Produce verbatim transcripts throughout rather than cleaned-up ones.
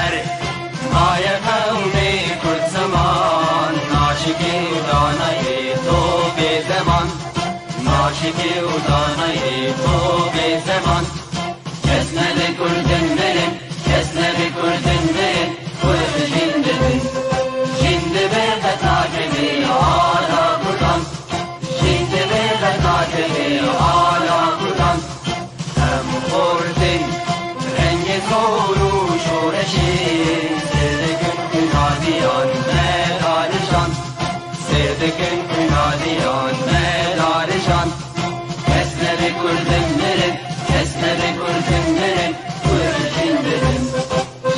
Erê, maye qewmê Kurd ziman, naşikê û danayê to bê zeman. Naşikê û danayê to bê zeman. Kes nebe Kurdin mirin, kes nebe Kurdin mirin, Kurd jin dibin. Jin dibe qet nakeve ala Kurdan. Jin dibe qet nakeve ala Kurdan. Em xortin, rengê zor û şoreşê, sêr dikin xwînaliyan me darijan. Sêr dikin xwînaliyan me darijan. Kes nebe Kurdin mirin, kes nebe Kurdin mirin, Kurd jin dibin.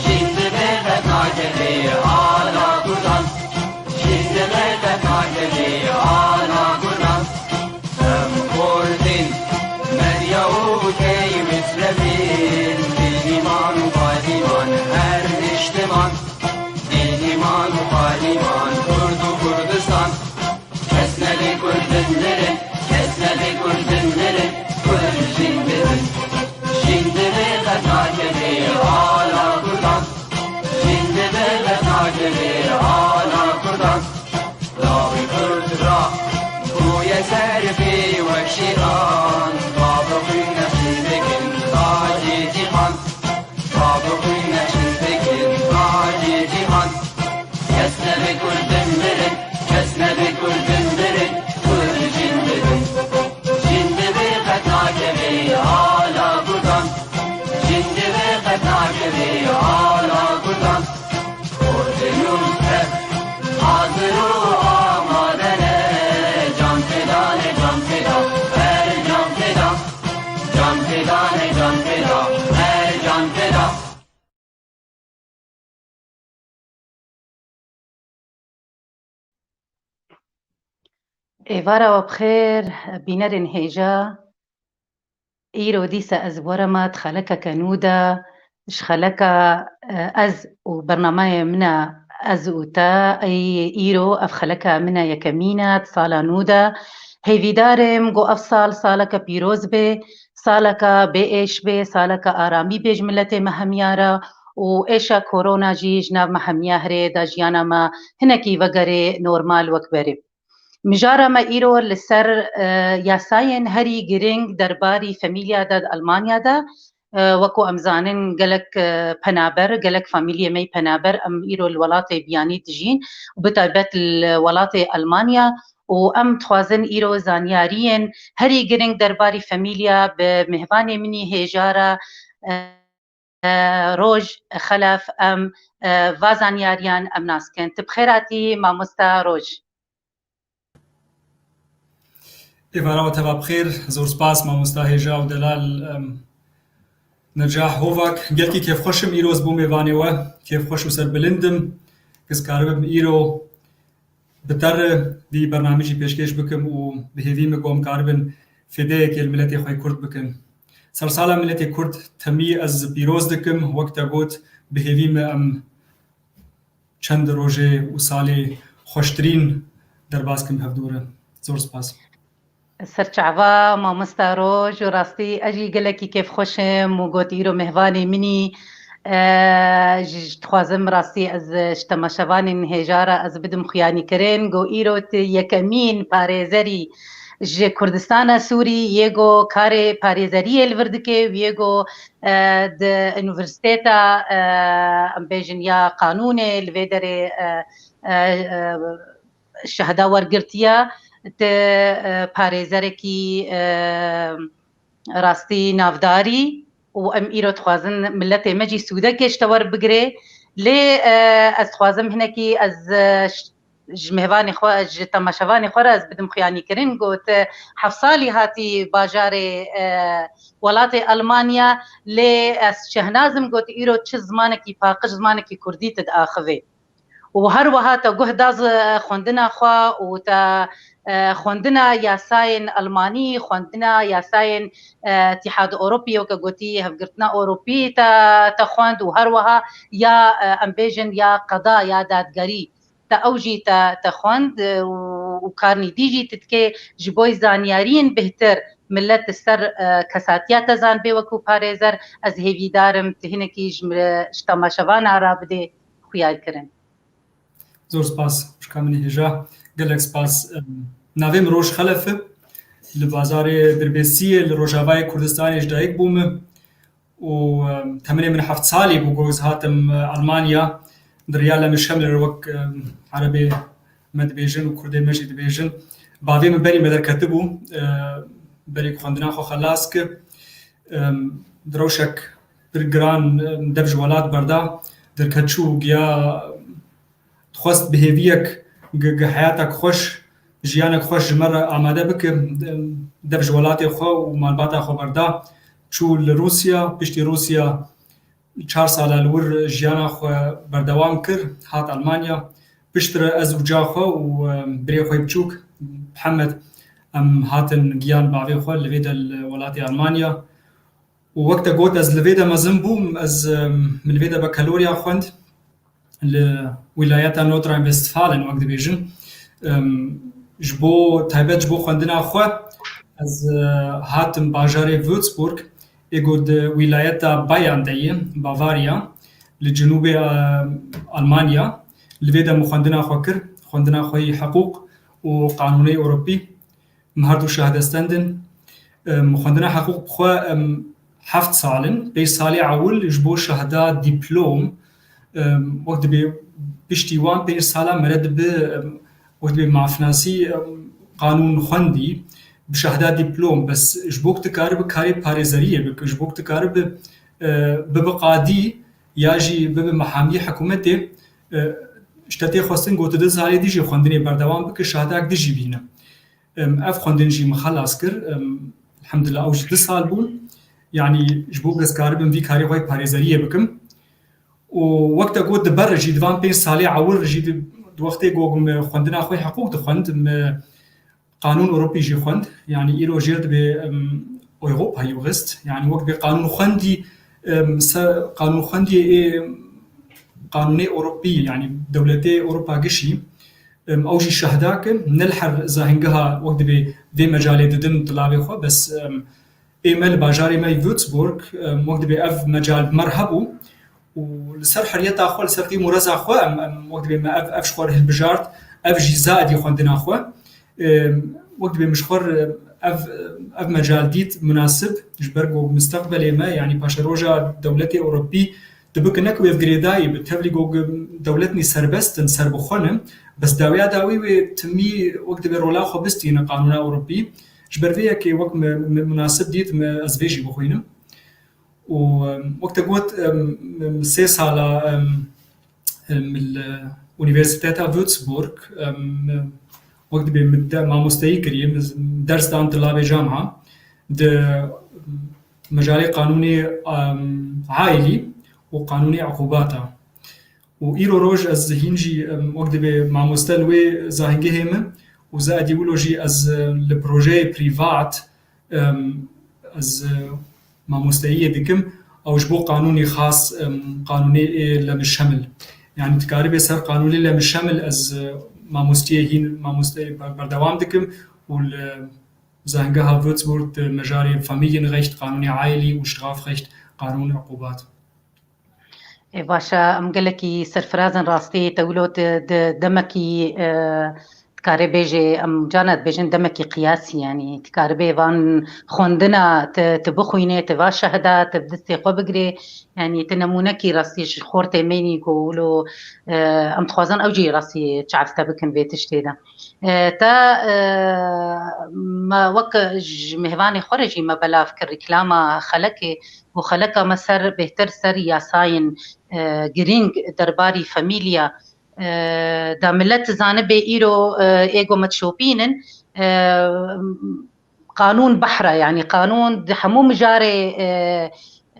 Jin dibe qet nakeve ala Kurdan. Jin dibe qet nakeve ala Kurdan. Em xortin, Medya û Key Misrefîn, Dîniman û Badiman her niştiman. Dîniman û Badiman, Kurd û Kurdistan. Kes nebe Kurdin mirin, kes nebe Kurdin mirin, Kurd jin dibin. Jin dibe qet nakeve ala Kurdan. Jin dibe qet nakeve ala Kurdan. Lawê Kurd ra bûye serfê wek şêran. Bavê xwîn nexşî dikin tacê cîhan. Bavê xwîn nexşî dikin tacê cîhan. Kes nebe Kurdin mirin, kes nebe Kurdin mirin, Kurd jin dibin. Jin dibe qet nakeve ala Kurdan. Jin dibe qet nakeve ala Kurdan. Kurdin û Kurd hazir û amade ne. Can feda ne, can feda, her can feda. Can feda ne, can feda, her can feda. Êvara we bi xêr, bînerên hêja. Îro dîsa ez werema di xelekeke nû de, ji xeleka, e, ez û bernameyê min e, ez û te, ey îro ev xeleka min e yekemîn e di sala nû de. Hêvîdar im ku ev sal saleke pîroz bê, saleke bê êş bê, saleke aramî bê ji miletê me hemiya re û êşa korona jî ji nav me hemiya hirê da jiyana me hinekî vegerê normal wek berê. Mijara me îro li ser, e, yasayên herî giring derbarî famîlya de di Almanya de, e, wekû em zanin gelek, e, penaber, gelek famîliyê me yî penaber, em îro li welatê biyanî dijîn û bi taybet li welatê Almanya û em dixwazin îro zanyariyên herî giring derbarî famîlya bi mêvanê min î hêja re, e, e, Roj Xelef, em, e, va zanyariyan em nas kin. Tu bi xêr hatî, mamosta Roj. Êvara we teva bi xêr, zor spas, mamosta hêja û delal, em, Necah Hovak. Gelkî kêfxweş im îro ez bûm mêvanê we. Kêfxweş û serbilind im, ku ez karibim îro bi te re vî bernamijî pêşkêş bikim û bi hêvî me ku em karibin fêdeyekê li miletê xwe yê Kurd bikin. Sersala miletê Kurd temî ez pîroz dikim, wek te got, bi hêvî me em çend rojê û salê xweştirîn derbas kim hevdû re. Zor spas. Serçava, mamosta Roj, û rastî ez jî gelekî kêfxweş im û got îro mêvanê min î, e, ji, ji dixwazim rastî ez ji temaşevanên hêja re ez bidim xuyanîkirin, got îro tu yekemîn parêzerî ji Kurdistana Sûrî yê got karê parêzeriyê li vir dike û yê got, e, di unîversîteta, e, em bêjin ya qanûnê li vê derê, e, e, e, şehda wergirtiye, tu, e, parêzerekî, e, rastî navdarî û em îro dixwazin miletê me jî sûdekê ji te werbigire. Lê, e, ez dixwazim hinekî ez, e, ş-, ji mêvanê xwe, ji temaşevanê xwe re ez bidim xuyanîkirin. Got, e, heft salî hatî bajarê, e, welatê Almanya, lê ez şehnazim got îro çi zimanekî paqij, zimanekî kurdî tu diaxivê. Û her wiha te guh da zi-, xwendina xwe û te, e, xwendina yasayên Almanî, xwendina yasayên, e, Îtîhad Ewropî, weke gotî Hevgirtina Ewropî te, te xwend û her wiha ya, e, em bêjin ya qeda ya dadgerî te ew jî te, te xwend, e, û, û karnî dî jî tu dikê ji bo zanyariyên bêhtir Millet li ser, e, kesatiya te zanibê wekû parêzer. Ez hêvîdar im tu hinekî ji mi-, ji temaşevana re bidê xuya kirin. Zor spas, wişka min hêja. Gelek spas. Em, navê min Roj Xelef e. Li bazarê Dirbêsiyê li Rojavayê Kurdistanê ji dayik bûme. Û, em, temenê min heft salî bû ku ez hatim, e, Almanya. Di riya Lemişemlê wek, em, Erebê me dibêjin û Kurdê me jî dibêjin. Bavê min berî me derketibû, e, berî ku xwendina xwe xelas kir. Em, di rewşek pir giran, em, dev ji welat berda, derket çû û giya, dixwest bi hêviyek gi-, gi heyatek xweş, jiyanek xweş ji me re amade bike, em, dev ji welatê xwe û malbata xwe berda. Çû li Rûsya, piştî Rûsya çar sala li wir jiyana xwe berdewam kir, hat Almanya. Piştre ez û ca xwe û, em, birê xwe biçûk, Mihemed, em hatin giyan bavê xwe li vê de li welatê Almanya. Û wek te got, ez li vê de mezin bûm, ez, em, min li vê de bakalorya xwend li wîlayeta Nordrhein-Westfalen, wek dibêjin. Em, ji bo, taybet ji bo xwendina xwe, ez, e, hatim bajarê Würzburg, ê ku di wîlayeta Bayern de ye, Bavarya, li cinûbê, e, Almanya. Li vê de min xwendina xwe kir, xwendina xwe yî hiqûq û qanûnê Ewropî. Em her du şehde stendin. Em, xwendina hiqûq bi xwe, em, heft sal in. Pênc salê ewil ji bo şehda dîplom, em, wek dibê piştî wan pênc sala mere dibi, em, wek dibê mafnasî, em, qanûn xwendî, bi şehda dîplom, bes ji bo ku tu karibi karê parêzeriyê bike, ji bo ku tu karibi, e, bibi qadî ya jî bibi mehamî hikûmetê, e, ji te tê xwestin ku tu du salê dî jî xwendinê berdewam bike, şehdak dî jî bîne. Em, ev xwendin jî min xelas kir. Em, elhamdulillah, ew jî du sal bûn. Yanî ji bo ez karibim vî karê xwe yê parêzeriyê bikim. Û wek te got, di ber jî, di van pênc salê ewil jî, di, di wextê ku min xwendina xwe yê hiqûq dixwend, min qanûn Ewropî jî xwend. Yanî îro jêr dibê, em, Europa Jurist. Yanî wek dibê qanûn xwendî, em, se-, qanûn xwendiyê ê qanûnê Ewropî, yanî dewletê Ewropa gişî. Em, ew jî şehdak e, ne li her zahingeha wek dibê vê mecalê didim dilabê xwe, bes, em, ê me li bajarê me yê Würzburg, em, wek dibê ev mecal bi me re hebû û li ser heriyeta xwe, li ser qîm û reza xwe em, em, wek dibê me ev, ev ji xwe re hilbijart, ev jî zadî xwendina xwe. Em, wek dibê min ji xwe re ev, ev mecal dît munasib, ji ber ku misteqbelê me, yanî paşeroja dewletê Ewropî, tu bike ne ku wê girêdayî bi tevlî ku dewletnî serbest in, serbixwe ne, bes dawiya dawî wê timî wek dibê rola xwe bistîne qanûna Ewropî. Ji ber vê yekê wek me, me munasib dît, me ez vê jî bixwînim. Û, em, wek te got, em, em, sê sala, em, em, li Unîversîteta Würzburg, em, wek dibê min de-, mamosteyî kiriye, min ders dan tilabê camiha, di mecalê qanûnê, em, aîlî û qanûnê uqûbata. Û îro roj ez hîn jî, em, wek dibê mamoste li wê zahîngehê min û zêdî wilo jî ez, em, li projeyê prîvat, em, ez, e, mamosteyiyê dikim. Ew ji bo qanûnî xas, em, qanûnê ê Lemişemil. Yanî dikaribê ser qanûnê Lemişemil ez, e, mamostiyê hîn, mamosteyê ber-, berdewam dikim û li Zangeha Würzburg di mejarê Familienrecht, Qanûnê Aîlî û Strafrecht, Qanûn Uqubat. Ê, baş e, em gelekî serfiraz in rastî, te wilo di, di demekî, e, dikarê bêjê, em cana dibêjin demekî qiyasî, yanî dikaribê van xwendina te, te bixwînê, te va şehda, te bi destê xwe bigirê, yanî te nemûnekî rastî ji xortê mênî ku wilo, e, em dixwazin ew jî rastî çav te bikin vê tiştê de. E, te, e, me wek ji mêvanê xwe re jî me belav kir rîklama xelekê û xeleka me ser bêhtir ser yasayên, e, girîng derbarî famîlya, e, da millet zanibe îro, e, ê ku me dişopînin, e, qanûn behra, yanî qanûn di hemû mijarê, e,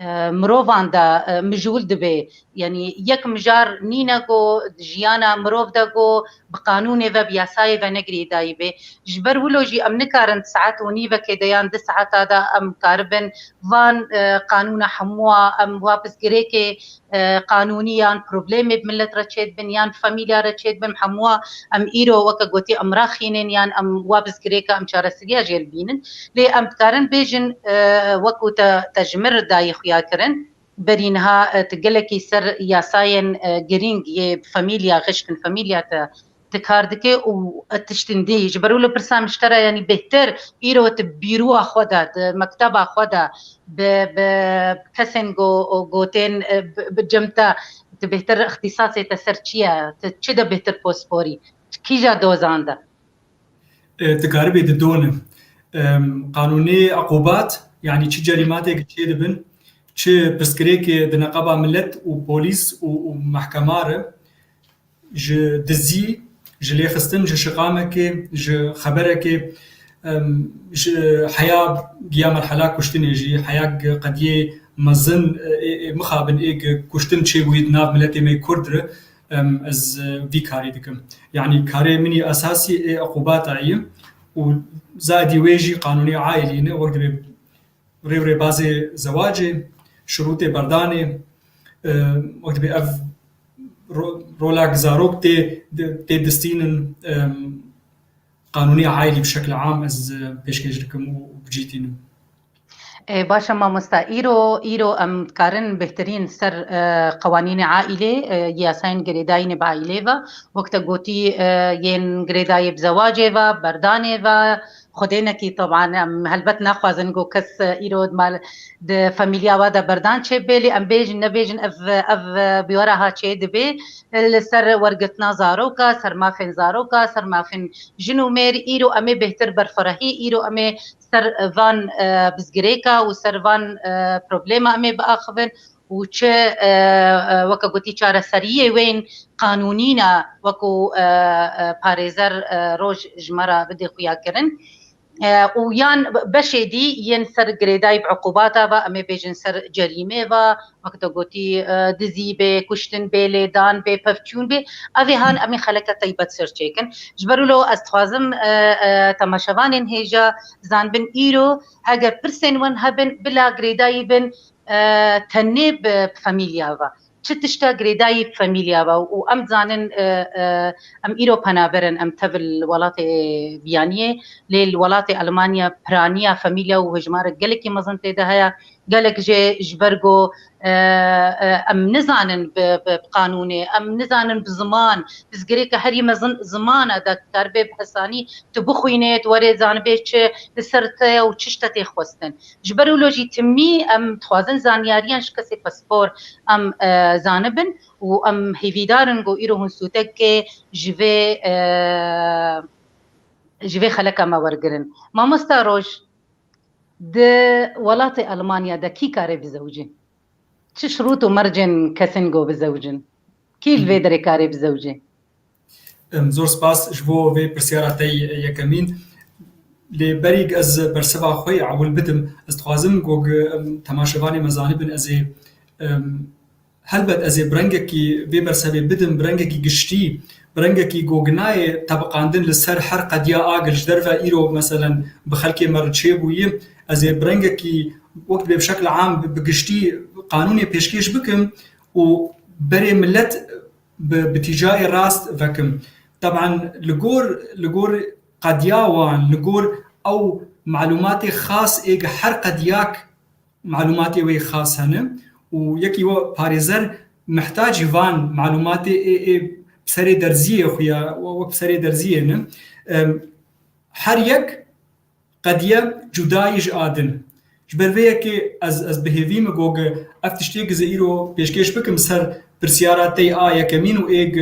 e, mirovan de, e, mijûl dibe. Yanî yek mijar nîne ku di jiyana mirov de ku bi qanûnê ve, bi yasayê ve ne girêdayî be. Ji ber wilo jî em nikarin saet û nîvekê de yan di saeta de em karibin van, e, qanûna hemûa em wa pirsgirêkê, e, qanûnî yan problemê bi millet re çêdibin yan bi famîlya re çêdibin, hemûa em îro weke gotî em raxînin yan em wa pirsgirêka em çareseriya jê li bînin. Lê em dikarin bêjin, e, wekû te, te ji min re dayî xuya kirin, berî niha, e, tu gelekî ser yasayên, e, girîng yê bi famîlya xiştin, famîlya te, tu kar dike û, e, tiştin dî. Ji ber wilo pirsa min ji te re, yanî bêhtir îro tu bi bîroa xwe de, di mekteba xwe de, bi, bi kesên go-, gotên, e, bi, bi cem te, tu bêhtir îxtîsasê te ser çi ye? Tu çi de bêhtir posporî? Kîja dozan de? E, dikaribê didone. Em, qanûnê eqûbat, yanî çi cerîmatê çê dibin, çi pirsgirêkê di neqeba milet û polîs û, û mehkema re, ji dizî, ji lêxistin, ji şiqamekê, ji xeberekê, em, ji heya giya merhela kuştinê jî, heya qediyê mezin, e, ê, ê mixabin ê kuştin çêbûyî di nav miletê me Kurd re, em, ez, e, vî karî dikim. Yanî karê min î esasî ê eqûbata ye û zadî wê jî qanûnê aîlî ne, wek dibê rê û rêbazê zewacê, şirûtê berdanê, e, wek dibê ev ro-, rola ku zarok tê, tê distînin, e, qanûnê aîlî bi şekil am ez, e, pêşkêş dikim û bi cî tînim. E, baş e mamosta. Îro, îro em dikarin bêhtirîn ser, e, qewanînê aîlê, e, yasayên girêdayî ne bi aîlê ve, wek te gotî, e, yên girêdayî bi zewacê ve, berdanê ve, xwedênekî teban em helbet naxwazin ku kes, e, îro di mal, di famîlya we de berdan çêbê, lê em bêjin, nebêjin ev, ev, e, biyora ha çê dibe, e, li ser wergirtina zaroka, ser mafên zaroka, ser mafên jin û mêr, îro em ê bêhtir berfirehî, îro em ê ser van, e, bizgirêka û ser van, e, problema em ê biaxivin û çi, e, e, weke gotî çareseriyê wên qanûnî ne wekû, e, e, parêzer, e, Roj ji me re bidê xuya kirin. E, û yan beşê dî yên ser girêdayî bi uqubata ve, em ê bêjin ser cerîmê ve, wek te gotî, e, dizî bê, kuştin bê, lêdan bê, pevçûn bê, ev ê han em ê xeleke teybet ser çêkin. Ji ber wilo ez dixwazim, e, e, temaşevanên hêja zanbin îro, heger pirsên wan hebin, bila girêdayî bin, e, tenê bi, bi famîlya ve. Çi tişta girêdayî bi famîlya ve? Û em dizanin, e, e, em îro penaber in, em tev li welatê biyaniyê, lê li welatê Elmanya piraniya famîlya û hejmarek gelekî mezin tê de heye. Gelek jê ji ber ku, e, e, em nizanin bi, bi, bi qanûnê, em nizanin bi ziman, pirsgirêka herî mezin ziman e, de karibe bi hesanî tu bixwînê, tu werê zanibê çi li ser te ye û çi ji te tê xwestin. Ji ber wilo jî timî em dixwazin zanyariyan ji kesê pispor em, e, zanibin û em hêvîdar in ku îro hûn sûtekê ji vê, e, ji vê xeleka me wergirin. Mamosta Roj, di welatê Elmanya de kî kare bizewicin? Çi şirût û mercên kesên ku bizewicin? Kî li vê derê kare bizewicin? Em, zor spas ji bo vê pirsyara te yekemîn. Lê berî ez bersiva xwe yê ewil bidim, ez dixwazim ku, em, temaşevanê me zanibin, ez ê, em, helbet ez ê bi rengekî vê bersevê bidim, bi rengekî giştî, bi rengekî ku nayê tebiqandin li ser her qediya agir ji derve îro, meselen, bi xelkê me re çêbûyî. Ez ê bi rengekî wek dibê bi şekil am, bi, bi giştî qanûnê pêşkêş bikim û berê milet bi, bi tîcayê rast vekim. Teban li gor, li gor qediya wan, li gor ew malûmatê xas ê gi her qediyak malûmatê wê xas hene û yekî we parêzer mihtacî van malûmatê ê, ê bi serê derziyê xwe ya, we, wek bi serê derziyê ne. Em, her yek qediye cudayî ji a din. Ji ber vê yekê ez, ez bi hêvî me got, ev tiştê gize îro pêşkêş bikim ser pirsyara tey a yekemîn û ê,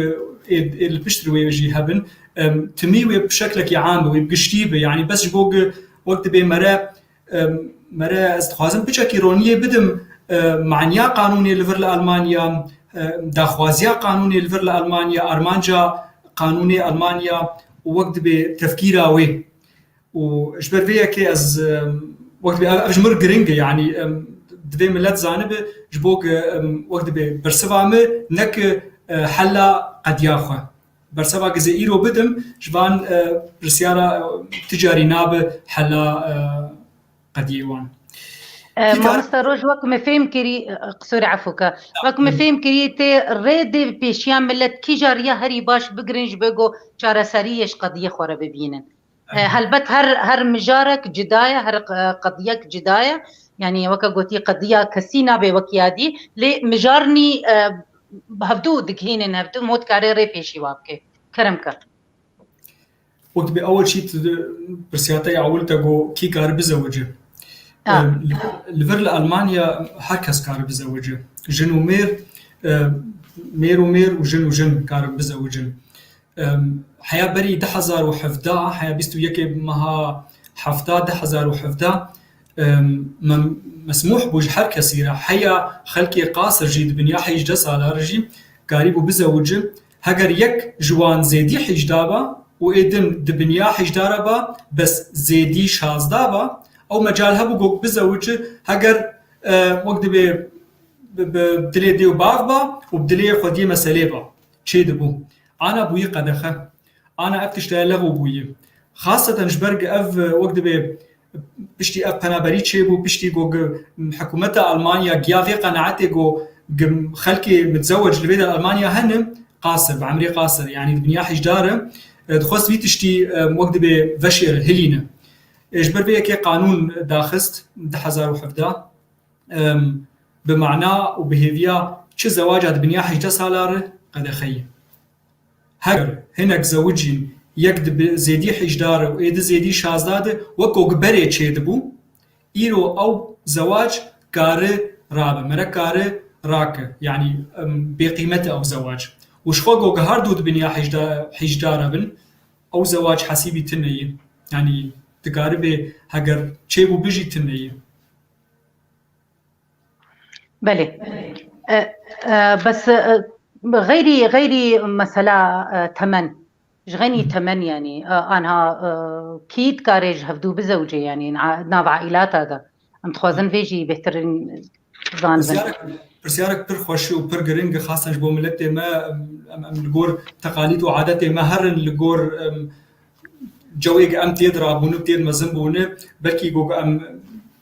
ê, ê li pişt wê jî hebin. Em, timî wê bi şeklekî am be, wê bi giştî be. Yanî bes ji bo ku wek dibê mere, em, mere ez dixwazim piçekî roniyê bidim, e, maniya qanûnê li vir li Almanya, e, daxwaziya qanûnê li vir li Almanya, armanca qanûnê Almanya û wek dibê tefkîra wê. Û ji ber vê yekê ez, em, wek dibê ev, ev ji min giring e, yanî, em, Divê milet zanibe ji bo ku, em, wek dibê bersiva min ne ku, e, hela qediya xwe. Bersiva ku zê îro bidim ji van, e, pirsyara, e, ticarî nabe hela, e, qediyê wan. E, Kî kar- Mamoste Roj, wek me fêm kirî, e, qisûrê efûke, wek me fêm kirî tê rê dê pêşiya milet kîja riya herî baş bigirin ji bo ku çareseriyê ji qediyê xwe re bibînin. E, helbet her, her mijarek cuda ye, her q-, qediyek cuda ye. Yanî weke gotî qediya kesî nabe wek ya dî, lê mijarnî, e, hevdû digihînin hevdû, mot kare rê pêşî wa bike. Kerem ke. Wek dibê ewil çî tu di-, pirsiyateyê ewil te got, kî kare bizewice? Ah. Em, li, li vir li Almanya her kes kare bizewice. Jin û mêr, e, mêr û mêr û jin û jin karin bizewicin. Em, heya berî du hezar û hevdeh, heya bîst û yekê meha hefta du hezar û hevdeh, em, mem-, mesmûh bû ji her kesî re. Heya xelkê qasir jî di binya hejdeh sala re jî karîbû bizewici. Heger yek ji wan zêdî hejdeh ba û ê din di binya hejdeh re ba, bes zêdî şazdeh ba, ew mecal hebû ku bizewici, heger, e, wek dibê bi, bi dilê dê û bav ba û bi dilê xwediyê meselê ba. Çêdibû. Ana bûyî qedexe. Ana ev tişt heye lexw bûyî. Xaseten ji ber ku ev, wek dibê piştî ev penaberî çêbû, piştî ku gi-, hikûmeta Almanya giya vê qenaetê ku gi-, xelkê mitzewec li vê de Almanya hene, qasir, bi emrê qasir, yanî di binya hejdeh re, e, dixwest vî tiştî, e, wek dibê veşêre, hilîne. E, ji ber vê yekê qanûn daxist, du hezar û hevdeh. Em, bi mana û bi hêviya çi zewaca di binya hejdeh sala re qedexe ye. Heger hinek zewicîn yek di bi zêdî hejdeh re û ê di zêdî şazdeh de wek ku berê çêdibû, îro ew zewac kare rabe, mere kare rake. Yanî, em, bêqîmet e ew zewac. Û ji xwe ku her du di binya hejdeh, hejdeh re bin, ew zewac hesîbî tune ye. Yanî, dikaribê heger çêbû bijî tune ye. Belê. E, e, bes, e, xeyrî, xeyrî mesela, e, temen. Ji xeynî temen, yanî, e, anha, e, kî dikare ji hevdû bizewce, yanî, na-, nav aîlata de. Em dixwazin vê jî bêhtirin zanibin. Pirsyarek, pirsyarek pir xweş û pir giring e, xasen ji bo miletê me, em, em, em li gor teqalîd û adetê me herin, li gor, em, cewê ku em têd rabûne, têd mezin bûne, belkî ku em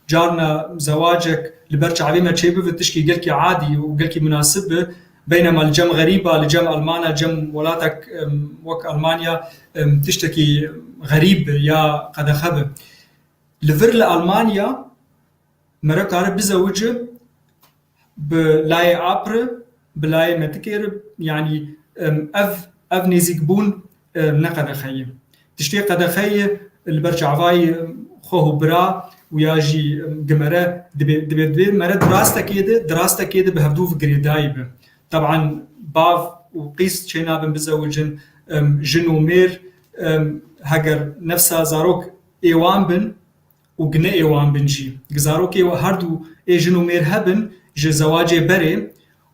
carna zewacek li ber çavê me çêbibe, tişkî gelkî adî û gelkî munasib be. Beynema li cem xerîba, li cem Almana, cem welatek, em, wek Almanya, em, tiştekî xerîb be ya qedexe be. Li vir li Almanya, mere kare bizewice, bi layê ap re, bi layê metikê re, yanî, em, ev, ev nêzîkbûn, em, ne qedexe ye. Tiştê qedexe ye, li ber çavayê, em, xwe û bira û ya jî, em, gi mere dibe, dibe, dibe mere di rastekê de, di rastekê de bi hevdû girêdayî be. Teban bav û qîz çênabin bizewicin, em, jin û mêr, em, heger nefsa zarok ê wan bin, û gi ne ê wan bin jî. Gi zarokê we her du ê jin û mêr hebin ji zewacê berê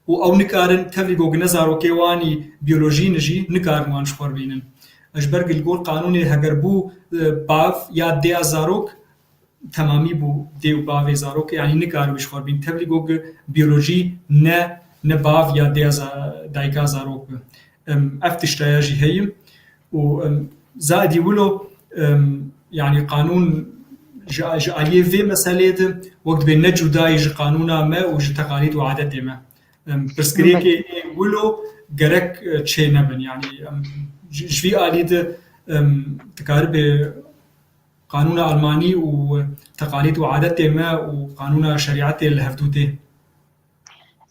û ew nikarin tevlî ku gi ne zarokê wanî biyolojî ne jî nikarin wan ji xwe re bînin. Ji ber ku li gor qanûnê heger bû, e, bav ya dêya zarok temamî bû dê û bavê zarokê, yanî nikarin wî ji xwe re bînin. Tevlî ku gi biyolojî ne, ne bav ya dêya za-, dayika zarok be. Em, ev tiştaya jî heye. Û, em, zaidî wilo, em, yanî qanûn ji, ji aliyê vê meselê de wek dibê ne cudayî ji qanûna me û ji teqalîd û adetê me. Em, pirsgirêkê ê wilo gerek, e, çê nebin. Yanî, em, ji, ji vî alî de, em, dikaribe qanûna Almanî û teqalîd û adetê me û qanûna şerîetê li hevdû tê.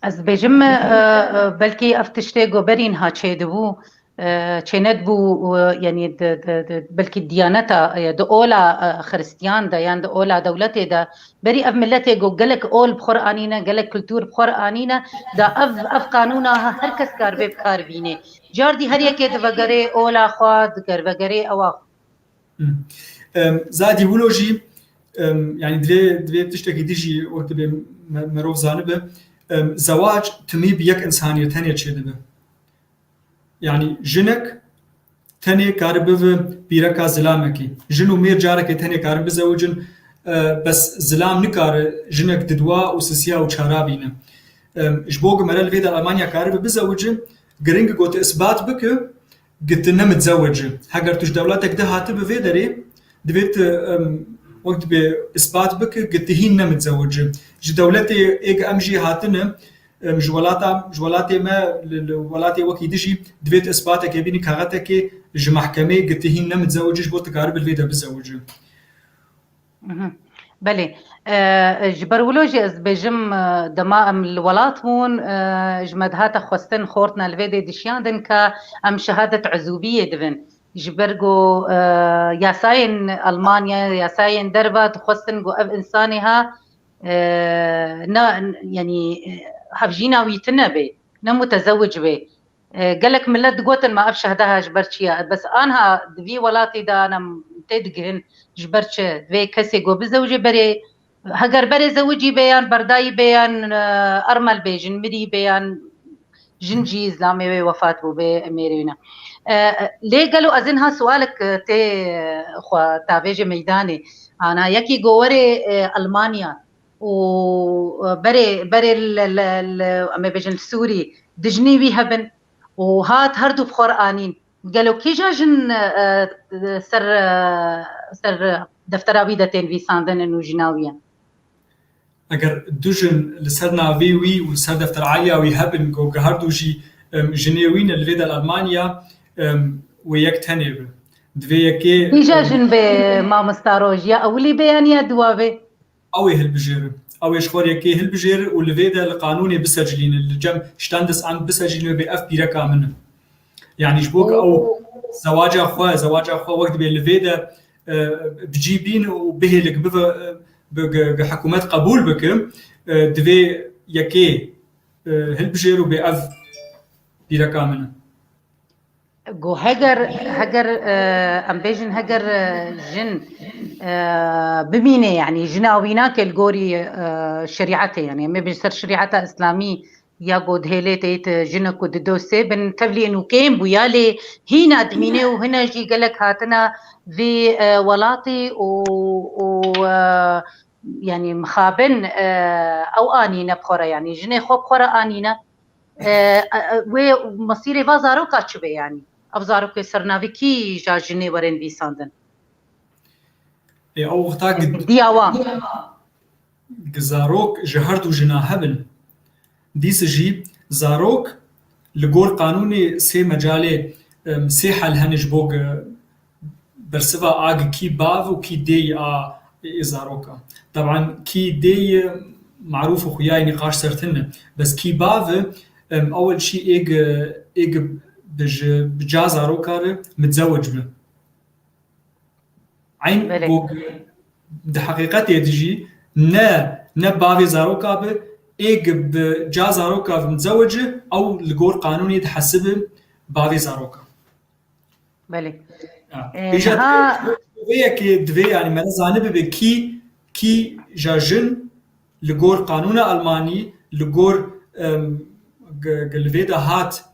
Ez dibêjim, e, e, belkî ev tiştê ku berî niha çêdibû, e, çênedibû, e, yanî di, di, di, belkî diyaneta, e, di ola, e, xiristiyan de yan di ola dewletê de, berî ev miletê ku gelek ol bi xwe re anîne, gelek kultûr bi xwe re anîne, da ev, ev qanûna her kes karibe bi kar bîne. Cardî her yekê divegerê ola xwe, diger vegerê ewa xwe. Hmm. Em, zadî wilo jî, em, yanî divê, divê tiştekî dî jî wek dibê me-, merov zanibe. Em, zewac timî bi yek însanî re tenê çêdibe. Yanî jinek tenê karibe bibe pîreka zilamekî. Jin û mêr carekê tenê karin bizewicin, E, bes zilam nikare jinek didwa û sisiya û çara bîne. E, ji bo ku mere li vê de Almanya karibe bizewice, giring e ku tu isbat bike ku tu ne mitzewec e. Heger tu ji dewletek de hatibe vê derê, divê tu, em, wek dibê isbat bike ku tu hîn ne mitzewec e. Ji dewletê ê ku em jî hatine, em, ji welata, ji welatê me, li, li welatê wekî din jî divê tu isbatekê bînî, kaxetekê ji mehkemê ku tu hîn ne mitzewec e, ji bo tu karibe li vê de bizewice. Mhm. Belê. E, ji ber wilo jî ez dibêjim, e, dema em li welat bûn, e, ji me dihate xwestin, xortna li vê dê dişiyandin ke em şehadet ezûbiyê dibin. Ji ber ku, e, yasayên Almanya, yasayên derve dixwestin ku ev însanê ha, e, na, yanî, e, hevjîna wî tune be, ne mutezewic be. E, gelek milet digotin, ma ev şehdeha ji ber çi ye? Bes anha di vî welatî de, ana, tê digihin ji ber çi? Vê kesê ku bizewicê berê, heger berê zewicî bê yan berdayî bê yan, e, ermel bê, jin mirî bê yan jin jî, zilamê wê wefat bû bê, mêrê wî ne. E, lê gelo ez ên ha sualek, e, tê, e, xwe tavêjê meydanê. Ana yekî go werê, e, Almanya û, e, berê, berê li, li, li, em ê bêjin li Sûrî dijnî wî hebin, û hat her du bi xwe re anîn. Gelo kîja jin, e, e, ser, e, ser deftera wî de tên vîsandin û jina wî ye? Eger du jin li ser navê wî û li ser defteraliya wî hebin, ku her du jî, em, jinê wî ne, li vê de li Almanya, em, wê yek tenê be. Divê yekê, kîja em, jin be, mamosta Roj, ya ewilî be yan ya duwa be? Ew ê hilbijêre. Ew ê ji xwe yekê hilbijêre û li vê de li qanûnê bisecilîne, li cem Standesamt bisecilîne, bê ev pîreka min e. Yanî ji bo ku ew zewaca xwe, zewaca xwe wek dibê li vê de, e, bi cî bîne û bihêle ku bive, e, bi, ku, ku hikûmet qebûl bike, e, divê yekê, e, hilbijêre û bê ev pîreka min e. Go heger, heger, e, em bêjin heger, e, jin, e, bimîne, yanî jina wî nake li gorî, e, şerîetê, yanî em ê bêjin ser şerîeta îslamî ya go dihêlê teyt jinek ku dido sê bin tevlî nûkên bûya lê hîna dimîne û hine jî gelek hatina vî, e, welatî û, û, e, yanî mixabin, e, ew anîne bi xwe re, yanî jinê xwe bi xwe re anîne. E, e, e, wê mesîrê va zaroka çi be yanî? Ev zarokê sernavî kî ja jinê werin vîsandin? Ê, ew wexta gi-, diya wan. Gi zarok ji her du jina hebin. Dîs jî zarok li gor qanûnê sê mecalê, em, sê hel hene ji bo gi-, bersiva a gi kî bav û kî dêyî a ê zaroka. Teban kî dêyî marûf û xuya yê nîqaş sertin e. Bes kî bav e, em, ewil çî ê gi, ê gi bi ji, bi ca zaroka re mitzewec bi. Eyn Belê. Go gi di heqîqetê de jî ne, ne bavê zaroka bi, ê gi bi ca zaroka bi mitzewec e, ew li gor qanûnê dihesibe bavê zaroka. Belê. Ha. Ee, Îja niha divê, divê yekê divê, yanî mere zanibe be kî, kî ja jin li gor qanûna Almanî, li gor, em, g-, g-, li vê de hat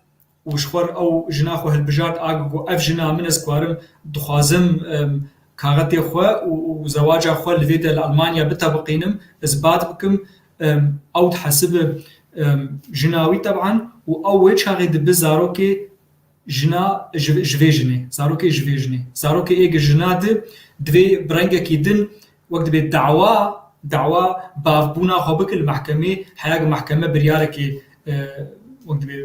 û ji xwe re ew jina xwe hilbijart, a got, ev jina min, ez karim, dixwazim, em, kaxetê xwe û, û zewaca xwe li vê de li Almanya bitebiqînim, isbat bikim, em, ew dihesibe, em, jina wî teban û ew wê çaxê dibe zarokê jina ji, ji vê jinê, zarokê ji vê jinê. Zarokê ê gi jina di, divê bi rengekî din, wek dibê dawa, dawa bavbûna xwe bike li mehkemê, heya gi mehkeme biryarekê, e, wek dibê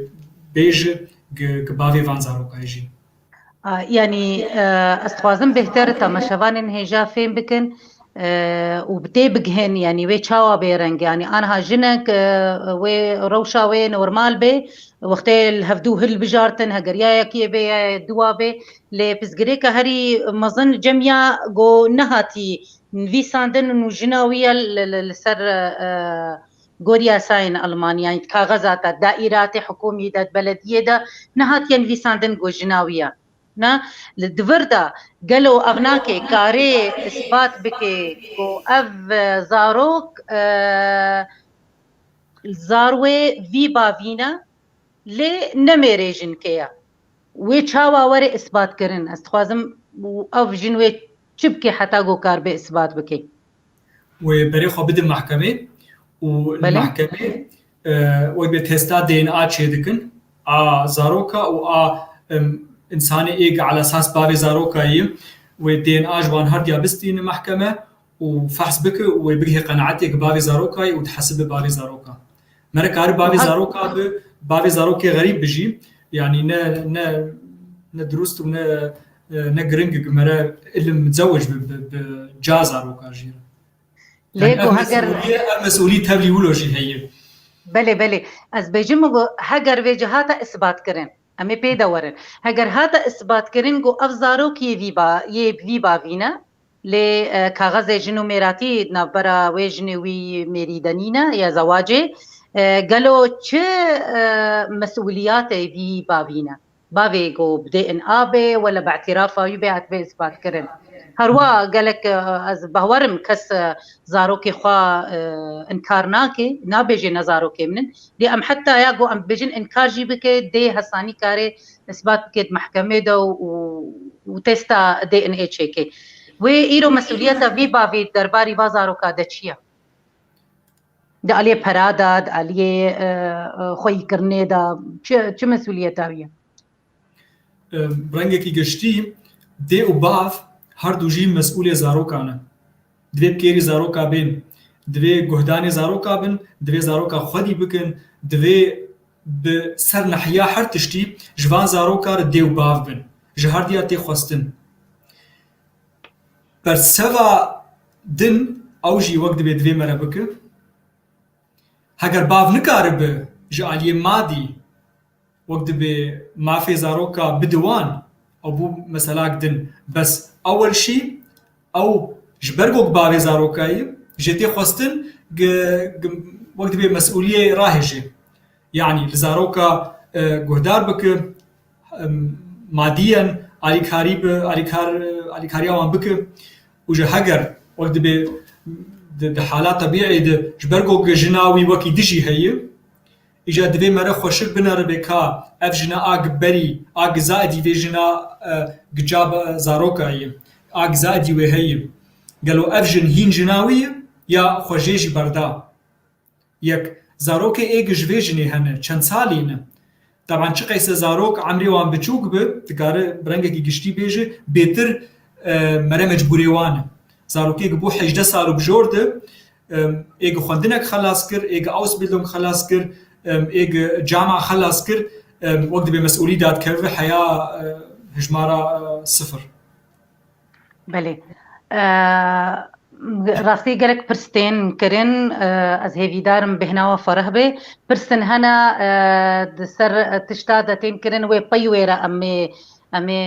bêje gi, gi bavê van zarokayê jî. A, yanî, e, ez dixwazim bêhtir temaşevanên hêja fêm bikin, e, û bi tê bigihin, yanî wê çawa bê reng, yanî anha jinek, e, wê rewşa wê normal bê, wextê li hevdû hilbijartin, heger ya yekê bê ya duwa bê, lê pirsgirêka herî mezin cem ya go nehatî nivîsandin û jina wî ya li, li, li ser, e, gorî yasayên Almanya, di kaxeza te, daîratê hikûmî de, di belediyê de nehatiye nivîsandin go jina wî ya. Ne, li di vir de gelo ev nake karê isbat bike ku ev, e, zarok, e, zarwê vî bavî ne, lê ne mêrê jinkê ye. Wê çawa were isbatkirin? Ez dixwazim ev jin wê çi bike heta ku kar bê isbat bike? wê berê xwe bidin mehkemê û li Belê. mehkemê, e, wek bê testa D N A çêdikin, a zaroka û a, em, insanê ê ala esas bavê zaroka yî, wê D N A ji wan herdiya bistîne mehkeme û fehs bike û wê bigihê qenaetê ki bavê zaroka yî û dihesibe bavê zaroka. Mere kari bavê Û hat- zaroka bi, bavê zarokê xerîb bijî, yanî ne, ne, ne dirust û ne, ne giring ki mere ilim zewec bi, bi, bi ca zaroka jî. Lê Yani ku ev heger mesulîye, ev mesulî tevlî wilo jî heye. Belê, belê. Ez bêjim ku heger vê cihata isbat kirin. Em ê pê de werin. Heger hate isbat kirin ku ev zarok yê vî ba-, yê vî bavî ne, lê, e, kaxezê jin û mêratî di navbera wê jinê wî mêrî de nîne, ya zewacê, e, gelo çi, e, mesûliyatê vî bavî ne? Bavê ku bi D N A bê, wela bi îtîrafa wî bê, hatibê isbatkirin. Herwa gelek, e, ez bawerim kes, e, zarokê xwe, e, inkar nake, nabêje ne zarokê min in. Lê em heta ya ku em bibêjin inkar jî bike, dê hesanî kare isbat bike di mehkemê de û, û, û testa D N A çêke. Wê îro mesûliyeta vî bavê derbarî va zaroka de çi ye? Di aliyê pera de, di aliyê, e, e, xweyîkirinê de çi, çi mesûliyeta wî ye? Em, rengekî giştî, dê û bav her du jî mesûlê zarokan in. Divê bi kêrî zaroka bên, divê guhdanê zaroka bin, divê zaroka xwedî bikin, divê bi ser nehiya her tiştî ji van zaroka re dê û bav bin. Ji herdiya tê xwestin. Berseva din ew jî wek dibê divê me re bike. Heger bav nikaribe ji aliyê madî wek dibê mafê zaroka bide wan, ew bû meselak din. Bes ewel şî ew ji ber ku bavê zaroka ye, jê tê xwestin gi-, gi-, wek dibê mesûliyê rahêje. Yanî li zaroka, e, guhdar bike, em, madiyen alîkarî bi, alîkar-, alîkariya wan bike û ji heger wek dibê di, di hala tebîî de ji ber ku jina wî wekî dijî heye, îca divê mere xweşik bineribe ka ev jina a gi berî, a gi zaidî vê jina, e, gica be zaroka ye, a gi zaidî wê heye. Gelo ev jin hîn jina wî ye ya xwe jê jî berda? Yek, zarokê ê gi ji vê jinê hene, çend salî ne? Teban çi qeyse zarok emrê wan biçûk bi, dikare bi rengekî giştî bêje, bêtir, e, mere mecbûrê wan e. Zarokê gi bû hejdeh sal û bi jor de, em, ê gi xwendinek xelas kir, ê gi Ausbildung xelas kir, em, ê gi cama xelas kir, em, wek dibê mesûlî dadkeve heya, e, hejmara, e, sifir. Belê. E, rastî gelek pirs tên kirin, e, ez hêvîdar im bêhna we fereh be. Pirsên hene, e, di ser tişta de tên kirin, wê pey wê re em ê, em ê,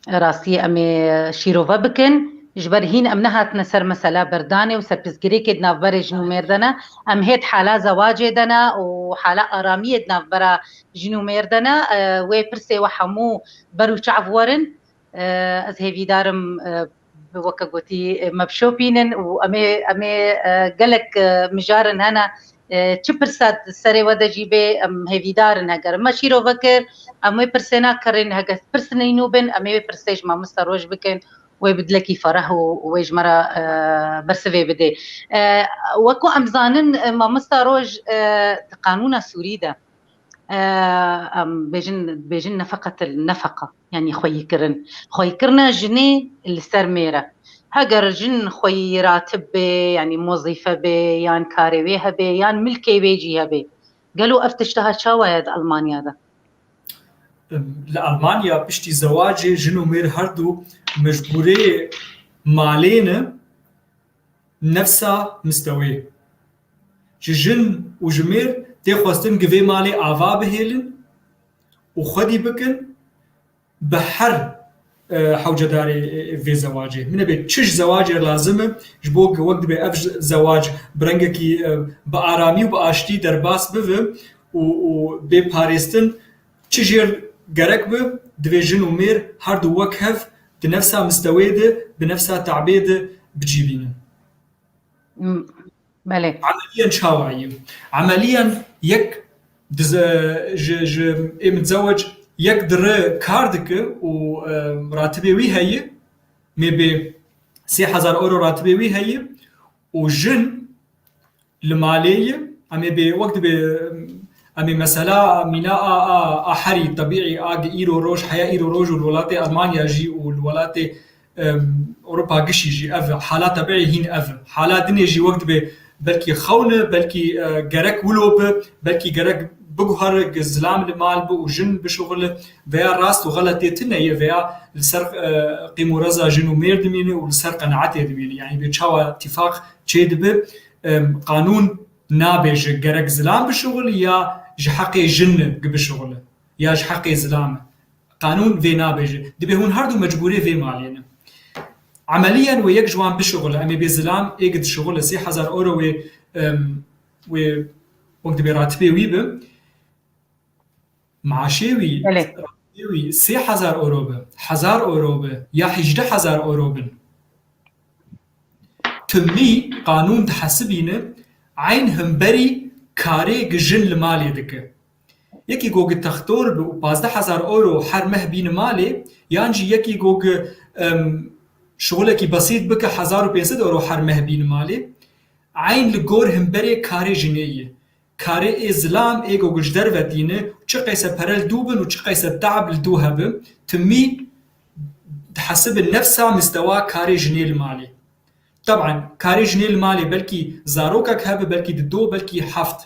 e, rastî em ê şîrove bikin. Ji ber hîn em nehatine ser mesela berdanê û serpizgirêkê di navberê jin û mêr de ne. Em hê di hala zewacê de ne û hala aramiyê di navbera jin û mêr de ne. E, wê pirsê we hemû ber û çav werin. E, ez hêvîdar im, e, bi weke gotî, e, me bişopînin û em ê, em ê, e, gelek, e, mijarin hene, e, çi pirsa di serê we de jî bê, em hêvîdar in. Heger me şîrove kir, em wê pirsê nakirin, heger pirsên nû bin, em ê wê pirsê ji mamosta Roj bikin, wê bi dilekî fereh û wê ji me re, e, bersivê bidê. E, wekû em zanin, e, mamosta Roj, e, di qanûna Sûrî de, e, em bêjin, bêjin nefeqetil nefeqa, yanî xweyîkirin. Xweyîkirina jinê li ser mêr e. Heger jin xweyî ratib bê, yanî mozîfe bê, yan karê wê hebe, yan milkê wê jî hebe. Gelo ev tişt ha çawa ye di Almanya de? Li Almanya piştî zewacê jin û mêr her du mecbûrê malê ne, nefsa mistewê. Ji jin û ji mêr tê xwestin gi vê malê ava bihêlin û xwedî bikin bi her, e, hewcedarê, e, vê zewacê. Min ê bê çi ji zewacê lazim e, ji bo ku wek dibê ev zewac bi rengekî, e, bi aramî û bi aştî derbas bibe û, û bê parêstin, çi jêr gerek bi, divê jin û mêr her du wek hev di nefsa mistewê de, bi nefsa te'bê de bicivînin. M-, belê. Emeliyen çawa ye? Emeliyen yek dize-, ji, ji ê mizewec yek dire kar dike û, e, ratibê wî heye, mê bê Sê hezar euro ratibê wî heye û jin li malê ye. Em ê bê wek dibê, em ê mesela mîna a, a, a herî tebîî a gi îro roj, heya îro roj û li welatê Almanya jî û li welatê, em, Ewropa gişî jî ev e. Hala tebîî hîn ev e. Hala dinê jî wek dibê belkî xewn e, belkî, e, gerek wilo bi, belkî gerek biguhere gi zilam li mal bi û jin bişuxile. Veya rast û xeletê tune ye, veya li ser, e, qîmoreza jin û mêr dimîne û li ser qenaetê dimîne. Yani bê çawa tîfaq çêdibe, em, qanûn nabêje gerek zilam bişuxile ya ji heqê jin bişuxile ya ji heqê zilam e. Qanûn vê nabêje. Dibê hûn her du mecbûrê vê malê ne. Emeliyen wê yek ji wan bişuxile. Em ê bê zilam ê gi dişuxile sê hezar euro wê, em, wê wek dibê ratibê wî bi. Maaşê wî, Belê. Ratibê wî sê hezar euro bi, hezar euro bi, ya hejdeh hezar euro bin. Timî qanûn dihesibîne eyn himberî karê gi jin li malê dike. Yekî go gi textor bi û pazdeh hezar euro her meh bîne malê, yan jî yekî go gi, em, şixulekî besît bike hezar û pênc sed euro her meh bîne malê, eyn li gor himberê karê jinê ye. Karê ê zilam ê go ji derve tîne, çi qeyse pere li dû bin û çi qeyse te'b li dû hebin, timî dihesibin nefsa mistewa karê jinê li malê. Teban, karê jinê li malê belkî zarokek hebe, belkî dido, belkî heft.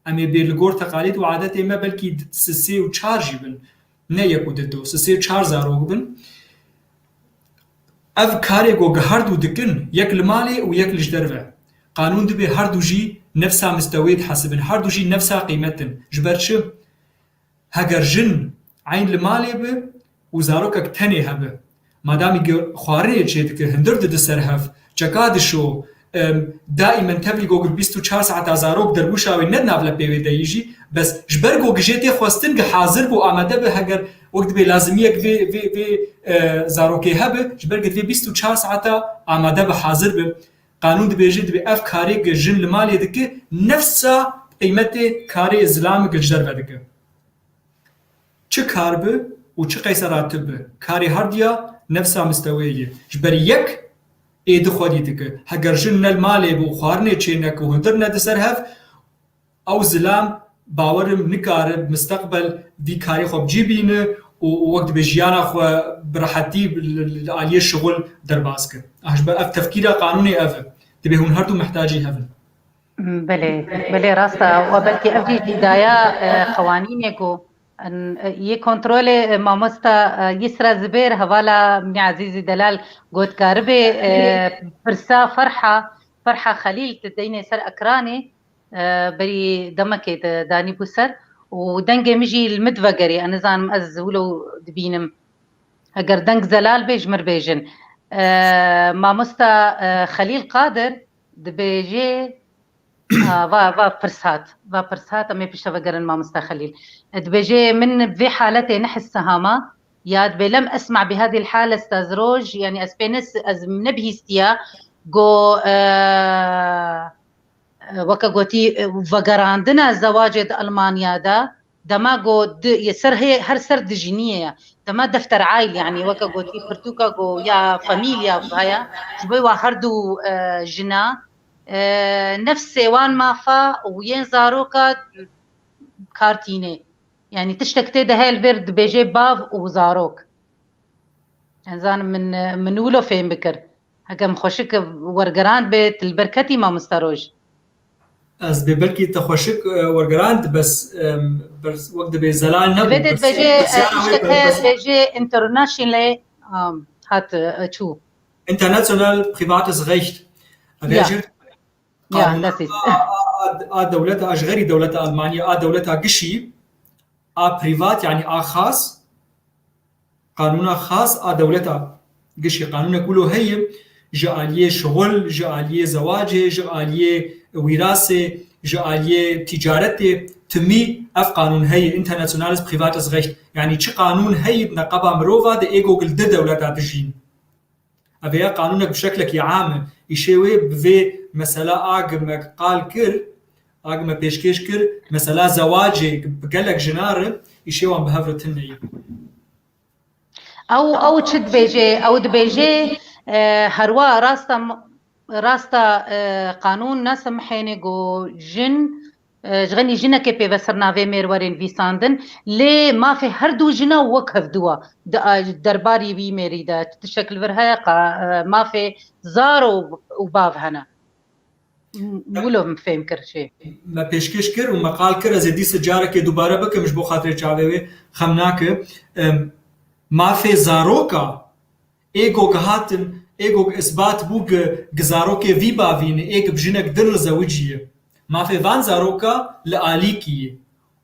Em ê bê li gor teqalîd û adetê me belkî di-, sisê û çar jî bin. Ne yek û dido, sisê û çar zarok bin. Ev karê ku gi her du dikin, yek li malê û yek li ji derve. Qanûn dibê her du jî nefsa mistewê dihesibin, her du jî nefsa qîmet in. Ji ber çi? Heger jin eyn li malê bi û zarokek tenê hebe, madamî ku xwarinê çêdike, hundir dide ser hev, çeka dişo, em, daîmen tevlî ku bîst û çar saeta zarok dergûşa wê ne di nav lepê wê de yî jî, bes ji ber ku gijê tê xwestin, gi hazir bû, amade bi, heger wek dibê lazimiyek vê, vê, vê, e, zarokê hebe, ji ber ku divê bîst û çar saeta amade bi, hazir bi. Qanûn dibêje, dibê ev karê ku jin li malê dike, nefsa qîmetê karê zilamê ku ji derve dike. Çi kar bi û çi qeyse ratib bi, karê herdiya nefsa mistewê ye. Ji ber yek êdî xwedî dike. Heger jin ne li malê bi û xwarinê çê neke û hundir nede ser hev, ew zilam, bawerim nikare misteqbel vî karê xwe bi cî bîne û, û wek dibê jiyana xwe bi rehetî li, li, li aliyê şixul derbas ke. Ah, ji ber ev tefkîra qanûnê ev e. Dibê hûn her du mihtacî hev in. Belê, belê, rast e. We belkî ev jî cîdaya, e, qewanînê ku, en, e, yê kontrolê, e, mamosta, e, Yisra Zibêr, hevala min Ezîzî Delal got karibe, e, pirsa Ferha, Ferha Xelîl tu deynê ser ekranê, e, berî demekê tu danîbû ser û dengê min jî li min vegerî, ez nizanim ez wilo dibînim. Eger deng zelal bê, ji mir bêjin. E, mamosta, e, Xelîl Qadir dibêje, a, va, va pirs hat. Va pirs hat, em ê pişte vegerin mamosta Xelîl. E, dibêje, min bi vê haletê nehis sehama, ya dibê lem esma bi hadî hal estaz roj, yani ez pê nes-, ez nebihîstiya, go, e, e, weke gotî, e, vegerandina zewacê di Almanya de, dema ku di, yê ser hê-, her ser dijiniyê ye. Dema defter aîl, yani weke gotî pirtûka ku ya famîlya heye, ji bo wa her du, e, jina, e, nefsê wan mafa û yên zaroka kar tîne. Yani tiştek tê de heye li vêr dibêje bav û zarok. Ez zanim min, min wilo fêm bikir. Heke min xweşik wergerand bê, tu li ber ketî mamosta Roj? Ez bê belkî te xweşik, e, wergerand, bes, em, bers-, wek dibê zelal nebû. Divê dê dibêje, e, tiştek heye, dibêje international, um, hat, e, çû. International Privates Recht. Ev Ya. jî Ya, qanûna das ist. a, a, a, a dewleta, a ji xeyrî dewleta Almanya, a dewleta gişî, a privat, yani a xas, qanûna xas a dewleta gişî, qanûnek wilo heye, ji aliyê şixul, ji aliyê zewacê, ji aliyê wîrasê, ji aliyê tîcaretê, timî ev qanûn heye, Internationales Privates Recht. Yani çi qanûn heye di neqeba mirova de ê ku li di dewleta dijîn. Ev ya qanûnek bi şeklekî am e. Îşê wê bi vê mesela a gi me qal kir, a gi me pêşkêş kir, mesela zewacê bi gelek jina re îşê wan bi hev re tune ye. Ew, ew çi dibêje? Ew dibêje, E, herwa rasta, rasta, e, qanûn nasemihêne go jin, e, ji xenî jinekê pêvestir navê mêr werên vîsandin, lê mafê her du jina wek hevdû a. Di, a, derbarî wî mêrî de tiştek li vir heye qa, e, mafê zaro û bav hene. M-, wilo min fêm kir jê. Me pêşkêş kir û me qal kir, ez ê dîsa carekê dubare bikim ji bo xatirê çavê wê xem nake. Em, mafê zaroka, ê go gihatin, ê go isbat bû gi, gi zarokê vî bavî ne, ê gi bi jinek din re zewiciye. Mafê van zaroka li alîkî ye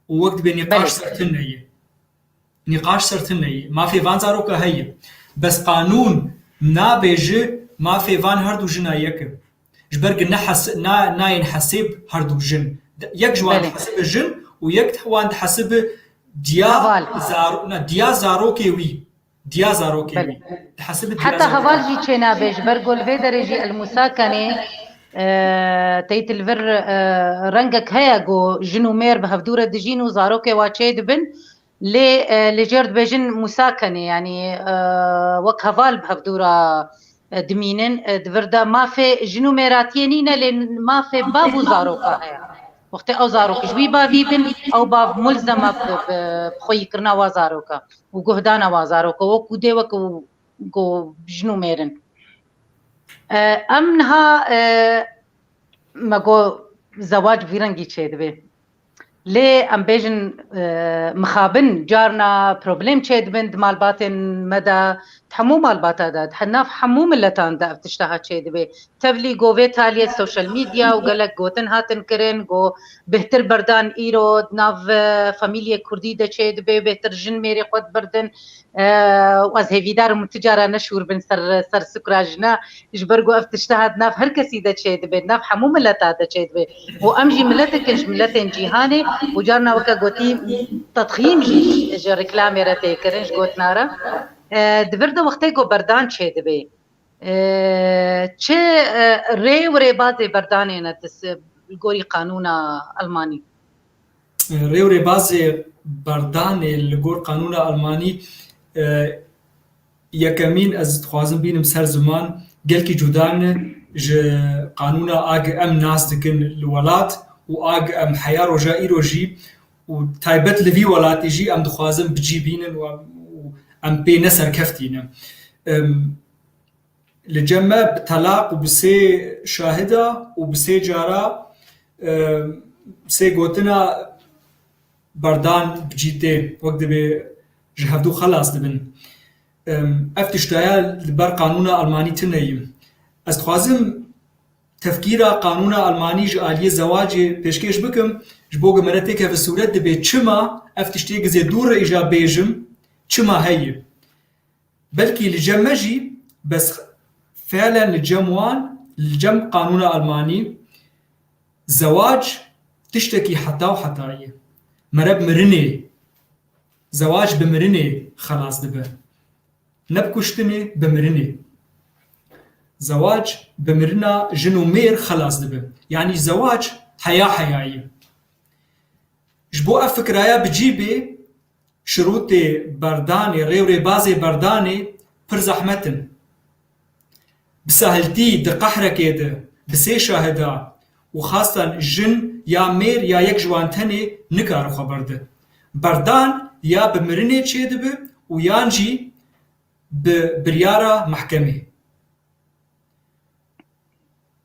û wek dibê nîqaş Belê. ser tune ye. Nîqaş ser tune ye. Mafê van zaroka heye. Bes qanûn nabêje mafê van her du jina yek e. Ji ber ku ne hes-, na-, nayên hesêb her du jin. De-, yek ji wan Belê. dihesibe jin û yek wan dihesibe diya Heval. zar-, na, diya zarokê wî. Diya zarokê Belê. wî. Dihesibe diya Heta zarokê heval wî. jî çênabe, ji ber ku li vê derê jî el musakenê, e, teyt li vir, e, rengek heye ku jin û mêr bi hevdû re dijîn û zarokê wa çêdibin. Lê, e, li jêr dibêjin musakenê, yanî, e, wek heval bi hevdû re, e, dimînin. E, di vir de mafê jin û mêratiyê nîne, lê mafê bav û zaroka heye. Wextê ew zarok ji wî bavî bin, ew bav mulzem e bi, bi, bi xweyîkirina wa zaroka û guhdana wa zaroka, wekû dê, wekû ku jin û mêr in. E, em niha, e, me got zewac bi vî rengî çêdibe. Lê em bêjin, e, mixabin, carna problem çêdibin di malbatên me de, di hemû malbata de, di he-, nav hemû miletan de ev tişteha çêdibe. Tevlî govê taliyê social media û gelek gotin hatin kirin, got bêhtir berdan îro di nav, e, famîliyê kurdî de çêdibe, bêhtir jin mêrê xwe dibirdin. E, û ez hêvîdar im tu cara neşûr bin ser, ser sukra jina, ji ber ku ev tişteha di nav her kesî de çêdibe, di nav hemû mileta de çêdibe. Û em jî miletek in ji miletên cîhanê û carna weke gotî tedxîm jî ji reklamê re tê kirin, ji gotina re. E, di vir de wextê ku berdan çêdibe, e, çi, e, rê û rêbazê berdanê ne di s-, li gorî qanûna Elmanî? Rê û rêbazê berdanê li gor qanûna Almanî, e, yekemîn ez dixwazim bînim ser ziman, gelkî cuda ne ji qanûna a gi em nas dikin li welat û a gi em heya roja îro jî û taybet li vî welatî jî em dixwazin bi cî bînin û em, û em pê ne serkeftî ne. Em, Li cem me bi telaq û bi sê şahida û bi sê cara, e, sê gotina berdan bi cî tê, wek dibê ji hevdû xelas dibin. Em, ev tiştaya li ber qanûna Almanî tune ye. Ez dixwazim tefkîra qanûna Almanî ji aliyê zewacê pêşkêş bikim, ji bo ku me re têkeve sûret dibê çima ev tiştê gizê dûr re îja bêjim, çima heye. Belkî li cem me jî, bes felen li cem wan, li cem qanûna Almanî, zewac tiştekî heta û heta ye. Mere bi mirinê, zewac bi mirinê xelas dibe. Ne bi kuştinê, bi mirinê. Zewac bi mirina jin û mêr xelas dibe. Yanî zewac heya heya ye. Ji bo ev fikraya bi cî bê, şirûtê berdanê, rê û rêbazê berdanê pir zehmet in. Bi sahiltî di qehrekê de bi sê şahida û xastan jin ya mêr ya yek ji wan tenê nikare xwe berde. Berdan ya bi mirinê çêdibe û yan jî bi biryara mehkemê.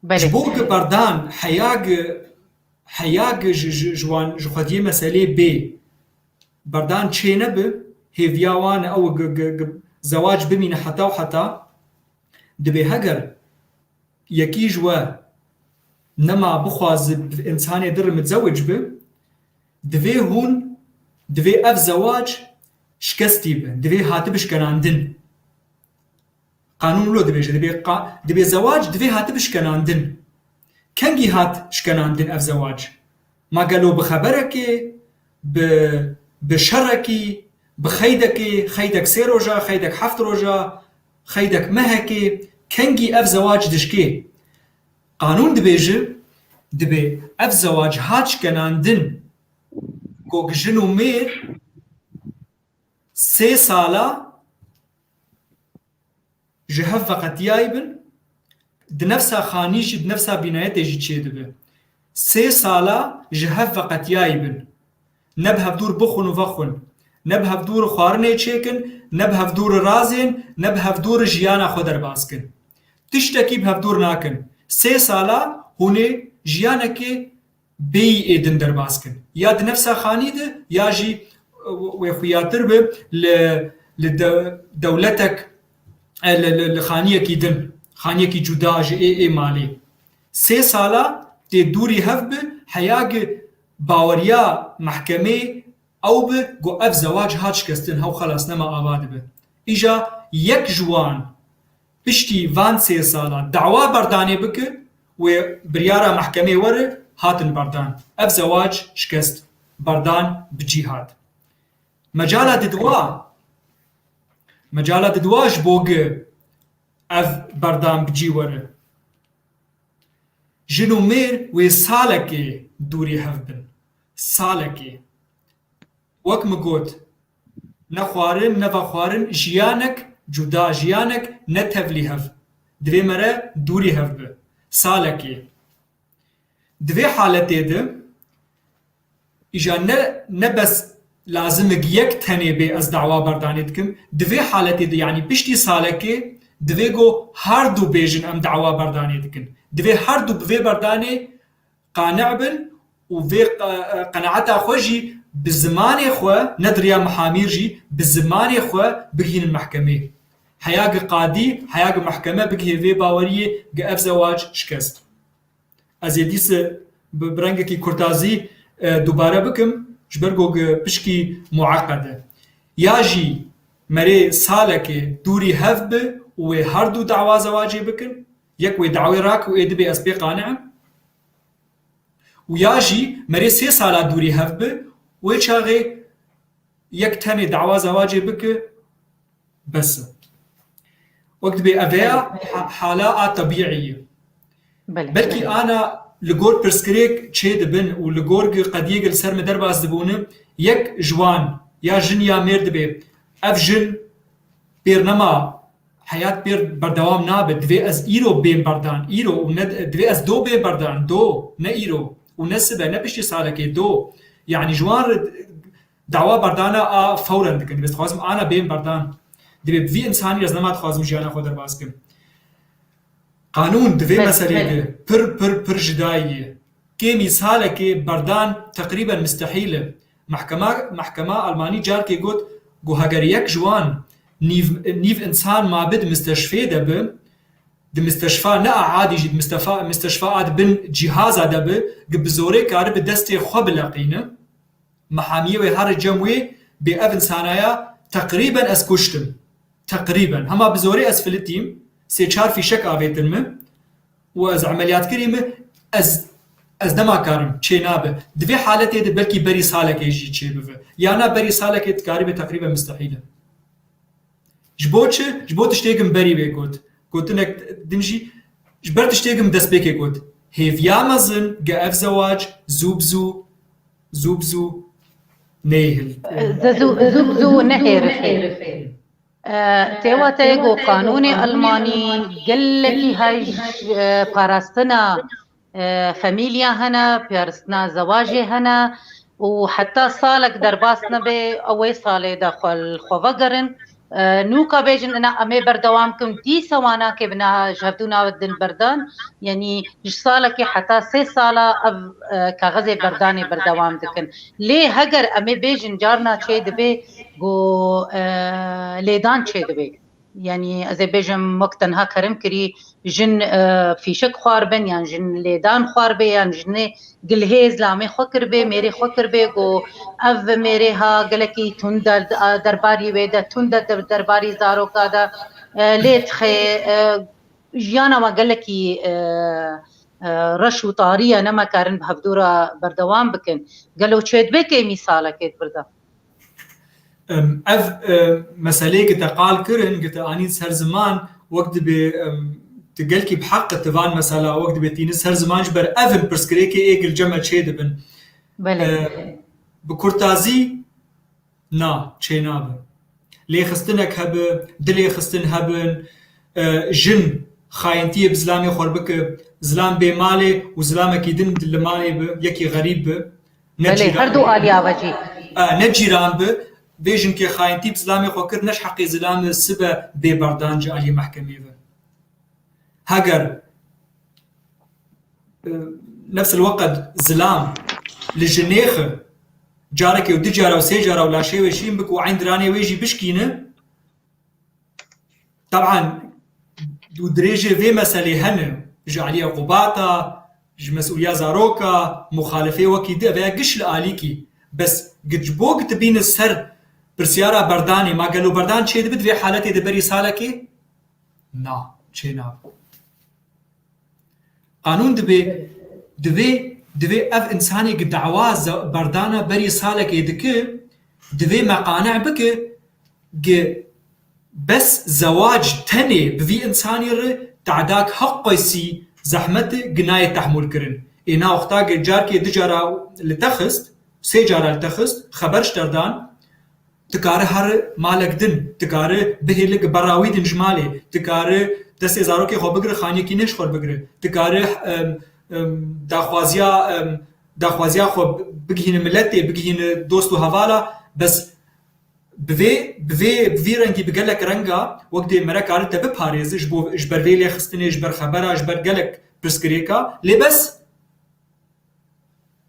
Belê. Ji bo ku berdan heya gi, heya gi ji, ji, ji wan, ji xwediyê meselê bê, berdan çê nebe, hêviya wan e ew gi, gi, gi zewac bimîne heta û heta, dibê heger yekî ji we nema bixwaze bi însanê din re mitzewic bi, divê hûn, divê ev zewac şikestî be, divê hatibe şikenandin. Qanûn wilo dibêje, dibê qa-, dibê zewac divê hatibe şikenandin. Kengî hat şikenandin ev zewac? Ma gelo bi xeberekê, bi, bi şerekî, bi xeydekê, xeydek sê roja, xeydek heft roja, xeydek mehekê, kengî ev zewac dişkê? Qanûn dibêje, dibê ev zewac hat şikenandin, ku jin û mêr sê sala ji hev veqetiyayî bin, di nefsa xanî jî, di nefsa bînayetê jî çêdibe. Sê sala ji hev veqetiyayî bin. Ne bi hevdûr bixwin û vexwin, ne bi hevdûr xwarinê çêkin, ne bi hevdûr razên, ne bi hevdûr jiyana xwe derbas kin. Tiştekî bi hevdûr nakin. Sê sala hûn ê jiyanekê bêyî ê din derbas kin. Ya di nefsa xanî de, ya jî, e, wê xuyatir be li, li de-, dewletek, e, li, li, li xaniyekî din, xaniyekî cuda ji ê, ê malê. Sê sala tê dûrî hev bi, heya gi baweriya mehkemê ew bi, ku ev zewac hat şikestin, hew xelas nema ava dibe. Îja yek ji wan piştî van sê sala dawa berdanê bike, wê biryara mehkemê were, hatin berdan. Ev zewac şikest, berdan bi cî hat. Mecala didwa, mecala didwa ji bo gi ev berdan bi cî were. Jin û mêr wê salekê dûrî hev bin. Salekê. Wek min got, ne xwarin, ne vexwarin, jiyanek cuda, jiyanek ne tevlî hev. Divê mere dûrî hev bi. Salekê. Di vê haletê de, îja ne, ne bes lazim e yek tenê bê ez dawa berdanê dikim. Di vê haletê de, yanî piştî salekê, divê ku her du bêjin em dawa berdanê dikin. Divê her du bi vê berdanê qane bin û vê qe-, qenaeta xwe jî bi zimanê xwe, ne di riya mihamîr jî, bi zimanê xwe bigihînin mehkemê. Heya gi qadî, heya gi mehkeme bigihê vê baweriyê gi ev zewac şikest. Ez ê dîse bi, bi rengekî kurtazî, e, dubare bikim, ji ber ku gi pişkî mueqed e. Ya jî merê salekê dûrî hev bi û wê her du dawa zewacê bikin, yek wê dawê rake û ê dibê ez pê qane im. Û ya jî merê sê sala dûrî hev bi, wê çaxê yek tenê dawa zewacê bike, bes e. Wek dibê ev ya ha-, hala a tebîî ye. Belê, belkî belê. Ana li gor pirsgirêk çê dibin û li gor gi qediyê gi li ser min derbas dibûne, yek ji wan ya jin ya mêr dibê, ev jin pêr nema, heyat pêr berdewam nabe. Divê ez îro bêm berdan, îro û ne, divê ez do bêm berdan, do, ne îro û ne sibe, ne piştî salekê, do. Yanî ji wan re dawa berdana a fewren dikin. Divê ez dixwazim ana bêm berdan. Divê bi vî insanî ez nema dixwazim jiyana xwe derbas kim. Qanûn di vê meseleyê de pir, pir, pir jidayî ye. Kêmî salekê berdan teqrîben mistehîl e. Mehkema, mehkema Almanî carkê got ku heger yek ji wan nîv, nîv însan mabe di misteşfê de bi, di misteşfa ne a adî jî, di mistefa, misteşfa a di bin cîhaza de bi, gi bi zorê karibe destê xwe bileqîne. Mihamiyê wê here cem wê bê ev însanaya teqrîben ez kuştim. Teqrîben. Hema bi zorê ez filitîm, sê çar fîşek avêtin min û ez emeliyat kirî min, ez, ez nema karim, çê nabe. Di vê haletê de belkî berî salekê jî çê bibe. Ya na berî salekê dikarîbe teqrîben mistehîl e. Ji bo çi? Ji bo tiştê gi min berî wê got. Gotinek din jî, ji ber tiştê gi min destpêkê got. Hêviya mezin gi ev zewac zû bi zû, zû bi zû neyê hil. Zû, zû bi zû nehêrifê. E, tê wateyê ku qanûnê Almanî gelekî hay ji, e, parastina e, famîlya hene, piyaristina zewacê hene û heta salek derbas nebe, ew ê salê de xwe li xwe vegerin. E, nûka bêjin, ina em ê berdewam kin, dîsa wana ke bina ji hevdû navê din berdan, yanî ji salekê heta sê sala ev, e, kaxezê berdanê berdewam dikin. Lê heger em ê bêjin carna çê dibe ku, e, lêdan çê dibe. Yanî ez ê bêjim wek tenha kerim kirî jin, e, fîşek xwar bin yan jin lêdan xwar bê yan jinê gilhêz lamê xwe kiribê, mêrê xwe kiribê ku ev mêrê ha gelekî tund de, derbarî wê de tund de, derbarî zaroka de, e, lê dixê, e, jiyana wan gelekî, e, e, reş û tarî ye, nema karin bi hevdû re berdewam bikin. Gelo çêdibe kêmî salekê di vir de? Em, ev, e, meseleyê ki te qal kirin, ki te anîn ser ziman, wek dibê, em, tu gelkî bi heq tu van mesela, wek dibê tînin ser ziman ji ber ev in pirsgirêkê ê gil cem me çê dibin. Belê. E, bi kurtazî, na, çê nabe. Lêxistinek hebe, dilêxistin hebin, e, jin xayintiyê bi zilamê xwe bike, zilam bê malê û zilamekî din li malê bi, yekî xerîb bi, ne Belê, cîran her du bi. Aliya ve jî. E, ne cîran bi, vê jinkê xayintî bi zilamê xwe kir, ne ji heqê zilam e, sibe bê berdan ji aliyê mehkemê ve. Heger, e, nefs el weqt zilam li jinêxi carekê û du cara û sê cara û laşê wê şîn bik û eyn diranê wê jî bişkîne, Teban, û dirêjê vê meselê hene, ji aliyê qubata, ji mesûliya zaroka, muxalifê wekî di, ev ya giş li alîkî. Bes giç bo gitibîne ser pirsyara berdanê, ma gelo berdan çêdibe di vê haletê de berî salekê? Na, çênabe. Qanûn dibê, divê, divê ev insanê ki dawa ze-, berdana berî salekê dike, divê me qane bike ki bes zewac tenê bi vî insanî re te'dak heq qeysî zehmet e, ginayê tehmûl kirin. Ê na wexta ki carkê du cara li te xist, sê cara li te xist, xeber ji te dan, Ti kare here malek din, ti kare bihêle ki berra wî din ji malê, ti kare destê zarokê xwe bigire, xaniyekî nê ji xwe bigire, ti kare, em, em, daxwaziya, em, daxwaziya xwe bigihîne miletê, bigihîne dost û hevala, bes bi vê, bi vê, bi vî rengî bi gelek renga wek dê mere kare te biparêze ji bo, ji ber vê lêxistinê, ji ber xebera, ji ber gelek pirsgirêka, lê bes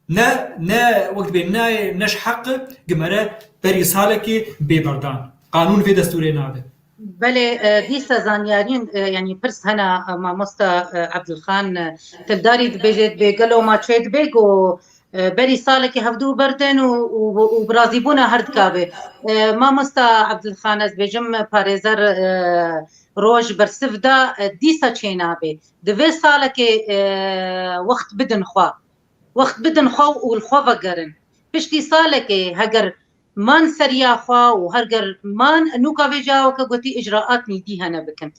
Ne, ne, wek dibê ne, ne ji heq e, gimere berî salekê bê berdan. Qanûn vê destûrê nade. Belê, e, dîsa zanyariyên, e, yanî pirs hena, e, mamosta, e, Ebdilxan, e, Tildarî dibêje, dibê gelo ma çê dibe ku, e, berî salekê hevdû berdin û, û, û bi razîbûna her dikabe. E, mamosta Ebdilxan, ez dibêjim parêzer, e, roj bersiv da, e, dîsa çê nabe. Di vê salekê, e, wext bidin xwe. Wext bidin xwe û li xwe vegerin. Piştî salekê heger man seriya xwe û heger man nûka vê caweke gotî icraatnî dî hene bikin.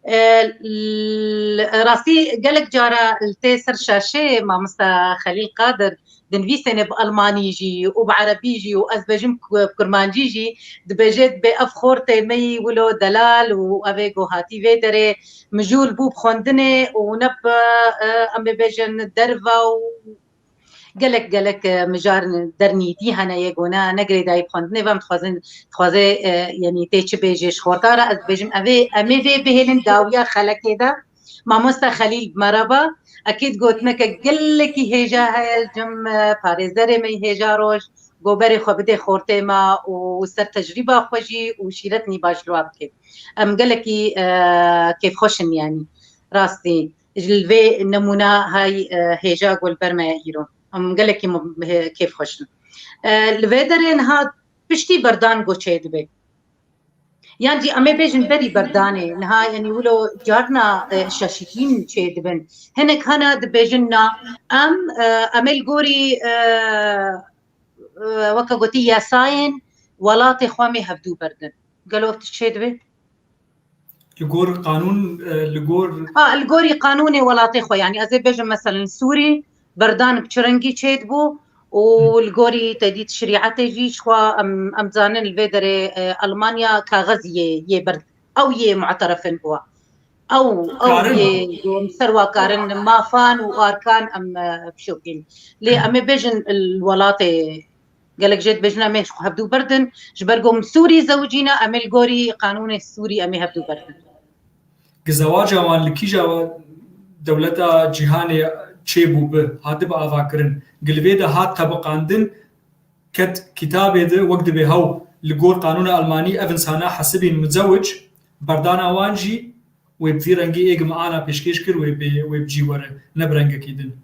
E, l-, rastî gelek cara li tê ser şaşê mamosta Xelîl Qadir dinivîsêne bi almanî jî û bi erebî jî û ez bêjim ku-, bi kurmancî jî dibêje dibê ev xortê me yî wilo delal û ev ê ku hatî vê derê mijûl bû bi xwendinê û ne bi, e, em ê bêjin derve û gelek, gelek, e, mijar dernîtî hene yê ku ne, ne girêdayî bi xwendinê ve em dixwazin, dixwaze, e, yanî tê çi bêjê ji xorta re, ez dibêjim ev ê, em ê vê bihêlin dawiya xelekê de. Mamosta Xelîl, merhaba. Ekîd gotineke gelekî hêja heye li cem, e, parêzerê me yî hêja roj, go berê xwe bidê xortê me û ser tecrîba xwe jî û şîretnî baş li wa bike. Em gelekî, e, kêfxweş in yanî. Rastî. Ji li vê nemûna hay, e, hêja ku li ber me ye îro. Em gelekî mu-, he-, kêfxweş in. E, li vê derê niha piştî berdan ku çê dibe. Yan jî em ê bêjin berî berdanê. Niha yanî wilo carna, e, şaşitîn çê dibin. Hinek hene dibêjin na em, e, em ê li gorî, e, e, weke gotî yasayên welatê xwe em ê hevdû berdin. Gelo ev tişt çê dibe? Li gor qanûn, e, li gor Ha, li gorî qanûnê welatê xwe, yanî ez ê bêjim, meselen, Sûrî berdan bi çi rengî çêdibû û Hı. li gorî tedît şerîetê jî ji xwe em, em zanin li vê derê, e, Almanya kaxez yê, yê ber, ew yê mu'terefin bû. Ew, ew Karin. yê em ser wa karin mafan û arkan em, e, bişopîn. Lê em ê bêjin li welatê Gelek jê dibêjin em ê ji xwe hevdû berdin. Ji ber ku em Sûrî zewicîne, em ê li gorî qanûnê Sûrî em ê hevdû berdin. Gi zewaca wan li kîja dewleta cîhanê çêbû bi, hatibe avakirin. Gi li vê de hat tebiqandin, ket kitabê de wek dibê hew li gor qanûna Almanî ev insana hesibîn mizewic, berdana wan jî wê bi vî rengî ê gi me ana pêşkêş kir, wê bê, wê bi cî were, ne bi rengekî din.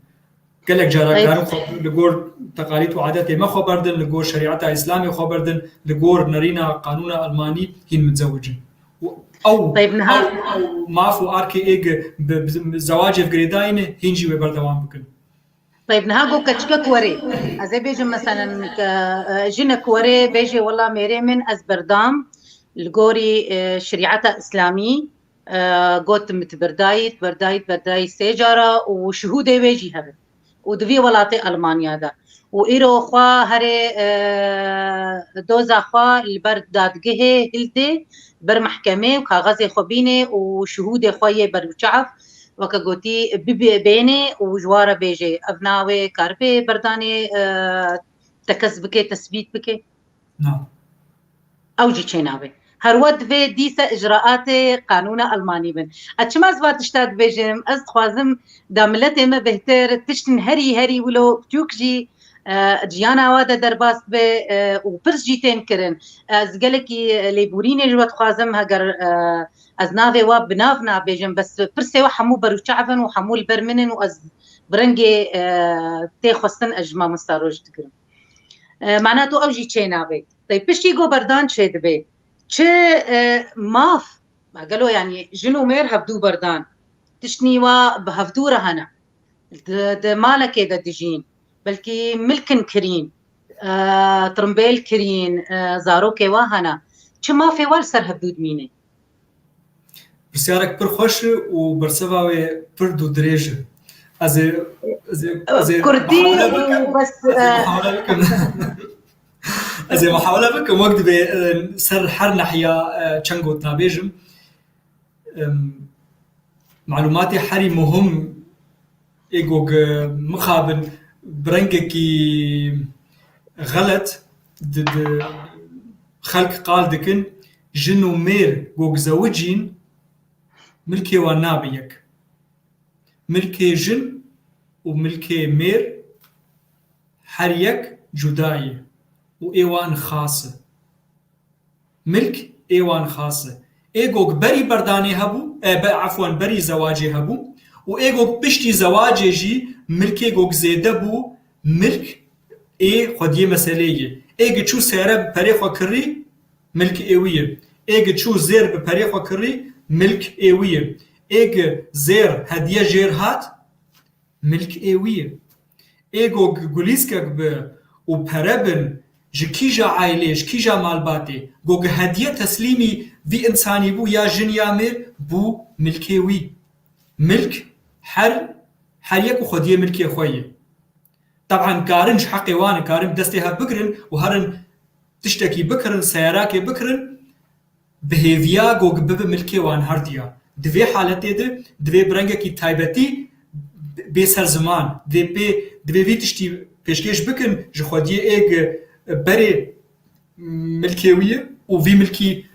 Gelek cara Tayb. karin xwe li gor teqalîd û adetê me xwe berdin, li gor şerîeta Îslamê xwe berdin, li gor nerîna qanûna Almanî hîn mizewic in. Û ew, Tayb, niha ew, ew maf û arkê ê gi bi, bi, bi zewacê girêdayî ne, hîn jî wê berdewam bikin. Tayb, niha got keçikek werê. Ez ê bêjim, meselen, ke, e, jinek werê bêjê, "Wela mêrê min, ez berdam li gorî, e, şerîeta Îslamî." E, got, "Min tu berdayî, tu berdayî, tu berdayî sê cara û şihûdê wê jî hebe." Û di vî welatê Almanya de. û îro xwe herê, e, doza xwe li ber dadgehê hildê, ber mehkemê û kaxezê xwe bînê û şihûdê xwe yê berbiçav, weke gotî, bibê-, bênê û ji wa re bêjê, ev navê karibê berdanê, e, tekez bike, tesbît bike? Na. Ew jî çênabe. Her we divê dîse icraatê qanûna Almanî bin. Ez çima ez va tişta dibêjim? Ez dixwazim da miletê me bêhtir tiştin herî herî wilo biçûk jî, e, jiyana wa de derbas be, e, û pirs jî tên kirin. Ez gelekî lêborînê ji we dixwazim, heger, e, ez navê wa bi nav nabêjim, bes pirsê wa hemû berûçav in û hemû li ber min in û ez bi rengê, e, tê xwestin ez ji mamosta Roj digirim. E, mana tu ew jî çênabe. Tey piştî ku berdan çêdibe. Çi, e, maf, ma gelo, yanî jin û mêr hevdû berdan. Tiştnî wa bi hevdû re hene. Di, di malekê de dijîn. Belkî milkin kirîn, e, tirimbêl kirîn, e, zarokê wa hene. Çi mafê wa li ser hevdû dimîne? Pirsyarek pir xweş e û bersiva wê pir dû dirêj e. Ez ê, ez ê, ez ê Kurdî muhawele bikim. Û bes, ez ê e, muhawele bikim. Ez ê muhawele bikim, wek divê, e, ser her nehiya, e, çend gotina bêjim. Em, malûmatê herî muhim ê ku mixabin bi rengekî xelet di, di xelk qal dikin, jin û mêr ku zewicîn, milkê wan nabe yek. Milkê jin û milkê mêr her yek cuda ye û ê wan xas e. Milk ê wan xas e. Ê gog berî berdanê hebû, e, be, efwan, berî zewacê hebû û ê gog piştî zewacê jî milkê gog zêde bû, milk ê xwediyê meselê ye. Ê gi çû sere bi perê xwe kirî, milk ê wî ye. Ê gi çû zêr bi perê xwe kirî, milk ê wî ye. Ê gi zêr hediye jêr hat, milk ê wî ye. Ê go gi gulîskek bi û pere bin, ji kîja ailê, ji kîja malbatê, go gi hediye teslîmî vî însanî bû, ya jin ya mêr, bû milkê wî. Milk her, her yek û xwediyê milkê xwe ye. Teban karin ji heqê wan e, karin destê hev bigirin û herin tiştekî bikirin, seyarakê bikirin, bi hêviya go bibe milkê wan herdiya. Di vê haletê de divê bi rengekî taybetî bê ser ziman, divê pê, divê vî tiştî pêşkêş bikin, ji xwediyê ê gi berê milkê wî ye û vî milkî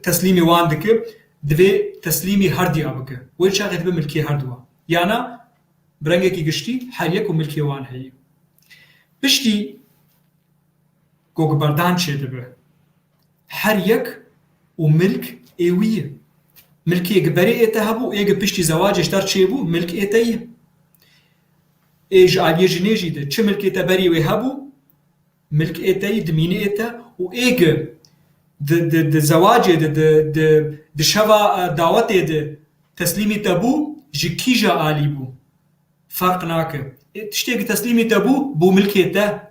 teslîmî wan dike, divê teslîmî herdiya bike. Wê çaxê dibe milkê herdiwa. Yana bi rengekî giştî her yek û milkê wan heye. Piştî Go gi berdan çêdibe. Her yek û milk ê wî ye. Milkê gi berê ê te hebû, ê gi piştî zewacê ji te re çêbû, milk ê te ye. Ê ji aliyê jinê jî de çi milkê te berî wê hebû, milk ê te ye, dimîne ê te û ê gi di, di, di zewacê de, di, di, di şeva, e, dawetê de teslîmî te bû, ji kîja alî bû. Ferq nake. Ê, tiştê ki teslîmî te bû, bû milkê te.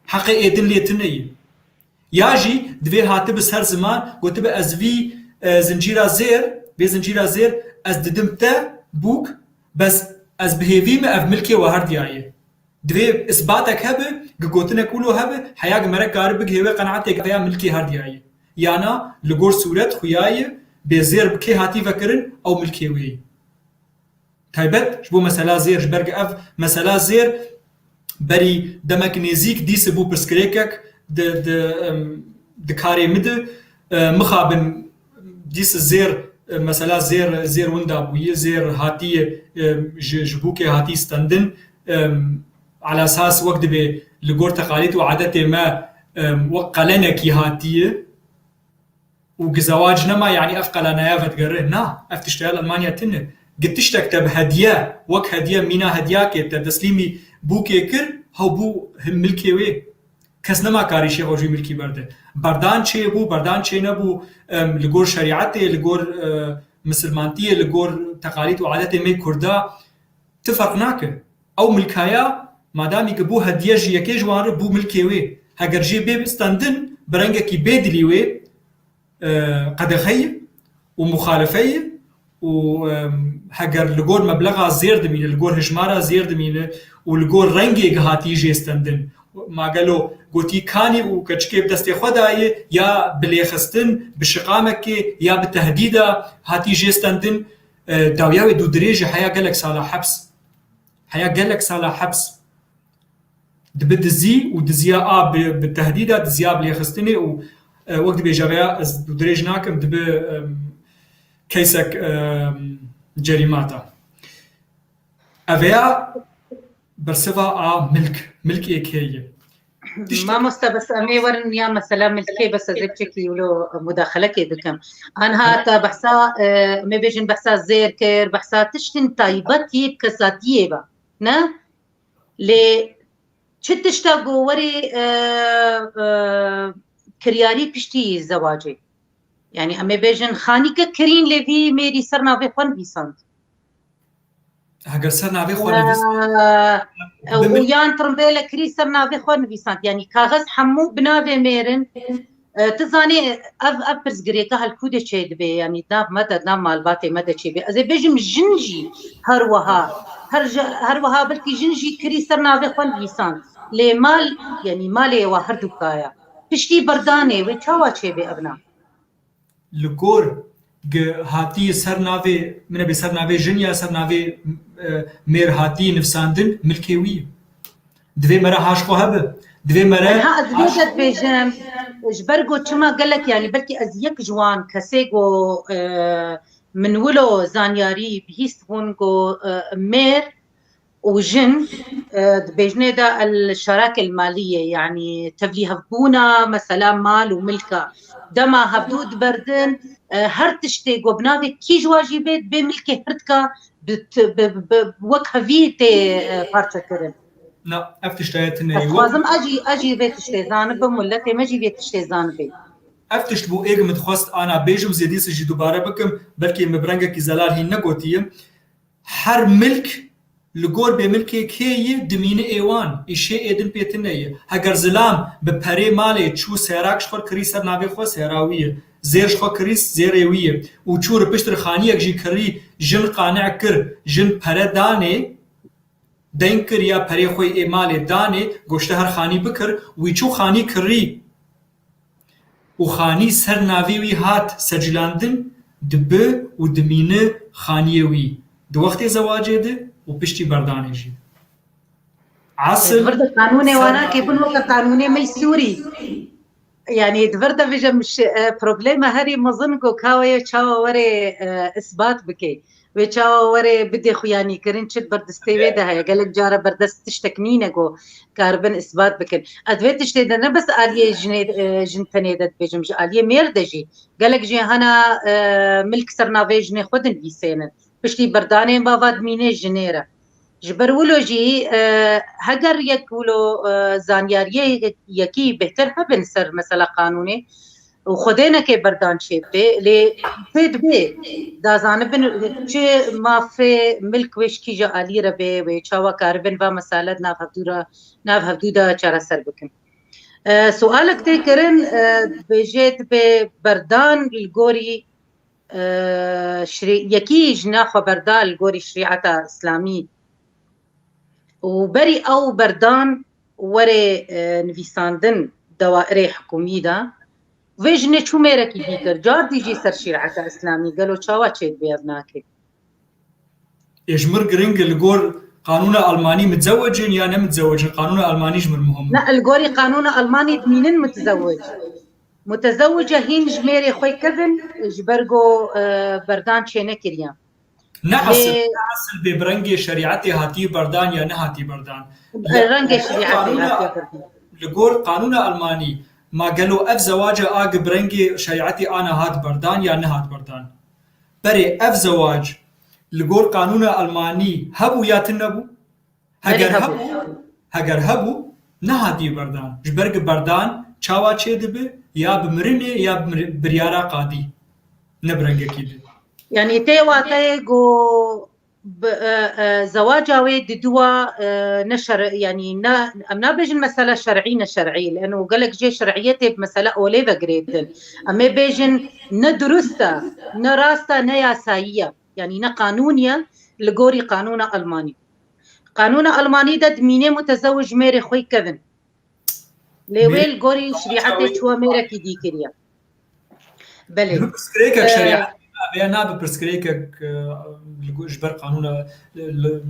Heqê ê din lê tune ye. Ya jî divê hatibi ser ziman, gotibi ez vî, e, zincîra zêr, vê zincîra zêr ez didim te bûk, bes ez bi hêvî me ev milkê we herdiya ye. Divê isbatek hebe, gi gotinek wilo hebe, heya gi mere kari bigihê wê qenaetê ke ev ya milkê herdiya ye. Yana li gor sûret xuya ye, bê zêr bi kê hatî vekirin, ew milkê wê ye. Taybet ji bo mesela zêr, ji ber ku ev mesela zêr berî demek nêzîk dîse bû pirsgirêkek di, di, em, di karê min de, e, mixabin dîse zêr, e, mesela zêr, zêr winda bûye, zêr hatiye, e, ji, ji bûkê hatî stendin, e, ala esas wek dibê li gor teqalîd û adetê me, e, wek qelenekî hatiye. Û gi zewac nema, yanî ev qelenaya vedigere. Na, ev tişteya li Almanya tune. Gi tiştek te bi hediye, wek hediye, mîna hediyakê te deslîmî bûkê kir, hew bû him milkê wê. Kes nema karî şêx û jû milkî berde. Berdan çê bû, berdan çê nebû, em, li gor şerîetê, li gor, e, misilmantiyê, li gor teqalîd û adetê me Kurda, ti ferq nake. Ew milkaya, madamî ki bû hediye ji yekê ji wan re, bû milkê wê. Heger jê bê bistendin, bi rengekî bê dilî wê, e, qedexe ye û muxalife ye û, em, heger li gor meblexa zêr dimîne, li gor hijmara zêr dimîne û li gor rengê gihatî jê stendin. Ma gelo gotî kanî û keçikê bi destê xwe dayê ya bi lêxistin, bi şiqamekê ya bi tehdîda hatî jê stendin, e, dawiya wê dûdirêj e, heya gelek sala heps. Heya gelek sala heps. Dibi dizî û diziya a bi, bi tehdîda, diziya bi lêxistinê û, e, wek dibêje veya ez dirêj nakim, dibi, em, keysek, em, cerîmata. Eveya bersiva a milk, milk ê kê ye? Tiştek Mamoste, bes em ê werin ya mesela milkê, bes ez ê çekî wilo mudaxelekê bikim. Anha te behsa, e, em ê bêjin behsa zêr kir, behsa tiştin taybet yê bi kesatiyê ve. Ne? Lê çi tişta ku werê, e, e, kiryarî piştî zewacê? Yani em ê bêjin xanîke kirîn lê vî mêrî ser navê xwe nivîsand. Heger ser navê xwe nivîs- Ew Bi min- yan trimbêle kirî ser navê xwe nivîsand. Yani kaxiz hemû bi navê mêrin, e, tu zanî ev, ev pirsgirêka hel ku de çêdibe, yani nav me de, nav malbatê me de çêbe. Ez ê bêjim jin jî her wiha, her ji, her wiha belkî jin jî kirî ser navê xwe nivîsand. Lê mal, yani malê wa herdûka ye. Piştî berdanê wê çawa çêbe ev nav? Li gor gi hatî ser navê, min ebe ser navê jin ya ser navê, e, mêr hatî nivsandin, milkê wî ye. Divê mere haş xwe hebe. Divê mere Niha ez vê haş de dibêjim, ji ber ku çima gelek, yani belkî ez yek ji wan kesê ku, e, min wilo zanyarî bihîst bûn ku, e, mêr û jin, e, di bêjnê de el şerak el malî ye, yanî tevlî hevbûna mesela mal û milka. Dema hevdû diberdin, e, her tiştê ku bi navê kî ji wa jî bê, dibê milkê hirdka bi t-, bi, bi, bi, wek hevî tê, e, parçekirin. Na, ev tiştaya tune ye. Ez dixwazim ez jî, ez jî vê tiştê zanibim, miletê me jî vê tiştê zanibê. Ev tişt bû êg min dixwest ana bêjim, zêdî jî dubare bikim, belkî min bi rengekî zelal hîn negotiye. Her milk li gor bêmilkê kê yî dimîne ê wan, îşê ê din pê tune ye. Heger zilam bi perê malê çû sêrak ji xwe kirî ser navê xwe, sêra wî ye. Zêr ji xwe kirî, zêrê wî ye. Û çû ripiştir xaniyek jî kirî, jin qane kir, jin pere danê, deng kir ya perê xwe ê malê danê, goşte her xanî bikir, wî çû xanî kirî. Û xanî ser navê wî hat secîlandin, dibi û dimîni xaniyê wî di wextê zewacê de û piştî berdanê jî. Esil Di vir de qanûnê ser wana navê kê bin weke qanûnê me yî Sûrî. Yani di vir de vêjim şi-, e, problema herî mezin ku ka wê çawa were, e, isbat bike. Wê çawa were bidê xuyanîkirin, çi di ber destê wê de heye? Gelek cara berdest tiştek nîne ku karibin isbat bikin. Ez vê tiştê de ne bes aliyê jinê, e, jin tenê de dibêjim, ji aliyê mêr de jî. Gelek jê hene, e, milk ser navê jinê xwe dinivîsênin. Piştî berdanê mava dimînê jinê re. Ji ber wilo jî, e, heger yek wilo, e, zanyariyê yekî bêhtir hebin ser mesela qanûnê, û Xwedê neke berdan çêbibe, lê pê dibe da zanibin çi mafê milk wê ji kîja alî re be, wê çawa karibin va mesele di nav hevdû re, nav hevdû de çareser bikin. E, sualek tê kirin, e, dibêje dibe berdan li gorî, e, şirî-, yekî jina xwe berda li gorî şerîeta Îslamî. Û berî ew berdan were, e, nivîsandin dawairê hikûmî de, vê jinê çû mêrekî dî kir. Cardî jî ser şerîeta Îslamî, gelo çawa çêdibe ev nake? Ê ji mir giring e, li gor qanûna Almanî mitzewicin ya ne mitzewicin? Qanûna Almanî ji mir muhim e. Ne, li gorî qanûna Almanî dimînin mitzewic. Mutezewwice hîn ji mêrê xwe kevin, ji ber ku, e, berdan çênekiriye. Ne esil, Lê ne esil bê bi rengê şerîetê hatî berdan ya nehatî berdan. Li rengê şerîetê qanûna, hatiye berdan. Li gor qanûna Almanî, ma gelo ev zewaca a gi bi rengê şerîetê ana hat berdan ya nehat berdan? Berê ev zewac li gor qanûna Almanî hebû ya tune bû? Heger hebû, heger hebû, nehatî berdan. Ji ber ku berdan çawa çêdibe? Ya bi mirinê ya bi mir-, biryara qadî. Ne bi rengekî din. Yanî tê wateyê ku bi, e, e, zewaca wê diduwa, e, ne şer-, yanî ne, em nabêjin mesela şer'î ne şer'î. Leno gelek jê şer'iyetê bi mesela olê ve girêdin. Em ê bêjin ne durust e, ne rast e, ne yasayî ye. Yanî ne qanûn ye li gorî qanûna Almanî. Qanûna Almanî de dimînê mutezewij mêrê xwe kevin. Lê wê li gorî şerîetê çiwa mêrekî dî kiriye. Belê. Bi pirsgirêkek Ee, şerîet, ev ya nabe pirsgirêkek, e, li go-, ji ber qanûna, li, li,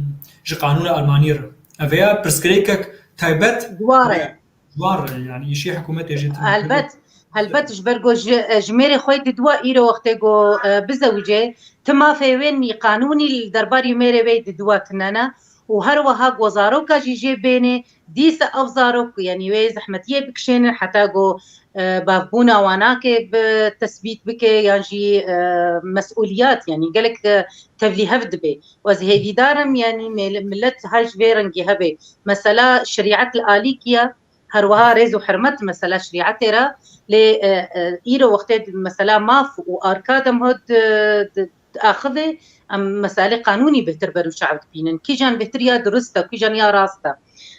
ji qanûna Almanî re. Ev ya pirsgirêkek taybet Di wan re. Ji wan re, yanî îşê hikûmetê jî tune. Helbet, helbet ji ber ku ji, ji mêrê xwe didiwa îro wextê ku, e, bizewicê, ti mafê wê nî qanûnî li derbarî mêrê wê didiwa tune ne û her wiha ku zaroka jî jê bênê, dîse ev zarok, yanî wê zehmetiyê bikişênin heta ku, e, bavbûna wan nake bi tesbît bike yan jî, e, mesûliyat, yanî gelek, e, tevlîhev dibe. Û ez hêvîdar im, yanî mêl-, millet her ji vê rengî hebe. Mesela şerîet li alîkî ye, her wiha rêz û hurmet mesela şerîetê re, lê, e, e, îro wextê di mesela maf û arka dem hot di, di, diaxivê, em meselê qanûnî bêhtir ber û çav dibînin. Kîjan bêhtir ya durist e, kîjan ya rast e.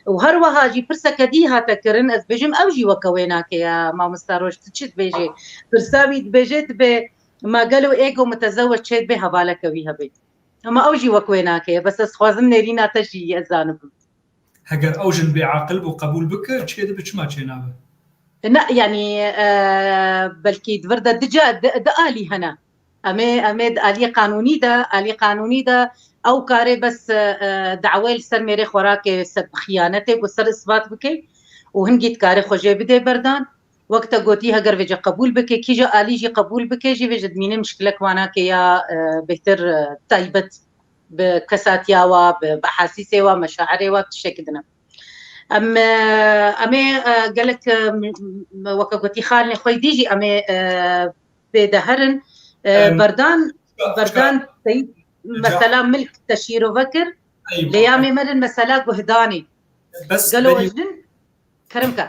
Û her wiha jî pirseke dî hate kirin, ez bêjim ew jî weke wê nake ya mamosta Roj, tu çi dibêjê? Pirsa wî dibêje dibe, ma gelo ê ku mutezewec çê dibe hevaleke wî hebe. Ama ew jî wek wê nake. Bes ez dixwazim nêrîna te jî ez zanibim. Heger ew jin bêaqil bû qebûl bike, çê dibe, çima çê nabe? Ne, yanî, e, belkî di vir de dica di, di alî hene. Em ê, em ê di aliyê qanûnî de, alî qanûnî de ew karê bes, e, e, dawê li ser mêrê xwe rake ser bi xiyanetê ku ser isbat bike û hingî dikarê xwe jê bidê berdan. Wek te gotî, heger vêce qebûl bike, kîja alî jî qebûl bike jî, vêce dimîne mişkilek wana ke ya, e, bêhtir, e, taybet bi kesatiya wa, bi, bi ehasîsê wa, meşairê wa, tiştekî din e. Em, e, em ê, e, gelek, e, m-, m-, weke gotî, xalên xwe dî jî em ê, e, bê de herin. E, Em, Berdan, şika, Berdan şika, Seyîd ca- mesela milk te şîrove kir, Eywa. Lê ya mê merin mesela guhdanê. Bes Gelo berî- jin Kerem ke.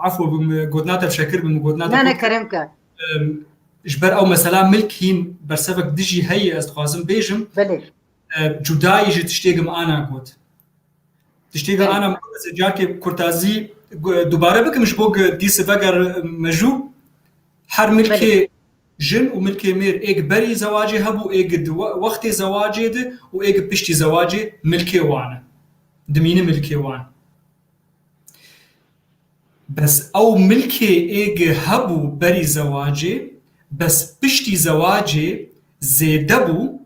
Efû bim, gotina te şekir bim, gotina te Ne, ne, kurt. Kerem ke. Em, ji ber ew mesela milk hîn bersevek dijî heye, ez dixwazim bêjim. Belê. E, cudayî ji tiştê gim ana got. Tiştê gim Belê. Ana got, ez ê carkê kurtazî gu-, dubare bikim ji bo ku dîse veger mejû. Her milkê Belê. Jin û milkê mêr êk berî zewacê hebû, êk di we-, wextê zewacê de û êk piştî zewacê milkê wan e. Dimîne milkê wan. Bes ew milkê êk hebû berî zewacê, bes piştî zewacê zêde bû,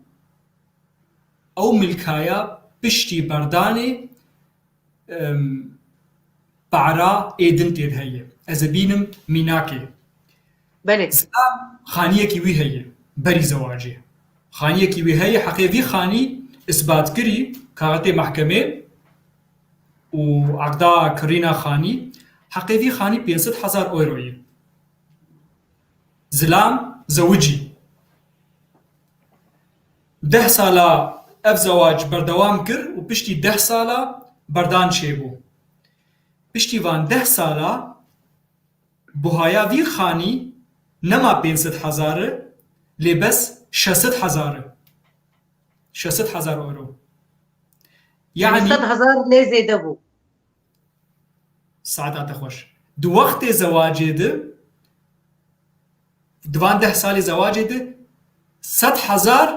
ew milkaya piştî berdanê, em, para êdin tê de heye. Ez ê bînim mînakê. Belê. Zilam xaniyekî wî heye, berî zewacê. Xaniyekî wî heye, heqê vî xanî isbat kirî, kaxetê mehkemê û aqda kirîna xanî, heqê vî xanî pênc sed hezar euro ye. Zilam zewicî. Deh sala ev zewac berdewam kir û piştî deh sala berdan çêbû. Piştî van deh sala buhaya vî xanî nema pênc sed hezar e, lê bes şeş sed hezar e. Şeş sed hezar euro. Yanî Yanî sed hezar lê zêde bû. Saeta te xweş. Di wextê zewacê de, di van deh salê zewacê de, sed hezar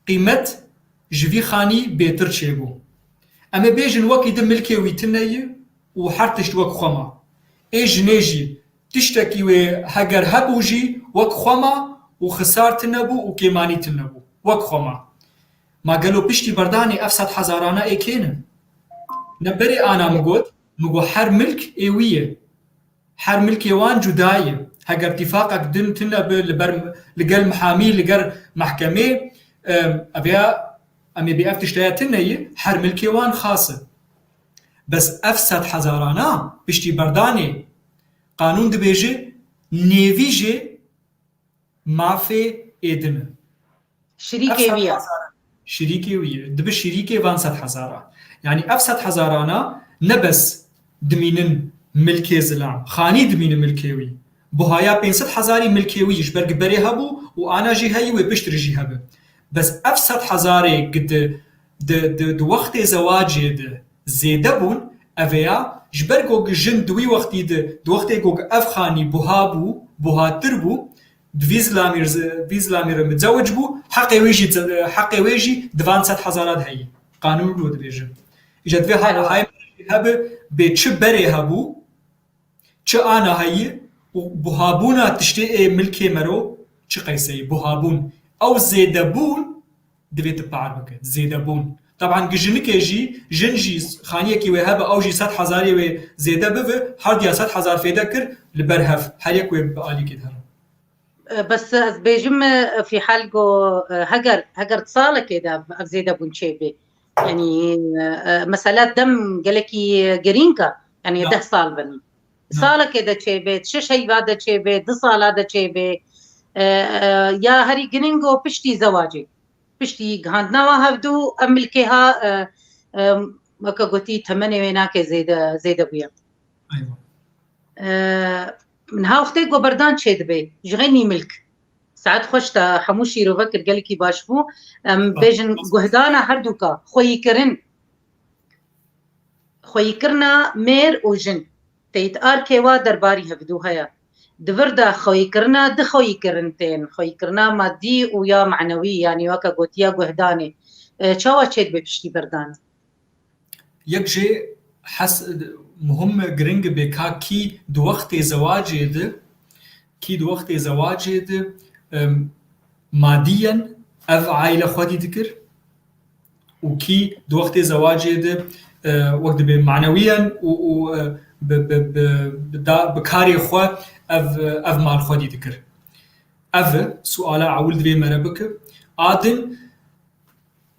qîmet ji vî xanî bêtir çêbû. Em ê bêjin wekî di milkê wî tune ye û her tişt wek xwe ma. Ê jinê jî tiştekî wê heger hebû jî wek xwe ma û xisar tune bû û kêmanî tune bû. Wek xwe ma. Ma gelo piştî berdanê ev sed hezarana ê kê ne? Ne berê ana min got, min got her milk ê wî ye. Her milkê wan cuda ye. Heger tîfaqek din tune bi li ber, li gel mihamî, li gel mehkemê, em, ev ya, em ê bê ev tişteya tune ye, her milkê wan xas e. Bes ev sed hezarana piştî berdanê qanûn dibêje nêvî jê mafê êdin e. Şirîkê wî ye. Şirîkê wî ye. Dibi şirîkê van sed hezara. Yanî ev sed hezarana ne bes dimînin milkê zilam, xanî dimînin milkê wî. Buhaya pênc sed hezarî milkê wî ji ber gi berê hebû û ana jî heyî wê piştre jî hebe. Bes ev sed hezarê gi di, di, di, di wextê zewacê de zêde bûn, ev ê ya, ji ber ku jin di wî wextî de, di wextê ku ev xanî buha bû, buhatir bû, Di vî zilamî, vî zilamî re mizewic bû, heqê wê jî, heqê wê jî di van sed hezara de heyî. Qanûn wilo dibêje. Îca divê hay, hay hebe bê çi berê hebû, çi ana heyî û buhabûna tiştê ê milkê mero çi qeyseyî. Buhabûn. Ew zêdebûn divê tu par bike. Zêdebûn. Taban gi jinikê jî, jin jî xaniyekî wê hebe, ew jî sed hezarê wê zêde bibe, herdiya sed hezar fêde kir li ber hev. Her yek wê bi alîkê de herin. E, bes ez bêjim, e, fî hal go, e, heger, heger di salekê de ev zêdebûn çêbê. Yanî, e, e, mesela dem gelekî girîng e. Yanî Na. deh sal bin. Na. Salekê de çêbê, şeş heyva de çêbê, du sala de çêbê. E, e, ya herî girîng o piştî zewacê. Piştî gihandina wan hevdû, ev milkê ha, e, e, weke gotî temenê wê nake zêde, zêde bûye. Eywa. E, niha wextê ku berdan çêdibe, ji xeynî milk. Saet xweş te hemû şîrove kir, gelekî baş bû. Em Baş. bêjin guhdana herduka, xweyîkirin. Xweyîkirina mêr û jin. Teyît arkê wa derbarî hevdû heye. Di vir de xweyîkirina du xweyîkirin tên, xweyîkirina madî û ya manewî, yanî weke gotiya guhdanê. E, çawa çêdibe piştî berdan? Yek jê hes, muhim, giring bê ka kî di wextê zewacê de, kî di wextê zewacê de, em, madiyen ev aile xwedî dikir û kî di wextê zewacê de, e, wek dibê manewiyen û, û, e, bi, bi, bi, bi da, bi karê xwe ev, ev mal xwedî dikir. Ev e, suala ewil divê me re bike. A din,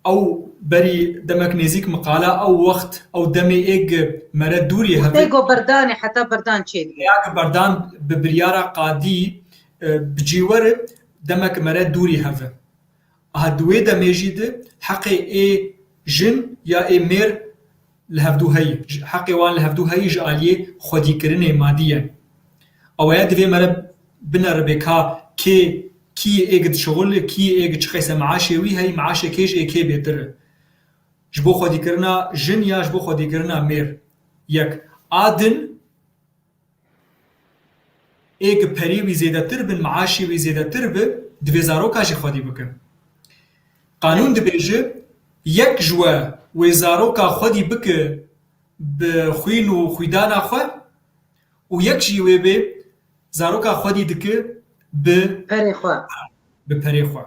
Ew berî demek nêzîk miqala ew wext, ew demê ê gi mere dûrî hevê. Tê go berdanê, heta berdan çêdibe. Ya gi berdan bi biryara qadî, e, bi cî were, demek mere dûrî heve. Aha di wê demê jî de heqê ê jin ya ê mêr li hevdû heyî. Ji, heqê wan li hevdû heyî ji aliyê xwedîkirinê madiyen. Ew ya divê mere bineribe ka kê, kî ê gi dişixule, kî ê gi çi qeyse meaşê wî heyî, meaşê kê ji ê kê bêtir e. Ji bo xwedîkirina jin ya ji bo xwedîkirina mêr. Yek. A din, ê gi perê wî zêdetir bin, meaşê wî zêdetir bi, divê zaroka jî xwedî bike. Qanûn dibêje, yek ji we wê zaroka xwedî bike bi xwîn û xwîdana xwe û yek jî wê bê zaroka xwedî dike bi Perê xwe. bi perê xwe.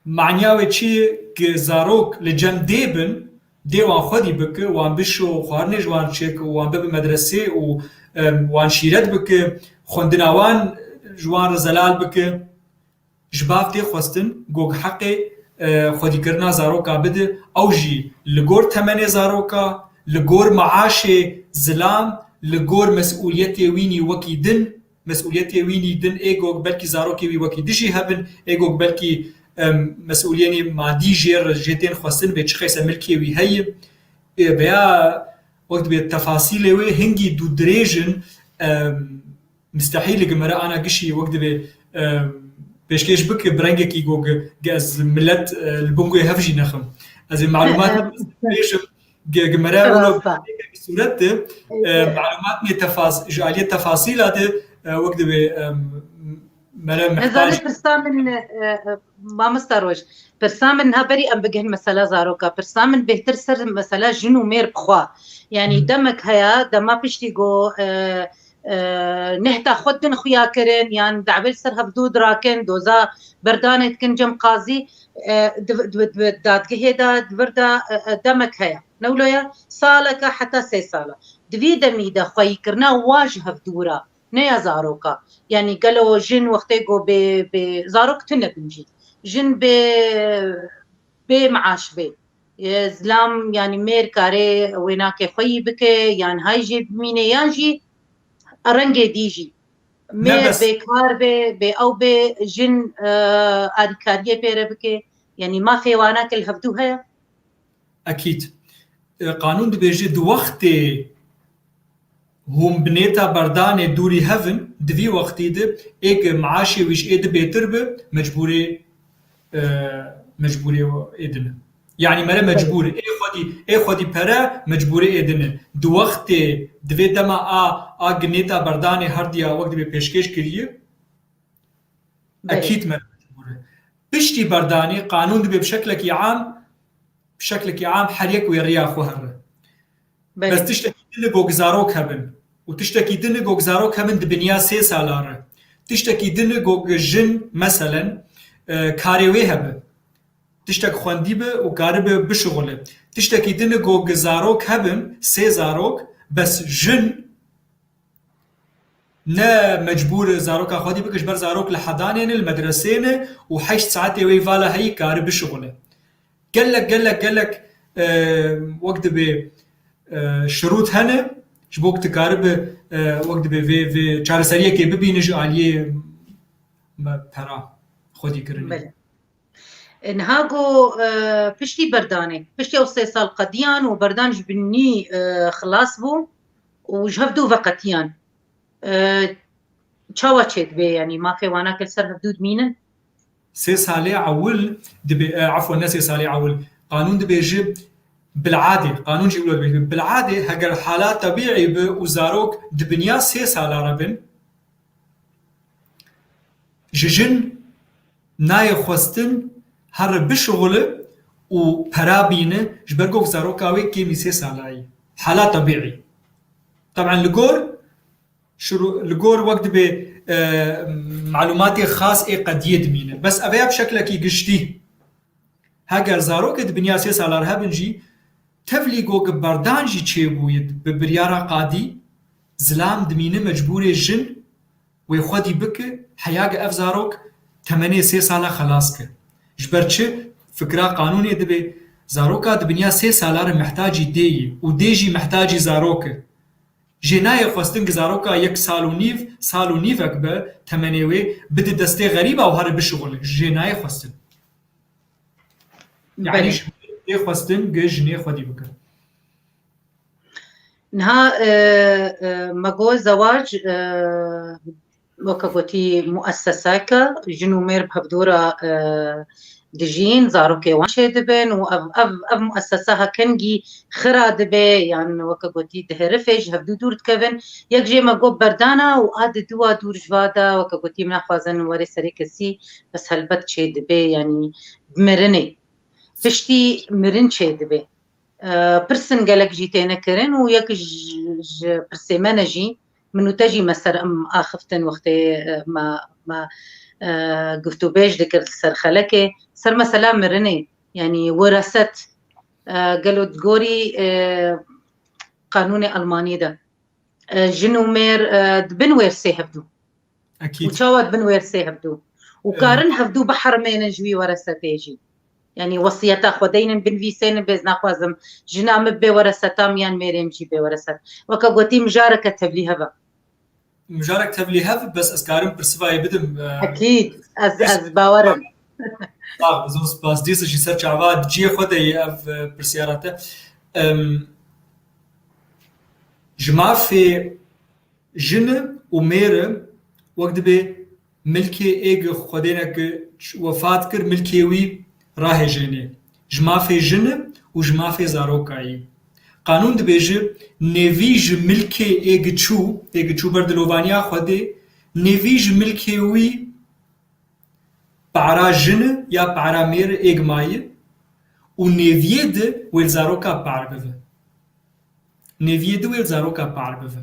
Maniya wê çi ye? Ki zarok li cem dê bin, dê wan xwedî bike, wan bişo, xwarinê ji wan çêke û wan bibe medresê û, em, wan şîret bike, xwendina wan ji wan re zelal bike. Ji bav tê xwestin ku heqê, e, xwedîkirina zaroka bide, ew jî li gor temenê zaroka, li gor meaşê zilam, li gor mesûliyetê wînî wekî din, mesûliyetê wînî din ê ku belkî zarokê wî wekî dijî hebin, ê ku belkî, em, mesûliyenê madî jê re jê tên xwestin bê çi qeyse milkê wî heye. Ê, veya wek dibê tefasîlê wê hingî dû dirêj in, em, mistehîl e gi mere ana gişî wek dibê, em, pêşkêş bike bi rengekî ku gi, gi ez milet, e, li bin guhê hev jî nexim. Ez ê malûmat bêjim, gi, gi mere wilo Rasta. bi sûret de, e, Eke. malûmatê tefas-, ji aliyê tefasîla de, e, wek dibê, em, mere Nezane mihtac. pirsa min, e, e, mamosta Roj, pirsa min niha berî em bigihin mesela zaroka, pirsa min bêhtir ser mesela jin û mêr bi xwe. Yanî Hmm. demek heye, dema piştî go, e, e, nehta xwe din xuya kirin, yan dawê li ser hevdû dirakin, doza berdanê dikin cem qazî, e, di, di, di dadgehê de, di vir de, e, e, demek heye. Ne wilo ye, saleke heta sê sala. Di vî demî de xweyîkirina wa ji hevdû re, ne ya zaroka. Yanî gelo jin wextê ku bê, bê zarok tune bin jî. Jin bê, bê meaş bê. E, zilam, yanî mêr karê wênakê xwe yî bike, yan hay jê bimîne, yan jî rengê dî jî. Ne Mêr bes. bêkar bê, bê ew bê, jin, e, alîkariyê pê re bike. Yanî mafê wana ke li hevdû heye. Ekîd. E, qanûn dibêje di wextê hûn bi nêta berdanê dûrî hev in, di vî wextî de ê ke meaşê wî ji ê di bêtir bi, mecbûrê, e, mecbûrê ê din e. Yanî mere mecbûr e. Ê xwedî, ê xwedî pere mecbûrê ê din e. Di wextê, di vê dema a, a gi nêta berdanê herdiya wek dibê pêşkêş kiriye, Belê. Ekîd me mecbûr e. Piştî berdanê qanûn dibe bi şeklekî am, bi şeklekî am her yek wê riya xwe here. Belê. Bes tiştekî din e ku zarok hebin û tiştekî din e ku zarok hebin di binya sê sala re. Tiştekî din e ku jin, meselen, e, karê wê hebe. Tiştek xwendî be û karibe bişuxule. Tiştekî din e ku zarok hebin, sê zarok, bes jin ne mecbûr e zaroka xwedî bike, ji ber zarok li hedanê ne, li medresê ne û heşt saetê wê vala heyî kari bişuxule. Gelek, gelek, gelek, e, wek dibê, e, şirût hene, ji bo ku tu karibe, e, wek dibê vê, vê çareseriyekê bibîne ji aliyê me pera xwedîkirinê. Belê. E, niha ku, e, piştî berdanê, piştî ew sê sal qediyan û berdan ji binî, e, xilas bû û ji hevdû veqetiyan. E, çawa çêdibe, yanî mafê wana ke li ser hevdû dimînin? Sê salê ewil dibe, e, efwen, ne sê salê ewil. Qanûn dibêje bil'adê, qanûn jî wilo dibêje. Bil'adê heger hala tebîî be û zarok di binya sê sala re bin, ji jin nayê xwestin here bişuxule û pera bîne, ji ber ku zaroka wê kêmî sê sala ye. Hala tebîî. Teb'en li gor şirû-, li gor wek dibê, e, malûmatê xas ê qediyê dimîne. Bes ev ya bi şeklekî giştî. Heger zarokê di binya sê salan hebin jî, tevlî ku berdan jî çêbûye bi biryara qadî, zilam dimîne mecbûrê jin wê xwedî bike, heya ke ev zarok temenê sê sala xelas ke. Ji ber çi? Fikra qanûnê dibê zaroka di binya sê sala re mihtacî dê ye û dê jî mihtacî zarok e. Jê nayê xwestin ki zaroka yek sal û nîv, sal û nîvek be temenê wê, bide destê xerîba û here bişixule. Jê nayê xwestin. Yanî Belê. Ji nayê xwestin ki jinê xwedî bike. Niha, e, e, me got zewac, e, weke gotî muesseseke, jin û mêr bi hevdû re, e, dijîn, zarokê wan çêdibin û ev, ev, ev muessese ha kengî xira dibe, yan weke gotî diherifê ji hevdû dûr dikevin. Yek jê me got berdana û a diduwa dûr ji va de, weke gotî, em naxwazin were serê kesî, bes helbet çêdibe, yanî bi mirinê. Piştî mirin çêdibe. E, pirsin gelek jî têne kirin û yek ji, ji pirsê me ne jî, min û te jî me ser em axiftin wextê, e, me, me, e, guftûbêj dikir li ser xelekê, ser mesela mirinê, yanî weraset, e, gelo digorî, e, qanûnê Almanî de, e, jin û mêr, e, dibin wêrsê hevdû. Ekîd. Û çawa dibin wêrsê hevdû? Û Em. karin hevdû biherimênin ji wî weresetê jî. Yanî wesiyeta xwe deynin, binivîsênin, bêz naxwazim jina min bê wereseta min yan mêrê min jî bê wereset. Weke gotî, mijareke tevlî hev e. Mijarek tevlî hev, bes ez karim pirsivayê bidim, e, Ekîd, ez, Dîs- ez bawer im. Sax, zor spas. Dîsa jî ser çava ciyê xwe de ye ev, e, pirsyara te. Em, ji mafê jin û mêr e, wek dibê milkê êg Xwedêne ki wefat kir, milkê wî rahêjênê. Ji mafê jin û ji mafê zarokayî. Qanûn dibêje, nêvî ji milkê êg çû, êg çû ber dilovaniya Xwedê, nêvî ji milkê wî para jin ya para mêr êg maye û nêviyê di wê li zaroka par bive. Nêviyê di wê li zaroka par bive.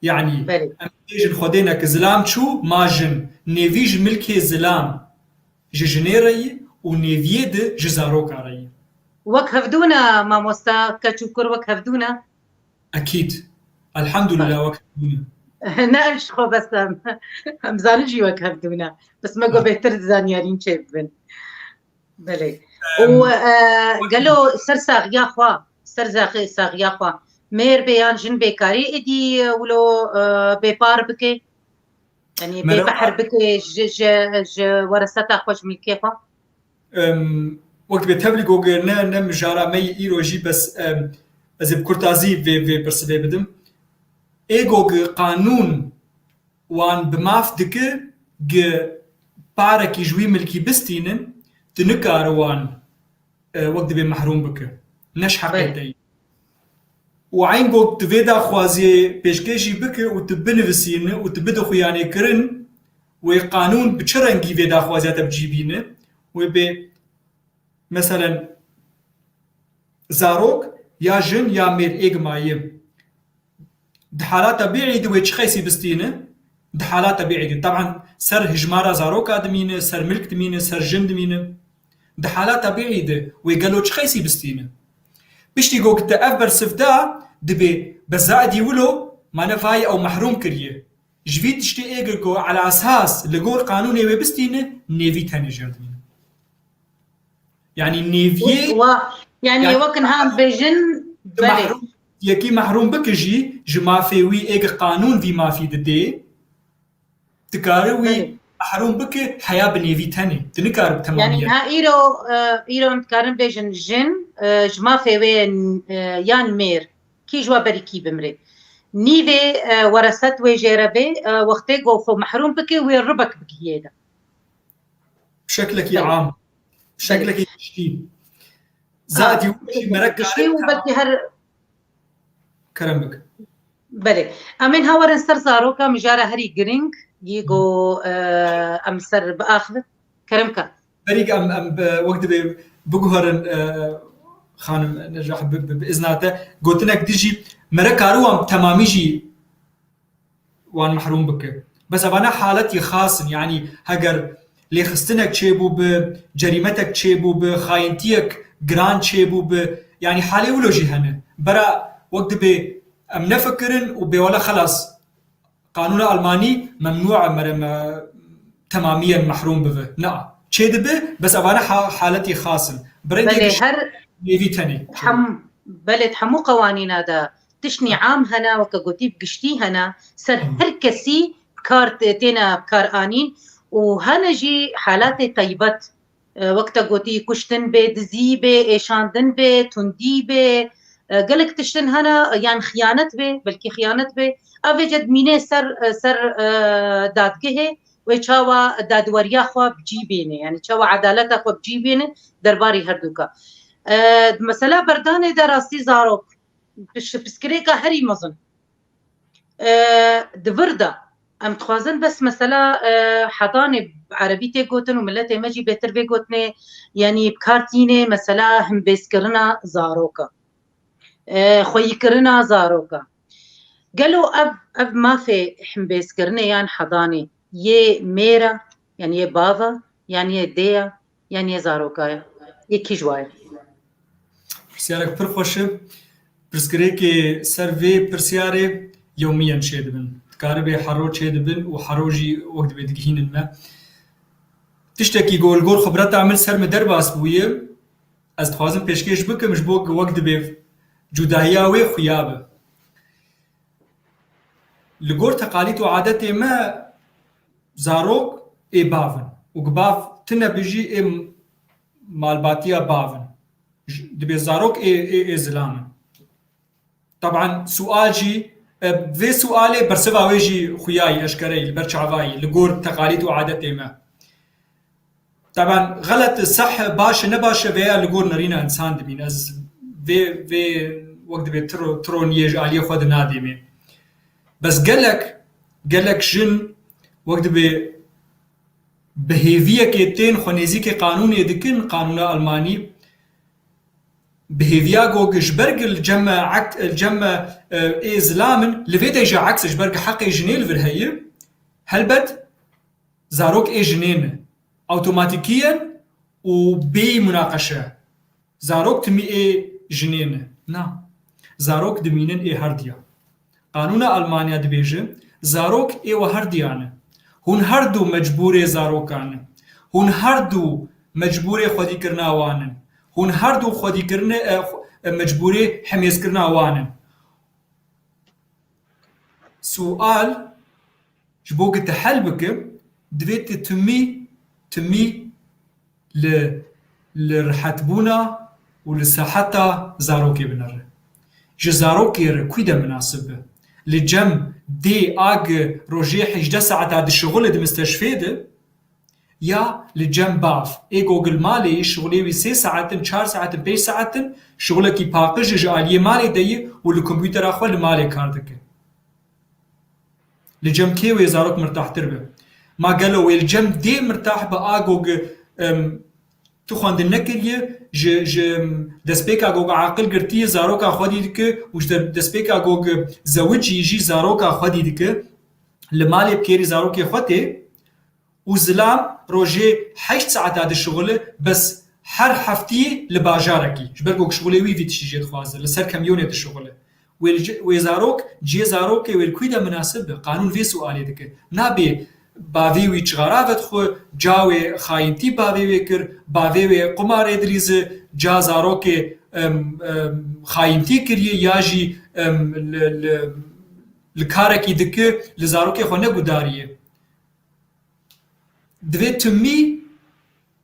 Yanî, Belê. Em bêjin Xwedê neke zilam çû, ma jin. Nêvî ji milkê zilam ji jinê re yî û nêviyê di ji zaroka re yî. Wek hevdû ne mamosta, keç û kur wek hevdû ne? Ekîd. Elhamdulillah, wek hevdû ne. Ne, ji xwe bes em. Em zanin jî wek hevdû ne. Bes me got Ha. bêhtir zaniyarîn çêbibin. Belê. Em, Û, e, wek gelo ser saxiya xwe, ser saxi-, saxiya xwe, mêr bê yan jin bê karî êdî, e, wilo, e, bêpar bike? Yanî Mero- bêbehr bike ji, ji, ji wereseta xwe, ji milkê xwe? Em, wek dibê tevlî gogê ne, ne mijara me yî îro jî, bes, em, ez ê bi kurtazî vê, vê pirsivê bidim. Ê gogê qanûn wan bi maf dike, gi parekî ji wî milkî bistînin, tu nikare wan, e, wek dibê mehrûm bike. Ne ji heqê Belê. te yî. Û eyn got tu vê daxwaziyê pêşkêşî bike û tu binivisîne û tu bide xuyanê kirin Wê qanûn bi çi rengî vê daxwaziya te bi cî bîne? Wê bê, meselen, zarok ya jin ya mêr êk mayî. Di hala tebîî de wê çi qeysî bistîne? Di hala tebîî de. Teban ser hijmara zaroka dimîne, ser milk dimîne, ser jin dimîne. Di hala tebîî de wê gelo çi qeysî bistîne? Piştî ku te ev bersiv da, dibê be zaidî wilo, mane vayê ew mehrûm kiriye. Ji vî tiştê êgir ku ala esas li gor qanûnê wê bistîne, nêvî tenê jê dimîne. Yanî nêviyê Wa, yani yani wek niha bêjin, belê. Mehrûm, yekî mehrûm bike jî, ji mafê wî êgir qanûn vî mafî didê, dikare wî Belê. Mehrûm bike heya bi nêvî tenê. Tu nikare bi Yani temamiyê. Niha îro, e, îro em dikarin bêjin jin, e, ji mafê wê, e, yan mêr, kî ji we berî kî bimrê. Nîvê, e, wereset wê jê re bê, e, wextê ku xwe mehrûm bike, wê ribek bigihiyê de. Bi şeklekî Belê. Am, bi şeklekî giştî. Zadî û jî merek Giştî û belkî her Kerem bik. Belê. Em ên ha werin ser zaroka mijara herî giring, yî ku, e, em ser biaxivin. Kerem ke. Berî em, em bi, wek dibê biguherin, e, xanim Necah, bi, bi, bi izna te, gotinek dijî mere kariwan temamî jî wan mehrûm bike. Bes evane haletî xas in, yanî heger lêxistinek çêbû bi, cerîmetek çêbû bi, xayintiyek giran çêbû bi, yanî halê wilo jî hene. Bera wek dibê em nefikirin û bê wele xelas, qanûna Almanî memnû e mere me temamiyen mehrûm bibe. Na, çêdibe, bes evane ha-, haletî xas in. Bi rengê Belê, gişt her nêvî tenê. hem, belê, di hemû qewanîna de tiştnî am hene, weke gotî bi giştî hene, ser Hı. her kesî kar tê-, têne bikaranîn û hene jî halatê taybet, e, wek te gotî kuştin bê, dizî bê, êşandin bê, tundî bê, e, gelek tiştin hene, yan xiyanet bê, belkî xiyanet bê. Ev vêce dimîne ser, e, ser, e, dadgehê wê çawa dadweriya xwe bi cî bêne, yani çawa edaleta xwe bi cî bêne derbarî herduka. E, mesela berdanê de rastî zarok, piş-, pirsgirêka herî mezin. E, di vir de em dixwazin bes mesela, e, hedanê bi erebî tê gotin û miletê me jî bêtir vê gotinê, yanî bi kar tînê mesela himbêzkirina zaroka. E, xweyîkirina zaroka. Gelo ev, ev mafê himbêzkirinê yan hedanê yê mêr e, yan yê bav e, yan yê dê ye, yan yê zaroka ye? Yê kî ji wa ye? Pirsiyarek pir xweş e. Pirsgirêkê ser vê pirsiyarê yewmiyen çêdibin. Dikaribe hero çêdibin û hero jî wek dibê digihînin me. Tiştekî ku li gor xibreta min ser min derbas bûye, ez dixwazim pêşkêş bikim ji bo ku wek dibê cudahiya wê xuya be. Li gor teqalîd û adetê me zarok ê bav in û ku bav tune be jî ê malbatiya bav in. J-, dibê zarok ê, ê, ê zilam in. Teban sual jî, e, vê sualê bersiva wê jî xuyayî, eşkereyî, li ber çavayî, li gor teqalîd û adetê me. Teban xelet, seh, baş e, ne baş e, vêya li gor nerîna însan dimîne. Ez vê, vê wek dibê tiro-, tironiyê ji aliyê xwe de nadêmê. Bes gelek, gelek jin wek dibê bi hêviyekê tên xwe nêzîkê qanûnê dikin, qanûna Almanî, bi hêviya ku ji ber ku li cem me ek-, li cem me, e, ê zilam in, li vê de jî eks e, ji ber ku heqê jinê li vir heye, helbet zarok ê jinê ne. Awtomatîkiyen û bêyî munaqeşe. Zarok timî ê jinê ne. Na. Zarok dimînin ê herdiya. Qanûna Almanya dibêje, zarok ê we herdiya ne. Hûn herdu mecbûrê zarokan in. Hûn herdu mecbûrê xwedîkirina wan in. Hûn herdu xwedîkirinê, e, xwe-, e, mecbûrê hemêzkirina wan in. Sual, ji bo ku te hel bike, divê tu timî, timî li, li rihetbûna û li seheta zarokê binere. Ji zarokê re kû de minasib be? Li cem dê a ku rojê hejdeh saeta di şixul e di misteşfê de, ya li cem bav, ê ku li malê yî şixulê wî sê saet in, çar saet in, pênc saet in, şixulekî paqij e, ji aliyê malê de ye û li kompûtera xwe li malê kar dike. Li cem kê wê zarok mirtahtir be? Ma gelo wê li cem dê mirtah bi a gog, em, tu xwendin nekiriye, ji, ji, em, destpêka gog aqil girtiye, zaroka xwedî dike û ji de-, destpêka gog zewicî jî zaroka xwedî dike, li malê bi kêrî zarokê xwe tê û zilam rojê heşt saeta dişixule, bes her heftiyê li bajarekî. Ji ber ku şixulê wî vî tiştî jê dixwaze, li ser kamyonê dişixule. Wê li ci-, wê zarok, cihê zarokê wê li kû de minasib be? Qanûn vê sualê dike. Nabê bavê wî çixara vedixwe, ca wê xayintî bavê wê kir, bavê wê qumarê dilîze, ca zarokê, em, em, xayintî kiriye ya jî, em, li, li, li karekî dike, li zarokê xwe ne gudarî ye. Divê timî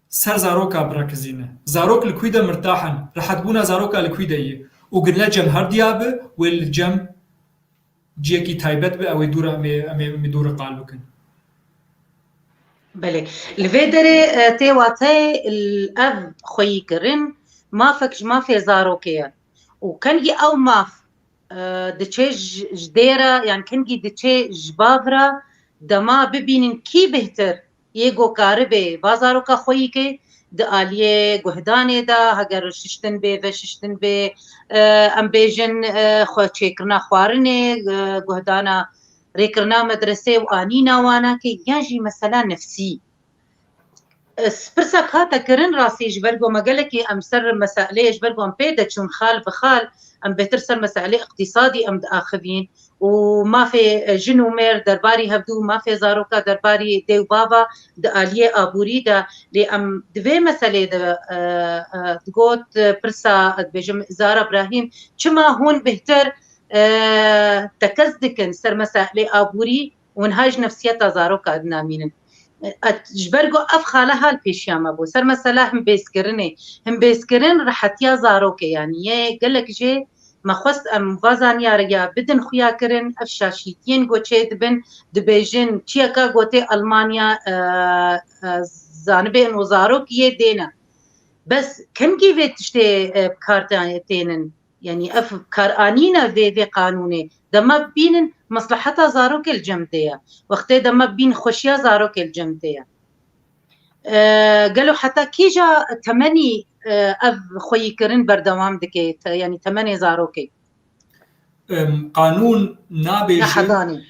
ser zaroka birekizîne. Zarok li kû de mirtah in. Rehetbûna zaroka li kû de ye. Û gille cem her diya be, wê li cem ciyekî taybet be, ew ê dûre em ê, em ê, em ê dûre qal bikin. Belê. Li vê derê, e, tê wateyê l-, ev xweyîkirin mafek ji mafê zarokê ye. Û kengî ew maf, e, diçe ji, ji dê re, yan kengî diçe ji bav re, dema bibînin kî bêhtir yê ku karibe va zaroka xweyî ke di aliyê guhdanê de, heger şiştin bê, veşiştin bê, e, em bêjin, e, xwe çêkirina xwarinê, e, guhdana rêkirina medresê û anîna wana ke yan jî mesela nefsî. E, s-, pirsa ka te kirin rastî ji ber ku me gelekî em ser meseleyê ji ber ku em pê de çûn xal bi xal, em bêtir ser meseleyê iqtîsadî em diaxivîn û mafê, e, jin û mêr derbarî hevdû, mafê zaroka derbarî dê û bava di aliyê aborî de, lê em di vê meselê de, e, e, digot, e, pirsa, e, dibêjim, Zara Brahîm, çima hûn bêhtir, e, tekez dikin ser meselê aborî û niha ji nefsiyeta zaroka dinamînin? E, ji ber ku ev xale hal pêşiya me bû. Ser mesela himbêzkirinê. Himbêzkirin rehetiya zarokê, yanî yê gelek jê me xwest em va zanyariya bidin xuya kirin, ev şaşîtiyên ku çê dibin, dibêjin, çiyeka gotê Almanya, e, e, zanibên û zarok yê dê ne. Bes kengî vê tiştê, e, bi kar te-, tênin? Yanî ev karanîna vê, vê qanûnê. Dema bînin mesleheta zarokê li cem dê ye. Wextê dema bîn xweşiya zarokê li cem dê ye. E, gelo heta kîja temenî, e, ev xweyîkirin berdewam dike, te-, yanî temenê zarokê? Em, qanûn nabêje. Nehedanî.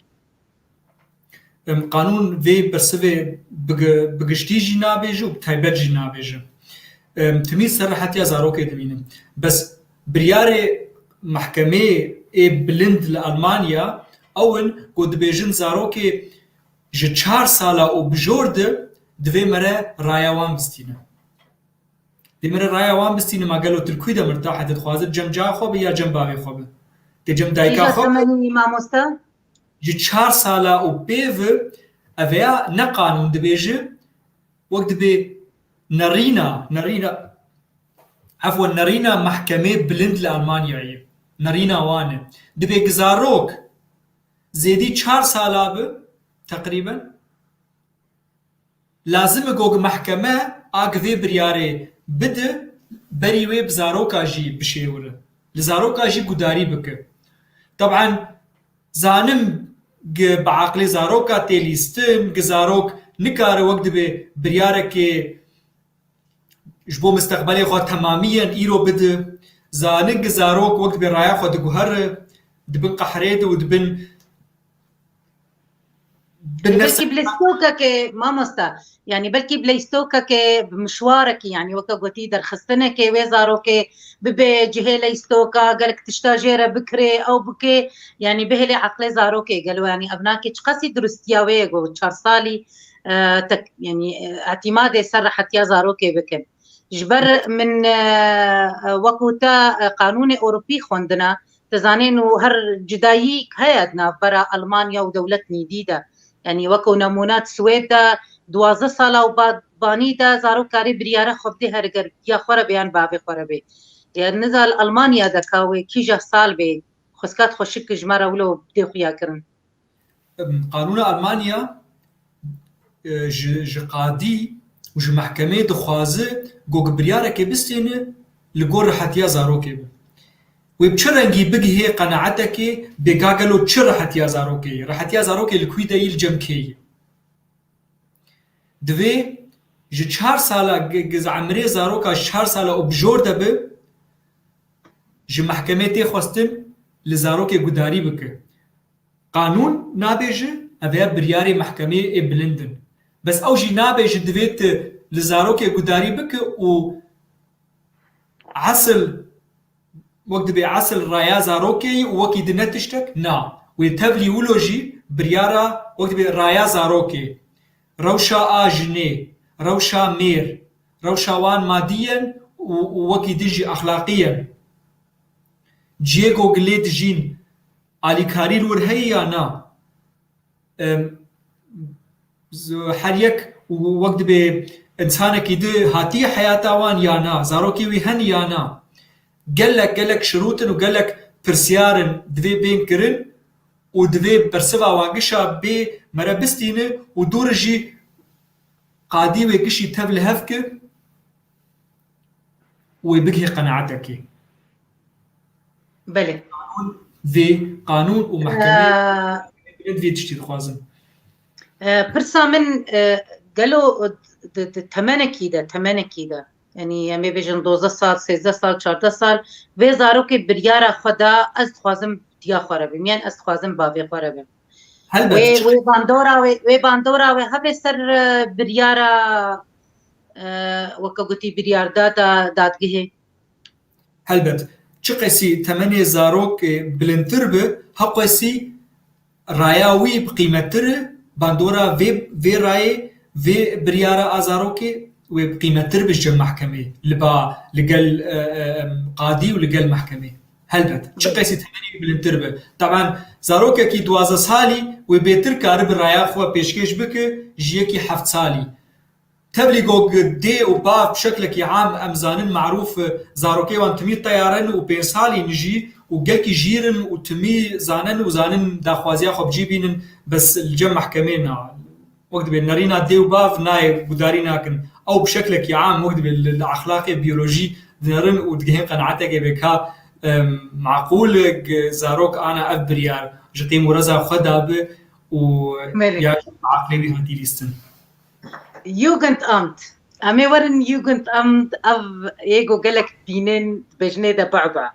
Em, qanûn vê bersivê bi gi-, bi giştî jî nabêje û bi taybet jî nabêje. Em, timî ser rehetiya zarokê dimînin. Bes biryarê mehkemeyê ê bilind li Almanya ew in ku dibêjin zarokê ji çar sala û bi jor de divê mere raya wan bistîne. Dê mere raya wan bistîne, ma gelo tu li kû de mirtah e, te dixwaze cem ca xwe be ya cem bavê xwe be? Tê cem dayika xwe be? Kîja temenî, mamoste? Ji çar sala û pê ve ev ya ne qanûn dibêje, wek dibê nerîna, nerîna, efwan, nerîna mehkemê bilind li Almanyayê. Nerîna wan e. Dibê gi zarok zêdî çar sala be, teqrîben, lazim e ku mehkeme a gi vê biryarê bide, berî wê bi zaroka jî bişêwire. Li zaroka jî gudarî bike. Teb'en zanim gi bi aqilê zaroka tê lîstin, gi zarok nikare wek dibê biryarekê ji bo misteqbelê xwe temamiyen îro bide. Zanin gi zarok wek dibê raya xwe diguhere, di bin qehrê de û di bin, bin nefse. Belkî bi leyîstokekê, mamosta, yanî belkî bi leyîstokekê, bi mişwarekî, yanî weke gotî derxistinekê wê zarokê bibe cihê leyîstoka, gelek tişta jê re bikirê, ew bike, yanî bihêlê eqlê zarokê gelo, yanî ev nakê çiqasî duristiya wê ye ku çar salî, e, tek, yanî, e, îtîmadê ser rehetiya zarokê bikin. Ji ber min, e, e, wekû te, e, qanûnê Ewropî xwendina, te zanên û her cudayî heye di navbera Almanya û dewlet nîdî de. Yanî wekû nemûna di Swêd de duwazdeh sala û ba-, banî de zarok karê biryara xwe bidê her ger ya xwe re bê yan bavê xwe re bê. Ya niza li Almanya de ka wê kîja sal bê, xweskat xweşik ji me re wilo bidê xuya kirin. Em, qanûna Almanya, e, ji, ji qadî û ji mehkemê dixwaze ku gi biryarekê bistêne li gor rehetiya zarokê be. Wê bi çi rengî bigihê qenaetekê bê ka gelo çi rehetiya zarokê ye? Rehetiya zarokê li kû de yî, li cem kê ye? Divê ji çar sala gi-, gi-, emirê zaroka ji çar sala û bi jor de bi, ji mehkemê tê xwestin li zarokê gudarî bike. Qanûn nabêje, ev ya biryarê mehkemê ê bilind in. Bes ew jî nabêje divê tu li zarokê gudarî bike û esil, wek dibê esil raya zarokê ye û wekî di ne tiştek, na. Wê tevlî wilo jî biryara, wek dibê raya zarokê, rewşa a jinê, rewşa mêr, rewşa wan madî yen û, û wekî din jî exlaqî yen. Cihê ku lê dijîn, alîkarî li wir heye ya na? Em, z-, her yek û wek dibê însanekî di hatiye heyata wan ya na? Zarokê wî hen ya na? Gelek, gelek şirût in û gelek pirsiyar in divê bên kirin û divê bersiva wan gişa bê mere bistîne û dû re jî qadî wê gişî tev li hev ke û wê bigihê qenaetekê. Belê. Qanûn vê, qanûn û mehkemê Ee, bilind vê tiştî dixwazin. Ee, pirsa min, e, gelo di, di temenekî de, temenekî de, yanî em ê bêjin dozdeh sal, sêzdeh sal, çardeh sal, vê zarokê biryara xwe da, ez dixwazim diya xwe re bim, yan ez dixwazim bavê xwe re bim. Helbet. Wê, wê bandora wê, wê bandora wê hebe ser, e, biryara, e, weke gotî biryardata dadgehê? Helbet. Çi qesî temenê zarok, e, bilindtir bi, heqwesî raya wî bi qîmettir e, bandora vê, vê rayê, vê biryara a zarokê wê bi qîmettir bi ji cem mehkemê. Li ba, li gel, e, e, em, qadî û li gel mehkemê. Helbet. Çi qesî temenê bilindtir be. Taban, zarokekî duwazdeh salî wê bêtir karibe raya xwe pêşkêş bike ji yekî heft salî. Tevlî ku dê û bav bi şeklekî am em zanin marûf, zarokê wan timî teyar in û pênc salî in jî û gelkî jîr in û timî zanin û zanin daxwaziya xwe bi cî bînin, bes li cem mehkemê na. Wek dibê nerîna dê û bav nayê gudarî nakin. Ew bi şeklekî am wek dibê li, li exlaqê biyolojî dinerin û digihên qenaetekê vê ka, em, maqûl e, g-, zarok ana ev biryar ji qîm û reza xwe dabi û Belê. Ya ji aqlê wî hatî lîstin. Jugendamt. Em ê werin Jugendamt, ev ê ku gelek dibînin, dibêjinê de bu'ba.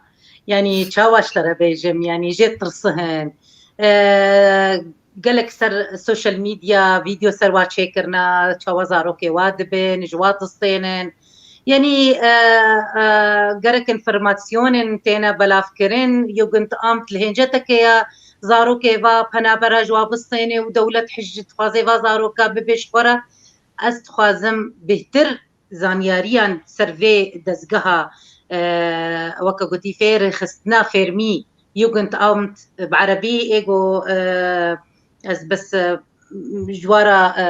Yanî çawa ji te re bêjim, yanî jê tirsihin. E, gelek ser social media, video ser wa çêkirina, çawa zarokê wa dibin, ji wa distênin. Yanî, e, e, gerek înformasyonên têne belavkirin, Jugendamt li hênceteke ya zarokê va penabera ji wa bistêne û dewlet hej dixwaze va zaroka bibe ji xwe re. Ez dixwazim bêhtir zanyariyan ser vê dezgeha, e, weke gotî fêrxistina fêrmî, Jugendamt bi erebî, ê ku, e, ez bes, e, ji wa re, e,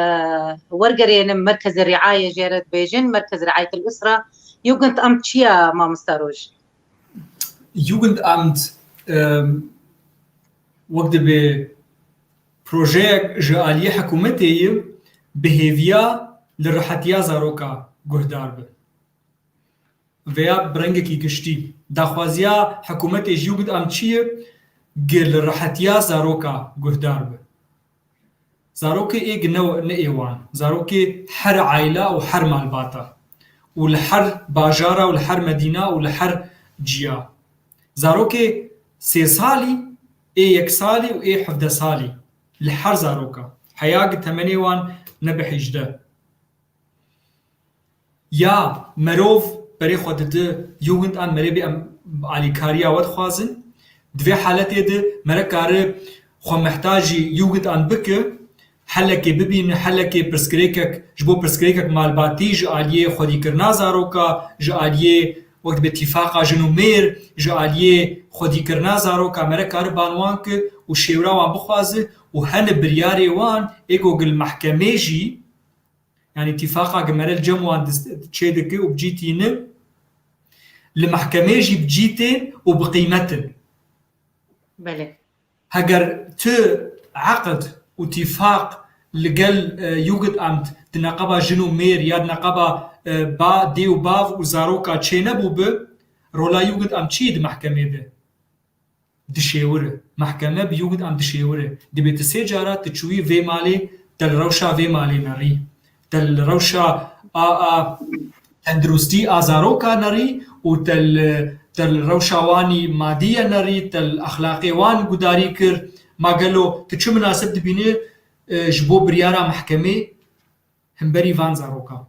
wergerênim, merkezê riayê jê re dibêjin, merkez riayetil usra. Jugendamt çi ye, mamosta Roj? Jugendamt, e, wek dibê projeyek ji aliyê hikûmetê ye, bi hêviya li rihetiya zaroka guhdar be. Vêya bi rengekî giştî. Daxwaziya hikûmetê ji Jugendamt çi ye? Gi li rihetiya zaroka guhdar be. Zarokê ê gi ne, ne ê wan. Zarokê her aîla û her malbata. Û li her bajara û li her medîna û li her ciya. Zarokê sê salî, ê yek salî û ê hevdeh salî. Li her zaroka. Heya gi temenê wan nebe hêjdeh. Ya merov berê xwe dide Jugendamt, merê bê em alîkariya we dixwazin. Di vê haletê de mere kare xwe mehtacî Jugendamt bike, helekê bibîne, helekê pirsgirêkek, ji bo pirsgirêkek malbatî ji aliyê xwedîkirina zaroka, ji aliyê wek dibê tîfaqa jin û mêr, ji aliyê xwedîkirina zaroka mere kare ban wan ke û şêwra wan bixwaze û hene biryarê wan ê ku gil mehkemê jî, yanî tîfaqa gi mere li cem wan dis-, çê dike û bi cî tîne, li mehkemê jî bi cî tên û bi qîmet in. Belê. Heger tu eqd û tîfaq li gel, e, Jugendamt di neqeba jin û mêr ya di neqeba, e, ba, dê û bav û zaroka çênebû bi, rola Jugendamt çi ye di mehkemê de? Dişêwire. Mehkeme bi Jugendamt dişêwire. Dibê tu sê cara tu çûyî vê malê, te li rewşa vê malê nerî. Te li rewşa a, a tenduristî a zaroka nerî û te li, te li rewşa wanî madî ye nerî, te li exlaqê wan gudarî kir. Ma gelo tu çi minasib dibînî, e, ji bo biryara mehkemê himberî van zaroka?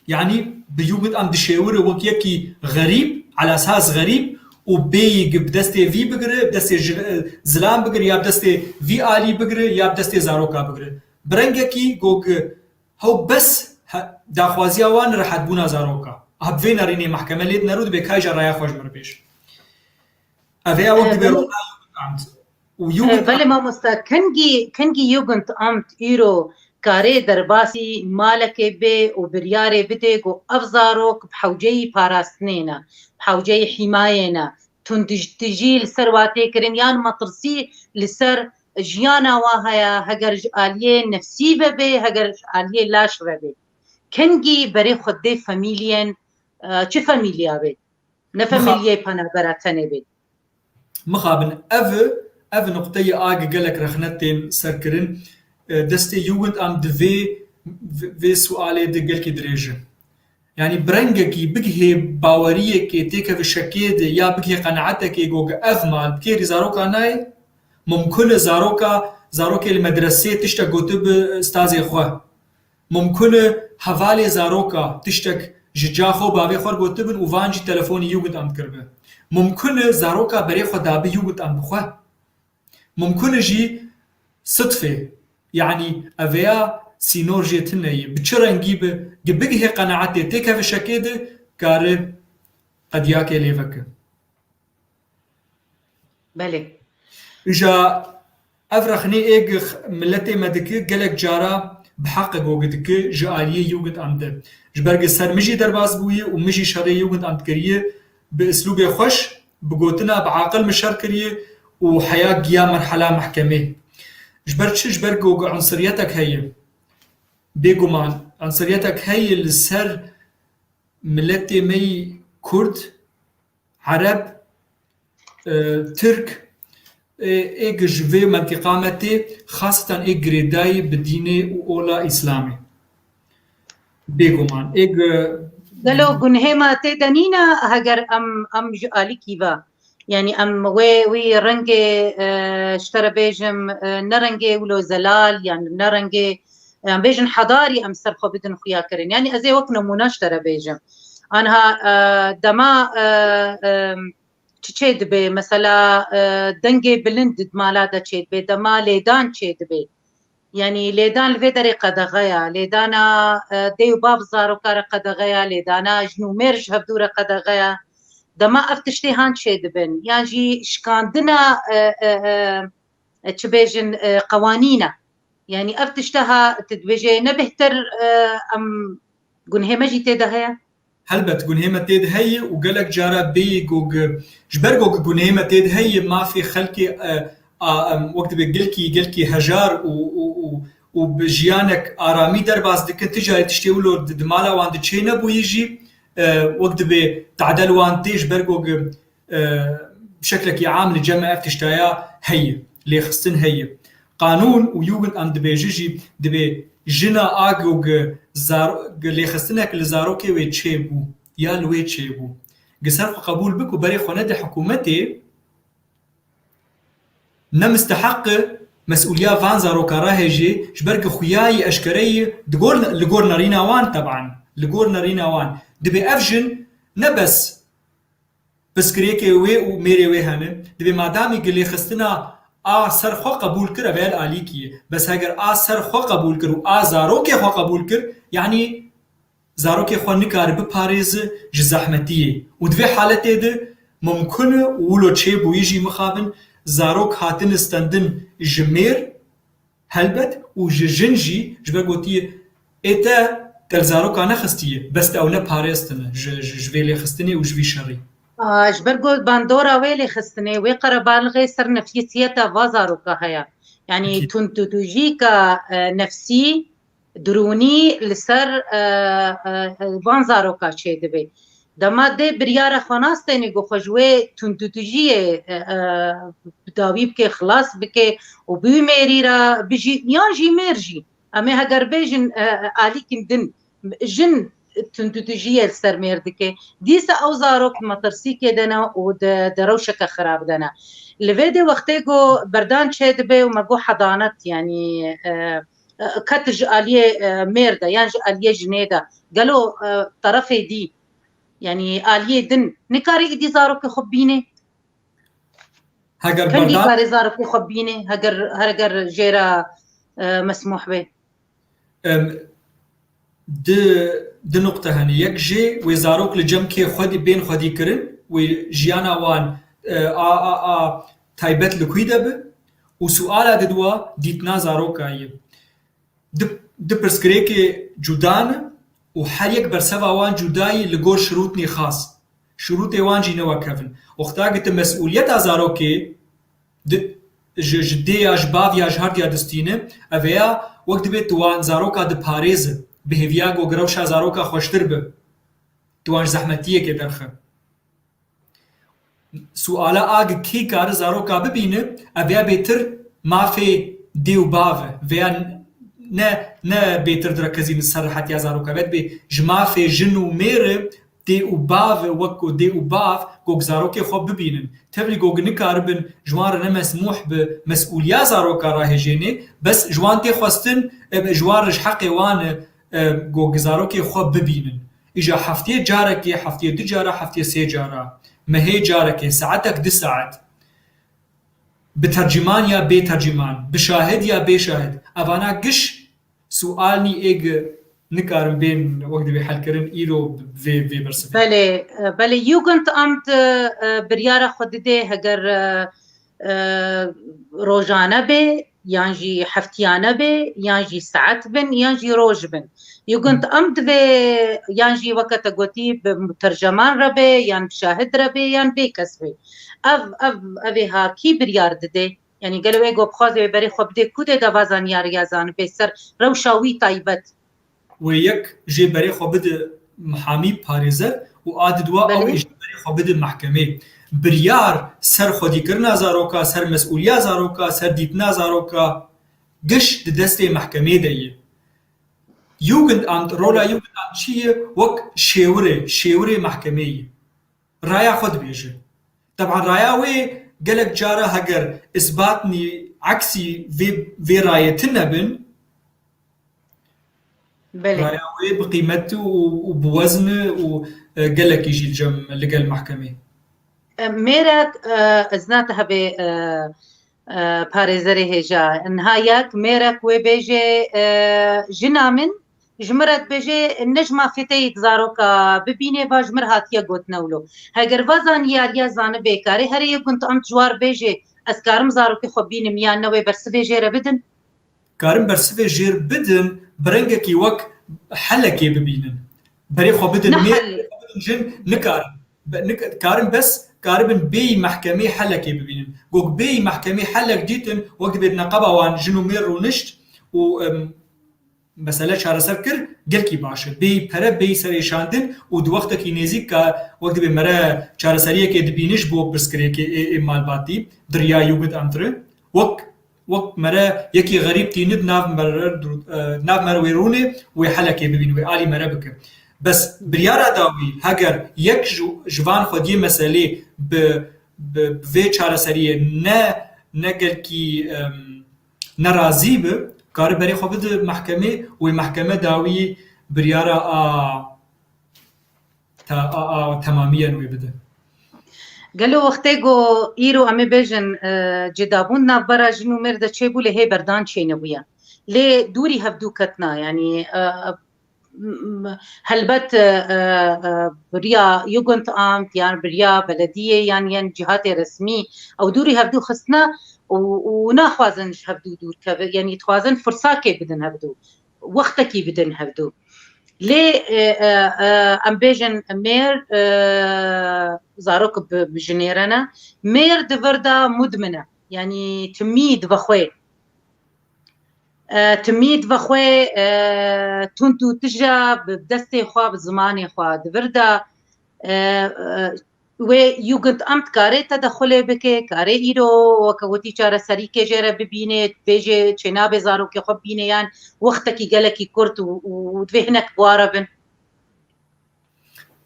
Yanî bi Jugendamt dişêwire wek yekî xerîb, ala esas xerîb û bêyî gi bi destê vî bigire, bi destê ji-, zilam bigire ya bi destê vî alî bigire ya bi destê zaroka bigire. Bi rengekî go gi hew bes he-, daxwaziya wan rehetbûna zaroka. A bi vê nerînê mehkeme lê dinere û dibê kayja raya xwe ji min re bêje. Ev ê ew Ee, dibe belê. Rona Jugendamt. Û Ee, Jugendamt belê mamosta, kengî, kengî Jugendamt îro karê derbasî malekê bê û biryarê bidê ku ev zarok bi hewceyî parastinê ne, bi hewceyî hîmayê ne, tundî-, tijî li ser wa tê kirin yan metirsî li ser jiyana wa heye, heger ji aliyê nefsî ve bê, heger ji aliyê laş ve bê. Kengî berê xwe dê famîliyên, e, çi famîliya bê? Ne Mixa- famîliyê penabera tenê bê. Mixabin ev, ev nuqteyê a gi gelek rexne tên serkirin, e, destê Jugendamt di vê, vê, vê sualê de gelkî dirêj e. Yanî bi rengekî bigihê baweriyekê têkeve şekê de ya bigihê qenaetekê go gi ev mal bi kêrî zaroka nayê, mumkun e zaroka, zarokê li medresê tiştek gotibi stazê xwe. Mumkun e hevalê zaroka tiştek ji ca xwe bavê xwe gotibin û van jî telefonî Jugendamt kiribe. Mumkun e zaroka berê xwe dabi Jugendamt bi xwe. Mumkun e jî sidfê, yanî eveya sînor jê tune ye. Bi çi rengî bi, gi bigihê qenaetê têkeve şekê de kare qediyakê lê veke. Belê. Îja ev rexnê ê gi x-, miletê me diki gelek cara bi heqe go gi diki ji aliyê Jugendamt de. Ji ber gi ser min jî derbas bûye û min jî şerê Jugendamt kiriye bi islûbê xweş, bi gotina bi aqil min şer kiriye û heya giya merhela mehkemê. Ji ber çi? Ji ber go gi unsuriyetek heye. Bêguman unsuriyetek heye li ser miletê me yî Kurd, Ereb, e, Tirk, e, ê gi ji vê mentîqa me tê, xaseten ê girêdayî bi dînê û ola Îslamê. Bêguman. Ê gi- Gelo gunhê me tê de nîne heger em, em ji alîkî ve. Yanî em wê, wî rengê, e, ji te re bêjim, e, ne rengê wilo zelal, yan ne rengê, em bêjin hedarî em ser xwe bidin xuya kirin. Yanî ez ê wek nemûne ji te re bêjim. Anha, e, dema, e, e, çi çê dibe? Mesela, e, dengê bilind di mala de çê dibe, dema lêdan çê dibe. Yanî lêdan li vê derê qedexe ya, lêdana, e, dê û bav zaroka re qedexe ya, lêdana jin û mêr ji hevdû re qedexe ya. Dema ev tiştê han çê dibin, yan jî şikandina, e, e, e, e, çi bêjin, e, qewanîn e. Yanî ev tişte ha, tu dibêjê ne bêhtir, e, em gunhê me jî tê de heye? Helbet gunhê me tê de heye û gelek cara bêyî go gi, ji ber go gi gunhê me tê de heye, mafê xelkê, e, a, em, wek dibê gelkî, gelkî hejar û, û, û, û bi jiyanek aramî derbas dikin, ti carî tiştê wilo di, di mala wan de çê nebûyî jî, e, wek dibê tadel wan tê ji ber go gi, e, bi şeklekî am li cem ev tiştaya heye, lêxistin heye. Qanûn û Jugendamt dibêje jî, dibê jina a go gi zar-, gi lêxistinek li zarokê wê çêbû ya li wê çêbû. Gi ser xwe qebûl bik û berê xwe nede hikûmetê, ne misteheq e mesûliya van zaroka re hejê, ji ber gi xuyayî eşkereyî di gor, li gor nerîna wan, teban, li gor nerîna wan. Dibê ev jin ne bes piskirêkê wê û mêrê wê hene, dibê madamî gi lêxistina a ser xwe qebûl kir, ev el alîkî ye. Bes heger a ser xwe qebûl kir û a zarokê xwe qebûl kir, yanî zarokê xwe nikare biparêze ji zehmetiyê. Û di vê haletê de mumkun e û wilo çêbûyî jî mixabin zarok hatine stendin ji mêr, helbet, û ji jin jî, ji ber gotiye, ê te, te li zaroka nexistiye, bes te ew neparêstine ji, ji, ji vê lêxistinê û ji vî şerî. A, ji ber got bandora wê lêxistinê, wê qerebalixê ser nefsiyetiyeta va zaroka heye. Yanî Ekîd. Tundûtûjîka, e, nefsî, dirûnî li ser, e, e, e, van zaroka çêdibe. Dema dê biryara xwe nas tenê ku xwe ji wê tundûtûjiyê, e, e, bi dawî bike, xilas bike û bi wî mêrî re bijî, yan jî mêr jî. Em ê heger bêjin, e, alîkîn din, jin tundûtijiyê li ser mêr dike. Dîsa ew zarok di metirsîkê de ne û di, di rewşeke xirab de ne. Li vê dê wextê ku berdan çêdibe û me got hedanet, yanî, e, e, ket ji aliyê, e, mêr de yan ji aliyê jinê de. Gelo, e, terefê dî, yanî aliyê din, nikare îdî zarokê xwe bibîne? Heger Kengî berdan karê zarokê xwe bibîne, heger, heger jê re, e, mesmûh be? Em, di, di nuqte hene. Yek jê wê zarok li cem kê xwedî bên xwedî kirin, wê jiyana wan, e, a, a, a taybet li kûy de bi. Û suala di dua dîtina zaroka ye. Di, di pirsgirêkê cuda ne û her yek berseva wan cuda yî li gor şirûtnî xas. Şirûtê wan jî ne wek hev in. Wexta ki tu mesûliyeta zarokê di, ji, ji dê ya ji bav ya ji her diya distîne, ev ê ya wek dibê tu wan zaroka diparêze, bi hêviya ku rewşa zaroka xweştir bi, tu wan ji zehmetiyekê derxe. Suala a gi kî kare zaroka bibîne, ev ya bêtir mafê dê û bav e. Veya ne, ne bêtir direkizîne ser rehetiya zaroka, ev ya dibê ji mafê jin û mêr e, dê û bav e, wek ku dê û bav gog zarokê xwe bibînin. Tevlî gog nikaribin ji wan re ne mesmûh bi mesûliya zaroka rahêjênê, bes ji wan tê xwestin, e, ji wan re ji heqê wan e, e, gog zarokê xwe bibînin. Îja heftê carekê, heftê du cara, heftê sê cara, mehê carekê, saetek du saet, bi tercîman ya bê tercîman, bi şahid ya bê şahid, evana giş sual nî êg nikarin bên wek dibê helkirin îro vê, vê bersivê. Belê, e, belê, Jugendamt, e, e, biryara xwe didê, heger, e, e, rojane bê, yan jî heftiyane bê, yan jî saet bin, yan jî roj bin. Jugendamt divê, yan jî weke te gotî, bi terceman re bê, yan bi şahid re bê, yan bê kes bê. Ev, ev, ev ê ha kî biryar didê? Yanî gelo wê ku bixwaze wê berê xwe bidê ku dê de va zanyariya zanibê ser rewşa wî taybet? Wê yek jê berê xwe bide mihamî parêzer û a di dua ew Belê. ê jê berê xwe bide mehkemê. Biryar ser xwedîkirina zaroka, ser mesûliya zaroka, ser dîtina zaroka giş di destê mehkemê de ye. Jugendamt, rola Jugendamt çi ye? Wek şêwirê, şêwirê mehkemê ye. Raya xwe dibêje. Teban raya wê gelek cara heger isbatnî, eksî vê, vê rayê tune bin, Belê. raya wê bi qîmet û, û bi wezn e û, e, gelekî jî li cem, li gel mehkemê. E, mêrek, e, ez nate hebê, e, e, parêzerê hêja. Niha yek mêrek wê bêjê, e, jina min ji min re dibêje, ne ji mafê te yê di zaroka bibînê, va ji min re hatiye gotin ewlo. Heger va zanyariya zanibê karê herê yê gund em ji war bêjê, ez karim zarokê xwe bînim yan ne, wê bersivê jê re bidin? Karin bersivê jêr bidin, bi rengekî wek helekê bibînin. Berê xwe bidin Ne mêr, hel. Bidin jin, nikarin. Be-, nik-, karin bes, karibin bêyî mehkemê helekê bibînin. Gog bêyî mehkemê helek dîtin, wek dibê di neqeba wan jin û mêr rûnişt û, em, mesele çareser kir, gelkî baş e. Bêyî pere, bêyî serêşandin û di wextekî nêzîk ka wek dibê mere çareseriyekê dibînin ji bo pirsgirêkê ê, ê malbatî di riya Jugendamt re. Wek, wek mere yekî xerîb tînid nav mere, e, nav mere wê rûnê, wê helekê bibîn, wê alî mere bike. Bes biryara dawî, heger yek ji, ji van xwediyê meselê bi, bi, bi vê çareseriyê ne, ne gelkî, em, nerazî bi, kare berê xwe bide mehkemê, wê mehkeme dawî biryara a, ta, a, a temamiyen wê bide. Gelo wextê ku îro em ê bêjin, e, cêdabûn navbera jin û mêr de çêbû, lê hê berdan çênebûye. Lê dûrî hevdû ketina, yanî, e, m-, m-, helbet, e, e, e, bi riya Jugendamt yan bi riya belediyê yan yên cîhatê resmî ew dûrî hevdû xistine û, û naxwazin ji hevdû dûr kevin, yanî dixwazin firsakê bidin hevdû, wextekî bidin hevdû. Lê, e, e, e, em bêjin mêr, e, zarok bi, bi jinê re ne. Mêr di vir de mudmin e. Yanî timî divexwe. E, timî divexwe, e, tund û tije bi destê xwe, bi zimanê xwe di vir de, e, e, wê Jugendamt kare tedexulê bike, kare îro weke gotî çareserîkê jê re bibîne, bêje çênabê zarokê xwe bibîne yan wextekî gelekî kurt û, û, û divê hinek bi wa re bin.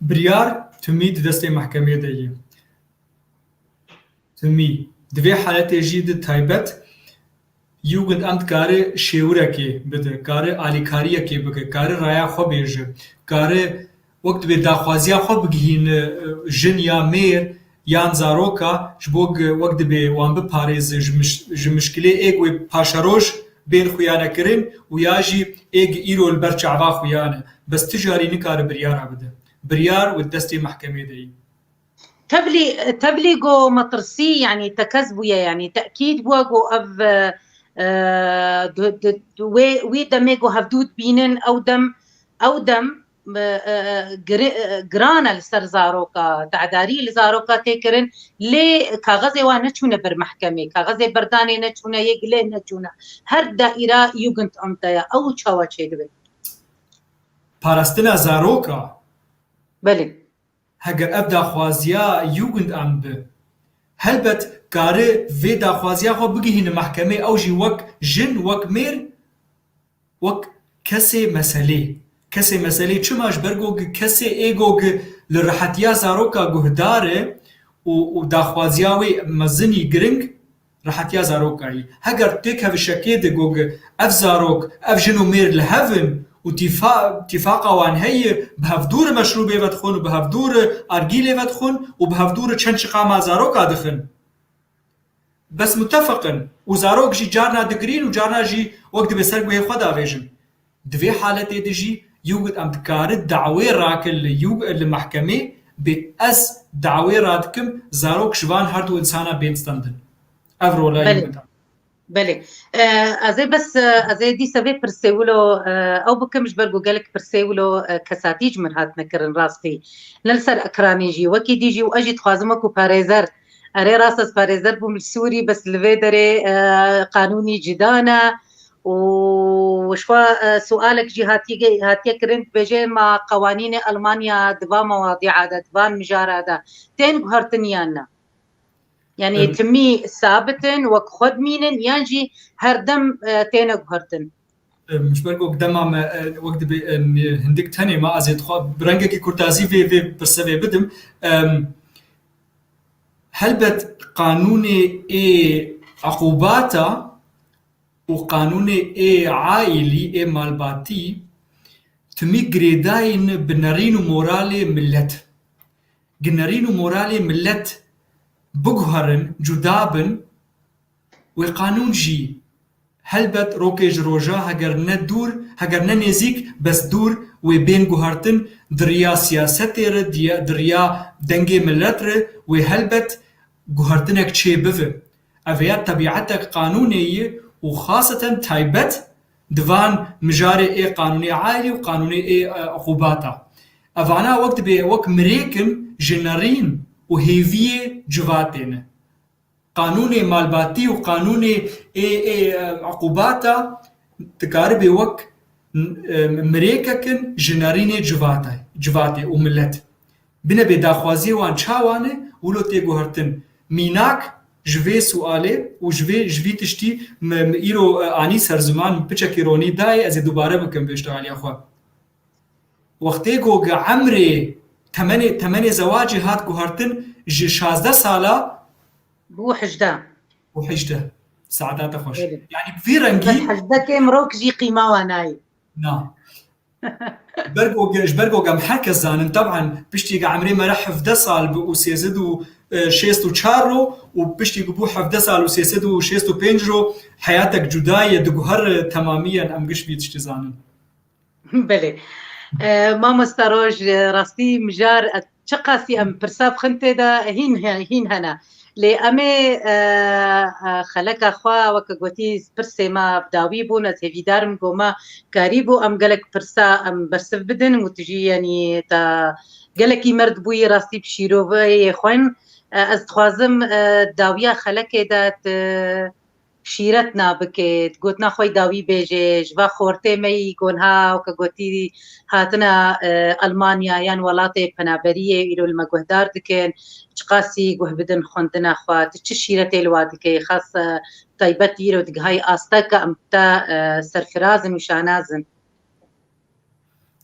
Biryar timî di destê mehkemê de ye. Timî. Di vê haletê jî di taybet Jugendamt kare şêwirekê bide, kare alîkariyekê bike, kare raya xwe bêje, kare wek dibê daxwaziya xwe bigihîne, e, jin ya mêr yan zaroka, ji bo gi wek dibê wan biparêze ji miş-, ji mişkilê ê gi wê paşeroj bên xuyanekirin û ya jî ê gi îro li ber çava xuyane. Bes tu jarî nikare biryara bide. Biryar wi destê mehkemê de yî. Tevlî, tevlî go metirsî, yanî tekez bûye, yanî tekîd bûye go ev, e, e, du-, du-, wê, wî demê go hevdû dibînin, ew dem, ew dem, e, e, giri-, e, giran e li ser zaroka, tedarî li zaroka tê kirin, lê kaxezê wan neçûne ber mehkemê, kaxezê berdanê neçûne, yê gilê neçûne. Her daîra Jugendamt de ye, ew çawa çêdibe? Parastina zaroka. Belê. Heger ev daxwaziya Jugendamt bi, helbet kare vê daxwaziya xwe bigihîne mehkemê, ew jî wek jin, wek mêr, wek kesê meselê. Kesê meselê çima? Ji ber go gi kesê ê go gi li rihetiya zaroka guhdar e û, û daxwaziya wê mezinî giring, rihetiya zarokayî. Heger têkevişekê de go gi ev zarok, ev jin û mêr li hev in û tîfa-, tîfaqa wan heye, bi hevdû re meşrûbê vedixwin û bi hevdû re argîlê vedixwin û bi hevdû re çend çiqama zaroka dixin. Bes mutefiq in û zarok jî carna digirîn û carna jî wek dibê ser guhê xwe davêjin. Di vê haletê de jî Jugendamt dikare dawê rake li Jug-, li mehkemê, bê ez dawê radikim zarok ji van her du insana bên stendin. Ev rola Belê. Jugendamt. Belê. E, ez ê bes, e, ez ê dîsa vê pirsê wilo, e, ew bikim, ji ber ku gelek pirsê wilo, e, kesatî ji min hatine kirin rastî. Ne li ser ekranê jî, wekî dî jî û ez jî dixwazim wekû parêzer. Erê rast ez parêzer bûm li Sûrî, bes li vê derê, e, qanûnî cida ne. Û ji xwe, e, sualek jî hatiye, hatiye kirin, dibêje ma qewanînê Elmanya di van mewadîa de, di van mijara de tên guhertin yan ne? Yanî Em. timî sabit in, wek xwe dimînin yan jî her dem, e, têne guhertin? Em, ji ber ku dema me, e, wek dibê, em, hindik tenê me, ez ê dixwa-, bi rengekî kurtazî vê, vê pirsevê bidim. Em, helbet qanûnê ê eqûbata û qanûnê ê aîlî, ê malbatî, timî girêdayî ne bi nerîn û moralê milet. Gi nerîn û moralê milet biguherin, cuda bin, wê qanûn jî helbet rokê ji roja, heger ne dûr, heger ne nêzîk, bes dûr, wê bên guhertin, di riya siyasetê re, diye-, di riya dengê milet re, wê helbet guhertinek çê bive. Ev ya tebîetek qanûnê ye û xaseten taybet di van mijarê ê qanûnê aîlî û qanûnê ê, e, uqûbata. Evana wek dibê wek mirêk in ji nerîn û hêviyê civatê ne. Qanûnê malbatî û qanûnê ê, ê, e, uqûbata dikaribe wek, e, mirêkek in ji nerînê civata-, civatê û milet. Bine bê daxwaziyê wan çawa ne, wilo tê guhertin. Mînak ji vê sualê û ji vê, ji vî tiştî me, me îro, e, anî ser ziman, piçekî ronî dayê, ez ê dubare bikim vê ji aliya xwe. Wextê ku gi emrê temenê, temenê zewacê hat guhertin ji şazdeh sala bû hejdeh. Bû hejdeh. Saeta te xweş. Belê. Yanî bi vî rengî. Bes hejdeh kêm rok jî qîma wa nayê. Na. Ji ber ku, ji ber ku em her kes zanin, teban piştî ku emrê me re hevdeh sal bû û sêsed û şêst û çar ro û piştî ku bû hevdeh sal û sêsed û şêst û pênc ro heyatek cuda ye, diguhere temamiyen em giş vî tiştî zanin. Belê. E, mamosta Roj, e, rastî mijar, e, çiqasî em pirsa bi xin tê de hîn he-, hîn hene. Lê em ê, e, e, xeleka xwe, weke gotî, pirsê me bi dawî bûn, ez hêvîdar im ku me karîbû em gelek pirsa em bersiv bidin û tu jî, yanî, te gelekî merd bûyî rastî bi şîroveyê xwên. E, ez dixwazim, e, dawiya xelekê de tu şîret nabikê, gotina xwe dawî bêjê, ji va xortê me yî gonha weke gotî hatina, e, Almanya yan welatê penaberiyê îro li me guhdar dikin, çiqasî guh bidin xwendina xwe, tu çi şîretê li wa dikê, xas, e, taybet îro digihayî asteke em te, e, serfiraz in û şanaz in.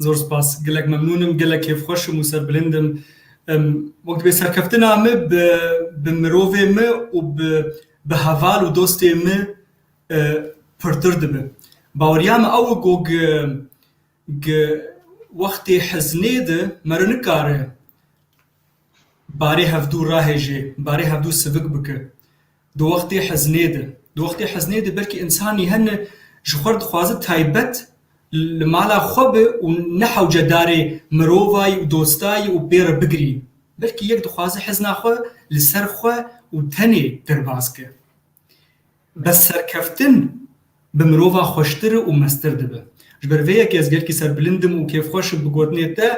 Zor spas. Gelek memnûn im, gelek kêfxweş im û serbilind im. Em, wek dibê serkeftina min bi, bi mirovê min û bi, bi heval û dostê min, e, pirtir dibe. Baweriya min ew e ku gi, gi wextê hezinê de meriv nikare barê hevdû rahêje, barê hevdû sivik bike. Di wextê hezinê de, di wextê hezinê de belkî însanî hene ji xwe re dixwaze taybet li mala xwe be û ne hewcedarê mirovayî û dostayî û pê re bigirî. Belkî yek dixwaze hezna xwe li ser xwe û tenê derbas ke. Bes serkeftin bi mirova xweştir û mestir dibe. Ji ber vê yekê ez gelkî serbilind im û kêfxweş im bi gotinê te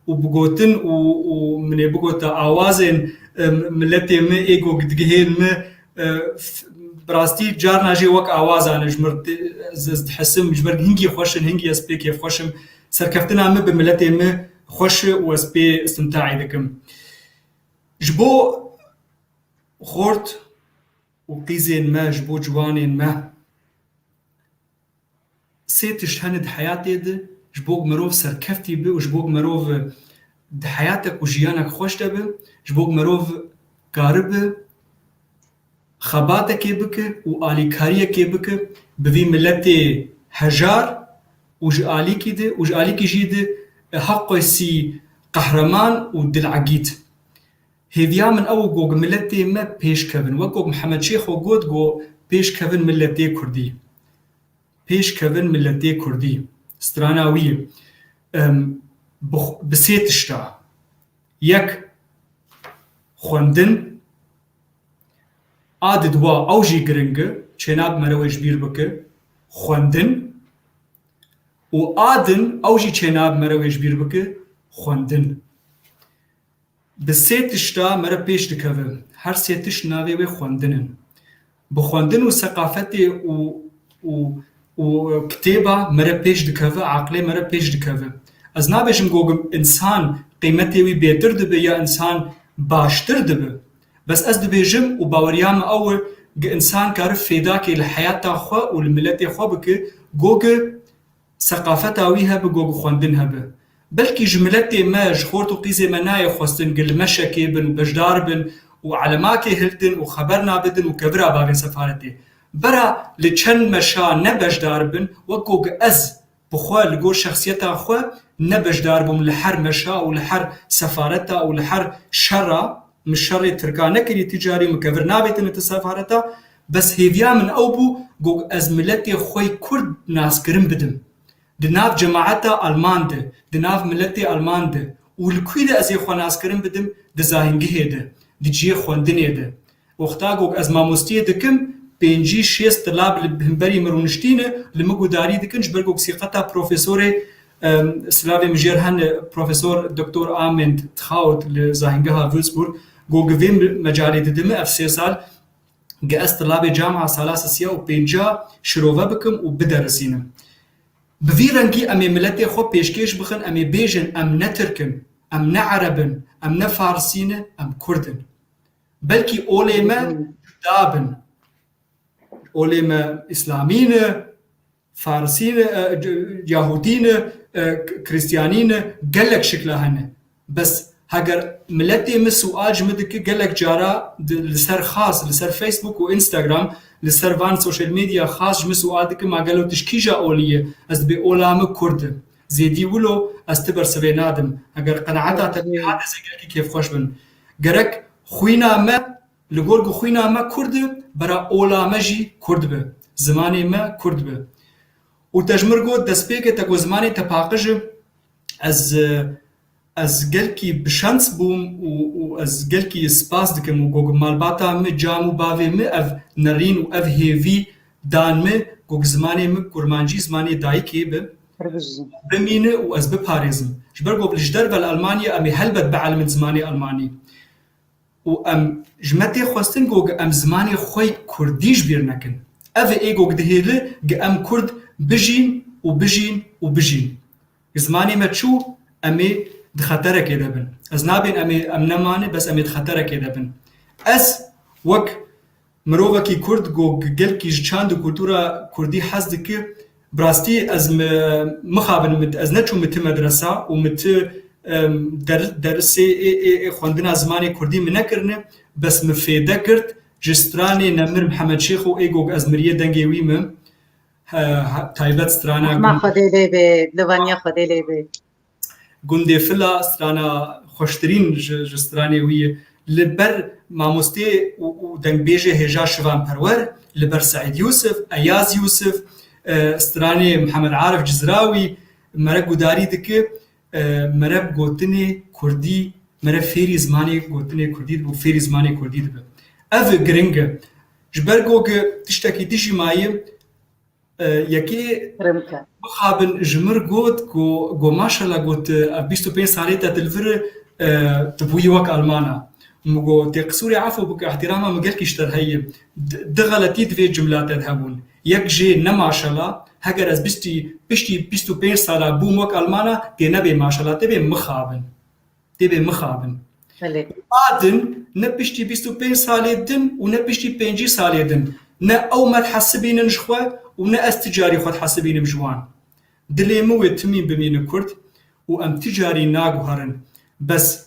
û bi gotin û, û min ê bigota awazên, e, miletê min ê ku digihên min, e, f-, bi rastî carna jê wek awazan e ji min re tê-, ez, ez dihesim, ji ber hingî xweş in, hingî ez pê kêfxweş im. Serkeftina min bi miletê min xweş e û ez pê istimtaî dikim. Ji bo xort û qîzên me, ji bo ciwanên me, sê tişt hene di heyatê de, ji bo ku mirov serkeftî be û ji bo ku mirov di heyatek û jiyanek xweş de be, ji bo ku mirov karibe xebatekê bike û alîkariyekê bike bi vî miletê hejar û ji alîkî de û ji alîkî jî de heqwesî qehreman û dilegît. Hêviya min ew e ku miletê me pêş kevin. Wek ku Mihemed Şêxo got, ku pêş kevin miletê Kurdî. Pêş kevin miletê Kurdî. Strana wî ye. Em, bi xu-, bi sê tişta. Yek, xwendin. A di dua ew jî giring e. Çênabe mere wê ji bîr bike. Xwendin. Û a din ew jî çênabe mere wê ji bîr bike. Xwendin. Bi sê tişta mere pêş dikeve. Her sê tişt navê wê xwendin in. Bi xwendin û seqafetê û, û, û kitêba mere pêş dikeve, aqilê mere pêş dikeve. Ez nabêjim ku însan qîmetê wî bêtir dibe ya însan baştir dibe. Bes ez dibêjim û baweriya min ew e, gi însan kare fêdakê li heyata xwe û li miletê xwe bike, gogi seqafeta wî hebe, gogi xwendin hebe. Belkî ji miletê me, ji xort û qîzê me nayê xwestin gi li meşekê bin û beşdar bin û elemakê hiltin û xeber nabidin û kevira bavên sefaretê. Bera li çend meşa ne beşdar bin, wek gogi ez bi xwe li gor şexsiyeta xwe ne beşdar bûm li her meşa û li her sefareta û li her şera. Min şerê Tirka nekirî, ti carî min kevir navêtine ti sefareta, bes hêviya min ew bû, got ez miletê xwe yê Kurd naskirin bidim. Di nav cemaeta Alman de, di nav miletê Alman de û li kû de ez ê xwe naskirin bidim, di zahîngihê de, di cihê xwendinê de. Wexta got ez mamostiyê dikim, pêncî şêst tilab li hemberî min rûniştîne, li min gudarî dikin, ji ber got sîqeta profesorê, em, silavê min jêr hene, Profesor Doktor Amend Txaut li Zahîngeha Würzburg, got gi vê me-, mecalê didime ev sê sal, gi ez tilabê camia sala sisiya û pênca şirove bikim û biderisînim. Bi vî rengî em ê miletê xwe pêşkêş bixin, em ê bêjin, em ne Tirk in, em ne Ereb in, em ne Farsî ne, em Kurd in. Belkî olê me cuda bin. Olê me Îslamî ne, Farsî ne, e, c-, Yahûdî ne, e, k-, Krîstiyanî ne, gelek şikla hene. Bes heger miletê min sual ji min dike, gelek cara di, li ser xas, li ser Facebook û Instagram, li ser van social media xas ji min sual dike, ma gelo tu ji kîja olî ye? Ez dibê ola min Kurd e. Zêdî wilo ez ti bersivê nadim. Heger qenaeta te pê hate, ez ê gelekî kêfxweş bim. Gerek xwîna me, li gor ku xwîna me Kurd e, bera ola me jî Kurd be. Zimanê me Kurd be. Û te ji min got, destpêkê te got zimanê te paqij e. Ez, e, ez gelkî bi şans bûm û, û ez gelkî spas dikim û got malbata min, cam û bavê min ev nerîn û ev hêvî dan min, got zimanê min kurmancî, zimanê dayikê be, bimîne û ez biparêzim. Ji ber got li ji derve li Almanya em ê helbet bielimin zimanê almanî. Û em ji me tê xwestin ku em zimanê xwe yê kurdî ji bîr nekin. Ev ê gog dihêli gi em Kurd bijîn û bijîn û bijîn. Zimanê me çû, em ê di xeterekê de bin. Ez nabên em ê, em nemane, bes em ê di xeterekê de bin. Ez wek mirovekî Kurd go gelkî ji çand û kultura Kurdî hez dike, bi rastî ez mi-, mixabin, mi-, ez neçûm mi ti medresa û mi ti, em, der-, dersê ê, ê, ê xwendina zimanê Kurdî mi nekirine, bes mi fêde girt ji stranê Nemir Mihemed Şêxo ê gog ez miriyê dengê wî me. He, he, taybet strana Rehma Xwedê lê bê, livaniya Xwedê lê bê. Gundê Fila strana xweştirîn ji, ji stranê wî ye. Li ber mamostê û, û dengbêjê hêja Şivan Perwer, li ber Seîd Yûsif, Eyaz Yûsif, e, stranê Mihemed Arif Cizrawî, mere gudarî dike, e, mere bi gotinê Kurdî, mere fêrî zimanê gotinê Kurdî dibe û fêrî zimanê Kurdî dibe. Ev giring e. Ji ber ku tiştekî dijî maye, E, yekê Kirim ke. Mixabin ji mir got ku, ku maşallah got, ev bîst û pênc salê te di li vir e, tu bûyî wek Almana. Min got, tê qisûrê efû bike, ihtirama min gelkî ji te re heye. Di, di xeletî di vê cimla te de hebûn. Yek jê ne maşallah, heger ez bîstî, piştî bîst û pênc sala bûm wek Almana, tê nebê maşallah, tê bê mixabin. Tê bê mixabin. Belê. A din, ne piştî bîst û pênc salê din û ne piştî pêncî salê din. Ne ew me dihesibînin ji xwe û ne ez ti carî xwe dihesibînim ji wan. Dilê min wê timî bimîne Kurd û em ti carî naguherin. Bes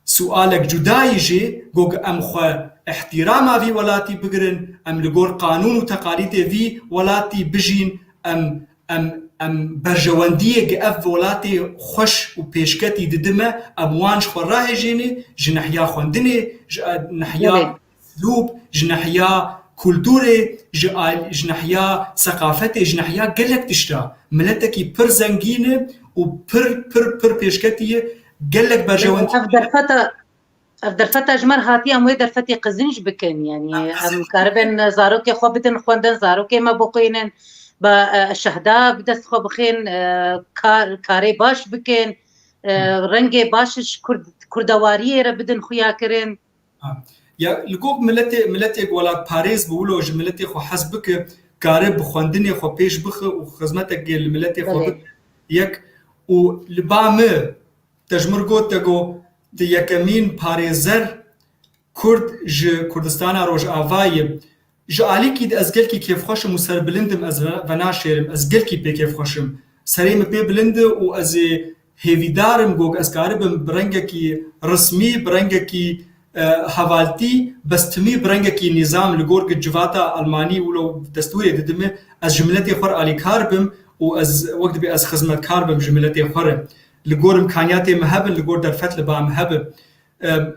sualek cudayî jî, go em xwe ihtirama vî welatî bigirin, em li gor qanûn û teqalîdê vî welatî bijîn, em Em, em berjewendiyê gi ev welatê xweş û pêşketî didime, em wan ji xwe rahêjêne, ji nehiya xwendinê, ji, e, nehiya Belê. Lûb, ji nehiya kulturê, ji al-, ji nehiya seqafetê, ji nehiya gelek tişta. Miletekî pir zengîn e û pir, pir, pir pêşketî ye. Gelek berjewendî Ev derfeta Ev derfeta ji me re hatiye, em wê derfetê qezinc bikin. Yanî em karibin zarokê xwe bidin xwendin, zarokê me bixwînin, bi, e, şehda bi dest xwe bixin, e, kar, karê baş bikin, e, rengê baş ji Kurd, kurdewariyê re bidin xuya kirin. Ha. Ya, li gor miletê, miletê welatparêz bi wilo ji miletê xwe hez bike, kare bi xwendinê xwe pêş bixe û xizmetekê li miletê xwe Belê. Bike. Yek û li ba me Te ji mir got te got, tu yekemîn parêzer Kurd ji Kurdistana Rojava ye. Ji alîkî de ez gelkî kêfxweş im û serbilind im, ez ve-, venaşêrim, ez gelkî pê kêfxweş im. Serê min pê bilind e û ez ê hêvîdar im, got, ez karibim bi rengekî rismî, bi rengekî, e, hevaltî, bes timî bi rengekî nîzam, li gor ku civata Almanî wilo destûrê didime, ez ji miletê xwe re alîkar bim û ez wek dibê ez xizmetkar bim ji miletê xwe re. Li gor imkaniyatê me hebin, li gor derfet li ba me hebin. Em,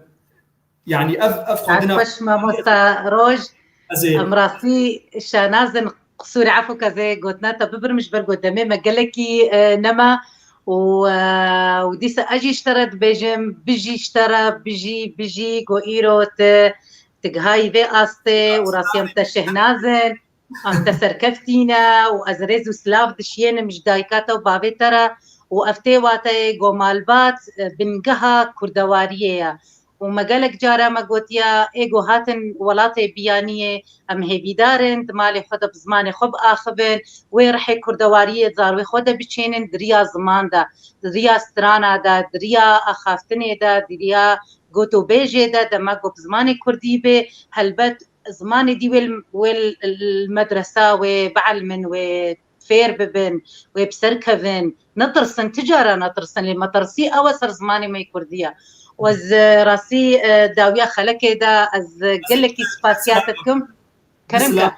yanî ev, ev xwendina Saet xweş mamosta Roj. Ez ê Em rastî şanaz in, qisûrê efû ke ez ê gotina te bibirim, ji ber ku demê me gelekî, e, nema û, e, û dîsa ez jî ji te re dibêjim, bijî ji te re, bijî, bijî, ku îro tu, tu gihayî vê astê û rastî em te şehnaz in. Em te serkeftî ne û ez rêz û silav dişiyênim ji dayika te û bavê te re û ev tê wateyê ku malbat, e, bingeha kurdewariyê ye û me gelek cara me gotiye, ê ku hatin welatê biyaniyê, em hêvîdar in di malê xwe de bi zimanê xwe biaxivin, wê rihê kurdewariyê di zarwê xwe de biçênin, di riya ziman de, di riya strana de, di riya axaftinê de, di riya gotûbêjê de, dema ku bi zimanê kurdî bê, helbet zimanê dî wê li, wê li, li medresa wê bielmin, wê fêr bibin, wê bi ser kevin. Netirsin, ti cara netirsin, lê metirsî ew e ser zimanê me yê kurdî ye. Û ez, e, rastî, e, dawiya xelekê de ez, e, gelekî spasiya te dikim. Kerem ke.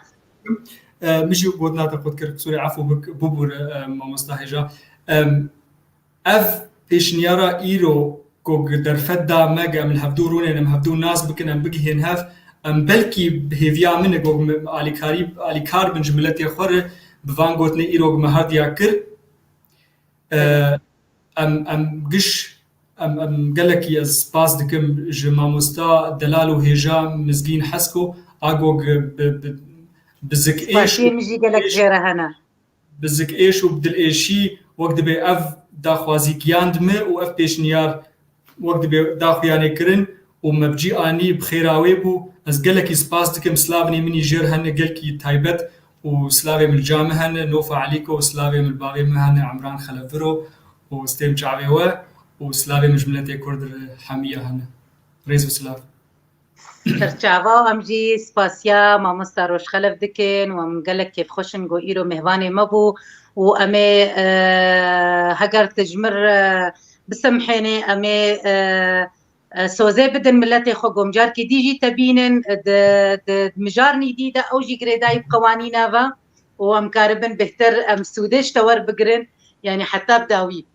E, min jî gotina te qut kir, qisûrê efû bik-, bibûre, e, mamosta hêja. Em, Ev pêşniyara îro ku derfet da me, em li hevdû rûnên, em hevdû nas bikin, em bigihên hev, em belkî bi hêviya min e ku em alîkarî, alîkar bin ji miletê xwe re, bi van gotinê îro me herdiya kir. E, em, em giş, em, em gelekî ez spas dikim ji mamosta delal û hêja Mizgîn Hesko, a ku bi, bi, bi zikêş Spasiyê min jî gelek jê re hene. Bi zikêş û bi dilêşî wek dibê ev daxwazî giyand me û ev pêşniyar wek dibê da xuyanê kirin û me bi cî anî, bi xêra wê bû. Ez gelekî spas dikim, silavnê min î jê re hene, gelkî taybet û silavê min li ca min hene, Nofa Elîko, û silavê min li bavê min hene, Emran Xeleviro, û stêm çavê we, û silavê min ji miletê Kurd li hemiya hene. Rêz û silav. Serçava, em jî spasiya mamosta Rojxelev dikin û em gelek kêfxweş in ku îro mêvanê me bû û em ê, e, heger tu ji mir, e, bisemhênê, em ê, e, e, sozê bidin miletê xwe, ku em carkê dî jî te bînin, e, di, di mijarnî dî de ew jî girêdayî bi qewanîna ve û em karibin bêhtir em sûdê ji te werbigirin, yanî heta bi dawî.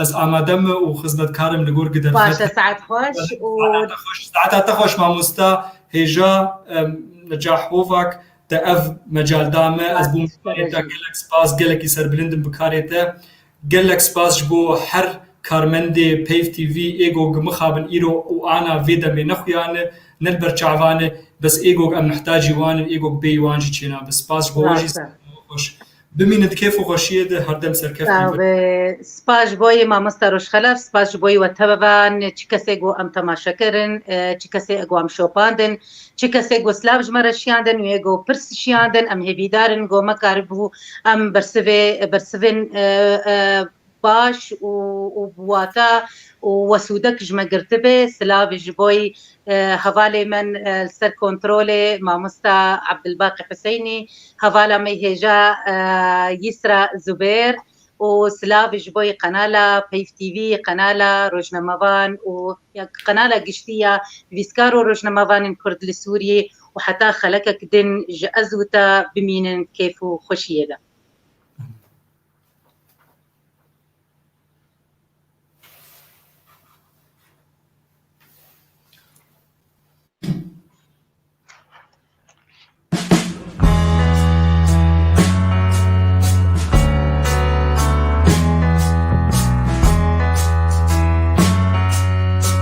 Ez amade me û xizmetkar im li gor gi derfet. Baş e, saet xweş û Saeta te xweş, saeta te xweş mamosta hêja, em, Necah Hovak te ev mecal da me. Ez bûm Baş, karê te. Gelek spas, gelekî serbilind im bi karê te. Gelek spas ji bo her karmendê Peyv T V, ê go gi mixabin îro û ana vê demê nexuyane, ne li ber çavane, bes ê go em mihtacî wan in, ê go bêyî wan jî çênabe. Spas ji bo we jî. Rast e. Xweş. Bimînin di kêf û xweşiyê de, herdem serkeftin. Sağ be. Spas ji bo yê mamosta Rojxelef, spas ji bo yê we tebevan, çi kesê ku em temaşe kirin, e, çi kesê ku em şopandin, çi kesê ku silav ji me re şiyandin, wê ku pirs şiyandin, em hêvîdar in ku me karibû em bersivê, bersivên, e, e, baş û, û bi wata û wesûdek ji me girtibe. Silav ji bo yê, e, hevalê min, e, li ser kontrolê mamosta Abdulbaqi Huseynî, hevala me hêja, e, Yisra Zubêr û silav ji bo yê qenala Peyv T V, qenala rojnamevan û ya qenala giştî ya nivîskar û rojnamevanên Kurd li Sûriyê û heta xelekek din ji ez û te bimînin kêf û xweşiyê de.